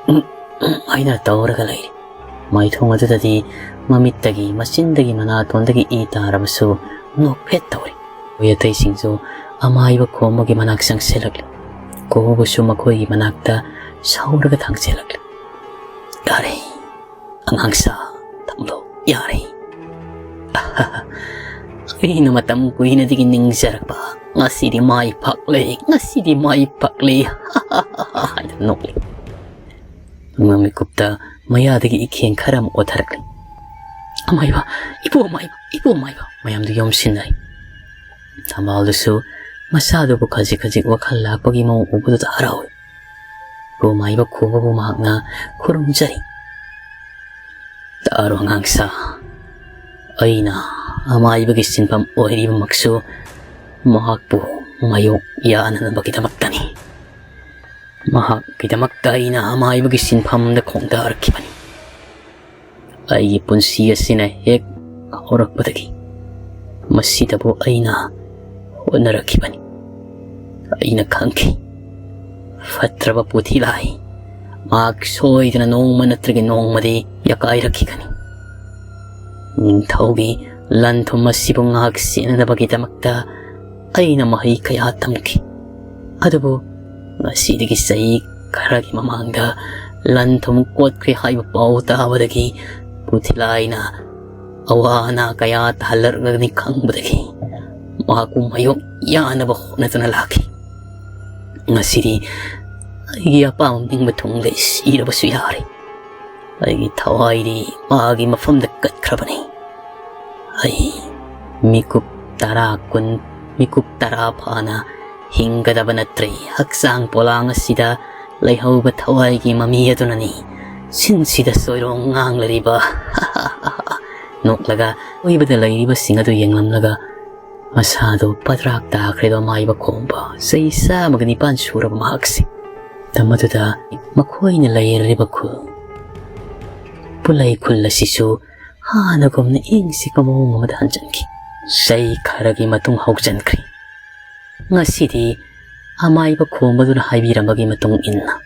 ꯎꯝ, ꯎꯝ ꯍꯥꯏꯅ ꯇꯧꯔꯒ ꯂꯩꯔꯤ꯫ ꯃꯥꯏꯊꯣꯡ ꯑꯗꯨꯗꯗꯤ ꯃꯃꯤꯠꯇꯒꯤ, ꯃꯆꯤꯟꯗꯒꯤ, ꯃꯅꯥꯇꯣꯟꯗꯒꯤ ꯏ ꯇꯥꯔꯕꯁꯨ ꯅꯣꯛꯐꯦꯠ ꯇꯧꯔꯤ꯫ ꯃꯈꯣꯏ ꯑꯇꯩꯁꯤꯡꯁꯨ ꯑꯃꯥꯏꯕ ꯈꯣꯝꯕꯒꯤ ꯃꯅꯥꯛ ꯆꯪꯁꯤꯜꯂꯛꯂꯤ꯫ ꯀꯣꯕꯨꯁꯨ ꯃꯈꯣꯏꯒꯤ ꯃꯅꯥꯛꯇ ꯁꯥꯎꯔꯒ ꯊꯥꯡꯖꯤꯜꯂꯛꯂꯤ꯫ "ꯌꯥꯔꯦ, ꯑꯉꯥꯡꯁꯥ, ꯊꯝꯂꯣ, ꯌꯥꯔꯦ꯫ ꯑꯩꯅ ꯃꯇꯝ ꯀꯨꯏꯅꯗꯒꯤ ꯅꯤꯡꯖꯔꯛꯄ, ꯉꯁꯤꯗꯤ ꯃꯥꯏ ꯄꯥꯛꯂꯦ, ꯉꯁꯤꯗꯤ ꯃꯥꯏ ꯄꯥꯛꯂꯦ," ꯍꯥꯏꯅ ꯅꯣꯛꯂꯤ꯫ ꯃꯃꯤꯀꯨꯞꯇ ꯃꯌꯥꯗꯒꯤ ꯏꯈꯦꯡ ꯈꯔ ꯑꯃ ꯑꯣꯊꯔꯛꯂꯤ꯫ "ꯑꯃꯥꯏꯕ, ꯏꯄꯨ ꯑꯃꯥꯏꯕ, ꯏꯄꯨ ꯑꯃꯥꯏꯕ!" ꯃꯌꯥꯝꯗꯨ ꯌꯣꯝꯁꯤꯟꯅꯔꯤ꯫ ꯊꯝꯕꯥꯜꯗꯨꯁꯨ ꯃꯁꯥꯗꯨꯕꯨ ꯈꯖꯤꯛ ꯈꯖꯤꯛ ꯋꯥꯈꯜ ꯂꯥꯛꯄꯒꯤ ꯃꯑꯣꯡ ꯎꯕꯗꯨꯗ ꯍꯔꯥꯎꯏ꯫ ꯏꯄꯨ ꯑꯃꯥꯏꯕ ꯈꯣꯝꯕꯕꯨ ꯃꯍꯥꯛꯅ ꯈꯨꯔꯨꯝꯖꯔꯤ꯫ "ꯇꯥꯔꯣ ꯑꯉꯥꯡꯁꯥ, ꯑꯩꯅ ꯑꯃꯥꯏꯕꯒꯤ ꯁꯤꯟꯐꯝ ꯑꯣꯏꯔꯤꯕꯃꯛꯁꯨ ꯃꯍꯥꯛꯄꯨ ꯃꯥꯌꯣꯛ ꯌꯥꯅꯅꯕꯒꯤꯗꯃꯛꯇꯅꯤ꯫ ꯃꯍꯥꯛꯀꯤꯗꯃꯛꯇ ꯑꯩꯅ ꯑꯃꯥꯏꯕꯒꯤ ꯁꯤꯟꯐꯝꯗ ꯈꯣꯡꯗꯥꯔꯛꯈꯤꯕꯅꯤ꯫ ꯑꯩꯒꯤ ꯄꯨꯟꯁꯤ ꯑꯁꯤꯅ ꯍꯦꯛ ꯍꯧꯔꯛꯄꯗꯒꯤ ꯃꯁꯤꯗꯕꯨ ꯑꯩꯅ ꯍꯣꯠꯅꯔꯛꯈꯤꯕꯅꯤ꯫ ꯑꯩꯅ ꯈꯪꯈꯤ, ꯐꯠꯇ꯭ꯔꯕ ꯄꯨꯊꯤꯂꯥꯏ ꯃꯍꯥꯛ ꯁꯣꯏꯗꯅ ꯅꯣꯡꯃ ꯅꯠꯇ꯭ꯔꯒ ꯅꯣꯡꯃꯗꯤ ꯌꯥꯀꯥꯏꯔꯛꯈꯤꯒꯅꯤ꯫ ꯅꯤꯡꯊꯧꯒꯤ ꯂꯟ ꯊꯨꯝ ꯑꯁꯤꯕꯨ ꯉꯥꯛ ꯁꯦꯟꯅꯅꯕꯒꯤꯗꯃꯛꯇ ꯑꯩꯅ ꯃꯍꯩ ꯀꯌꯥ ꯇꯝꯈꯤ꯫ ꯑꯗꯨꯕꯨ ꯉꯁꯤꯗꯒꯤ ꯆꯍꯤ ꯈꯔꯒꯤ ꯃꯃꯥꯡꯗ ꯂꯟ ꯊꯨꯝ ꯀꯣꯠꯈ꯭ꯔꯦ ꯍꯥꯏꯕ ꯄꯥꯎ ꯇꯥꯕꯗꯒꯤ ꯄꯨꯊꯤꯂꯥꯏꯅ ꯑꯋꯥ ꯑꯅꯥ ꯀꯌꯥ ꯇꯥꯍꯜꯂꯛꯂꯒꯅꯤ ꯈꯪꯕꯗꯒꯤ ꯃꯍꯥꯛꯄꯨ ꯃꯥꯌꯣꯛ ꯌꯥꯅꯕ ꯍꯣꯠꯅꯗꯨꯅ ꯂꯥꯛꯈꯤ꯫ ꯉꯁꯤꯗꯤ ꯑꯩꯒꯤ ꯑꯄꯥꯝꯕ ꯅꯤꯡꯕ ꯊꯨꯡꯂꯦ, ꯁꯤꯔꯕꯁꯨ ꯌꯥꯔꯦ꯫ ꯑꯩꯒꯤ ꯊꯋꯥꯏꯗꯤ ꯃꯥꯒꯤ ꯃꯐꯝꯗ ꯀꯠꯈ꯭ꯔꯕꯅꯤ꯫ ꯑꯩ ꯃꯤꯀꯨꯞ ꯇꯔꯥ, ꯀꯨꯟ, ꯃꯤꯀꯨꯞ ꯇꯔꯥ ꯐꯥꯅ ꯍꯤꯡꯒꯗꯕ ꯅꯠꯇ꯭ꯔꯦ꯫ ꯍꯛꯆꯥꯡ ꯄꯣꯂꯥꯡ ꯑꯁꯤꯗ ꯂꯩꯍꯧꯕ ꯊꯋꯥꯏꯒꯤ ꯃꯃꯤ ꯑꯗꯨꯅꯅꯤ ꯁꯤꯟꯁꯤꯗ ꯁꯣꯏꯔꯣꯡ ꯉꯥꯡꯂꯔꯤꯕ꯫ ꯅꯣꯛꯂꯒ ꯑꯀꯣꯏꯕꯗ ꯂꯩꯔꯤꯕꯁꯤꯡ ꯑꯗꯨ ꯌꯦꯡꯂꯝꯂꯒ ꯃꯁꯥꯗꯨ ꯄꯗ꯭ꯔꯥꯛ ꯇꯥꯈ꯭ꯔꯦꯗꯣ ꯃꯥꯏꯕ ꯈꯣꯝꯕ꯫ ꯆꯍꯤ ꯆꯥꯝꯃꯒ ꯅꯤꯄꯥꯟ ꯁꯨꯔꯕ ꯃꯍꯥꯛꯁꯦ꯫ ꯃꯇꯝ ꯑꯗꯨꯗ ꯃꯈꯣꯏꯅ ꯂꯩꯔꯤꯕ ꯈꯨꯜ, ꯄꯨꯂꯩ ꯈꯨꯜ ꯑꯁꯤꯁꯨ ꯍꯥꯟꯅꯒꯨꯝꯅ ꯏꯪ ꯆꯤꯛꯄ ꯃꯑꯣꯡ ꯑꯃꯗ ꯍꯟꯖꯤꯟꯈꯤ꯫ ꯆꯍꯤ ꯈꯔꯒꯤ ꯃꯇꯨꯡ ꯍꯧꯖꯤꯟꯈ꯭ꯔꯦ꯫ ꯉꯁꯤꯗꯤ ꯑꯃꯥꯏꯕ ꯈꯣꯝꯕꯗꯨꯅ ꯍꯥꯏꯕꯤꯔꯝꯕꯒꯤ ꯃꯇꯨꯡ ꯏꯟꯅ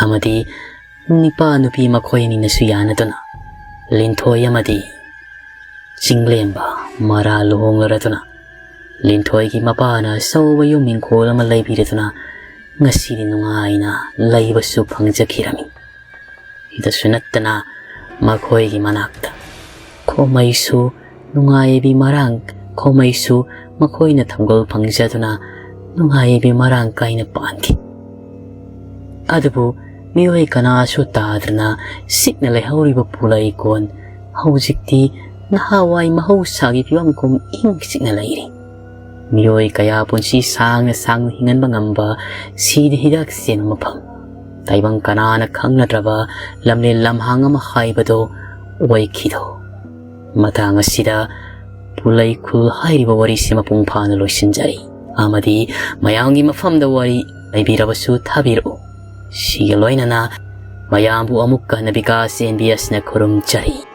ꯑꯃꯗꯤ ꯅꯨꯄꯥ ꯅꯨꯄꯤ ꯃꯈꯣꯏ ꯑꯅꯤꯅꯁꯨ ꯌꯥꯅꯗꯨꯅ ꯂꯤꯟꯊꯣꯏ ꯑꯃꯗꯤ ꯆꯤꯡꯂꯦꯝꯕ ꯃꯔꯥ ꯂꯨꯍꯣꯡꯂꯔꯗꯨꯅ ꯂꯤꯟꯊꯣꯏꯒꯤ ꯃꯄꯥꯅ ꯑꯆꯧꯕ ꯌꯨꯝ ꯏꯪꯈꯣꯜ ꯑꯃ ꯂꯩꯕꯤꯔꯗꯨꯅ ꯉꯁꯤꯗꯤ ꯅꯨꯡꯉꯥꯏꯅ ꯂꯩꯕꯁꯨ ꯐꯪꯖꯈꯤꯔꯝꯃꯤ꯫ ꯁꯤꯗꯁꯨ ꯅꯠꯇꯅ ꯃꯈꯣꯏꯒꯤ ꯃꯅꯥꯛꯇ ꯈꯣꯃꯩꯁꯨ ꯅꯨꯡꯉꯥꯏꯕꯤ ꯃꯔꯥꯡ ꯈꯣꯃꯩꯁꯨ ꯃꯈꯣꯏꯅ ꯊꯧꯒꯜ ꯐꯪꯖꯗꯨꯅ ꯅꯨꯡꯉꯥꯏꯕꯤ ꯃꯔꯥꯡ ꯀꯥꯏꯅ ꯄꯥꯟꯈꯤ꯫ ꯑꯗꯨꯕꯨ ꯃꯤꯑꯣꯏ ꯀꯅꯥꯁꯨ ꯇꯥꯗ꯭ꯔꯅ ꯁꯤꯛꯅ ꯂꯩꯍꯧꯔꯤꯕ ꯄꯨꯂꯩꯀꯣꯟ ꯍꯧꯖꯤꯛꯇꯤ ꯅꯍꯥꯟꯋꯥꯏ ꯃꯍꯧꯁꯥꯒꯤ ꯐꯤꯕꯝ ꯀꯨꯝ ꯏꯪ ꯆꯤꯛꯅ ꯂꯩꯔꯤ꯫ ꯃꯤꯑꯣꯏ ꯀꯌꯥ ꯄꯨꯟꯁꯤ ꯁꯥꯡꯅ ꯁꯥꯡꯅ ꯍꯤꯡꯍꯟꯕ ꯉꯝꯕ ꯁꯤꯗ ꯍꯤꯗꯥꯛ ꯆꯦꯟꯕ ꯃꯐꯝ, ꯇꯥꯏꯕꯪ ꯀꯅꯥꯅ ꯈꯪꯅꯗ꯭ꯔꯕ ꯂꯝꯂꯦꯟ ꯂꯝꯍꯥꯡ ꯑꯃ ꯍꯥꯏꯕꯗꯣ ꯑꯣꯏꯈꯤꯗꯣ꯫ ꯃꯇꯥꯡ ꯑꯁꯤꯗ ꯄꯨꯂꯩ ꯈꯨꯜ ꯍꯥꯏꯔꯤꯕ ꯋꯥꯔꯤꯁꯤ ꯃꯄꯨꯡ ꯐꯥꯅ ꯂꯣꯏꯁꯤꯟꯖꯔꯤ ꯑꯃꯗꯤ ꯃꯌꯥꯝꯒꯤ ꯃꯐꯝꯗ ꯋꯥꯔꯤ ꯂꯩꯕꯤꯔꯕꯁꯨ ꯊꯥꯕꯤꯔꯛꯎ꯫ ꯁꯤꯒ ꯂꯣꯏꯅꯅ ꯃꯌꯥꯝꯕꯨ ꯑꯃꯨꯛꯀ ꯍꯟꯅ ꯕꯤꯀꯥꯁ ꯑꯦꯟ ꯕꯤ ꯑꯦꯁꯅ ꯈꯨꯔꯨꯝꯖꯔꯤ꯫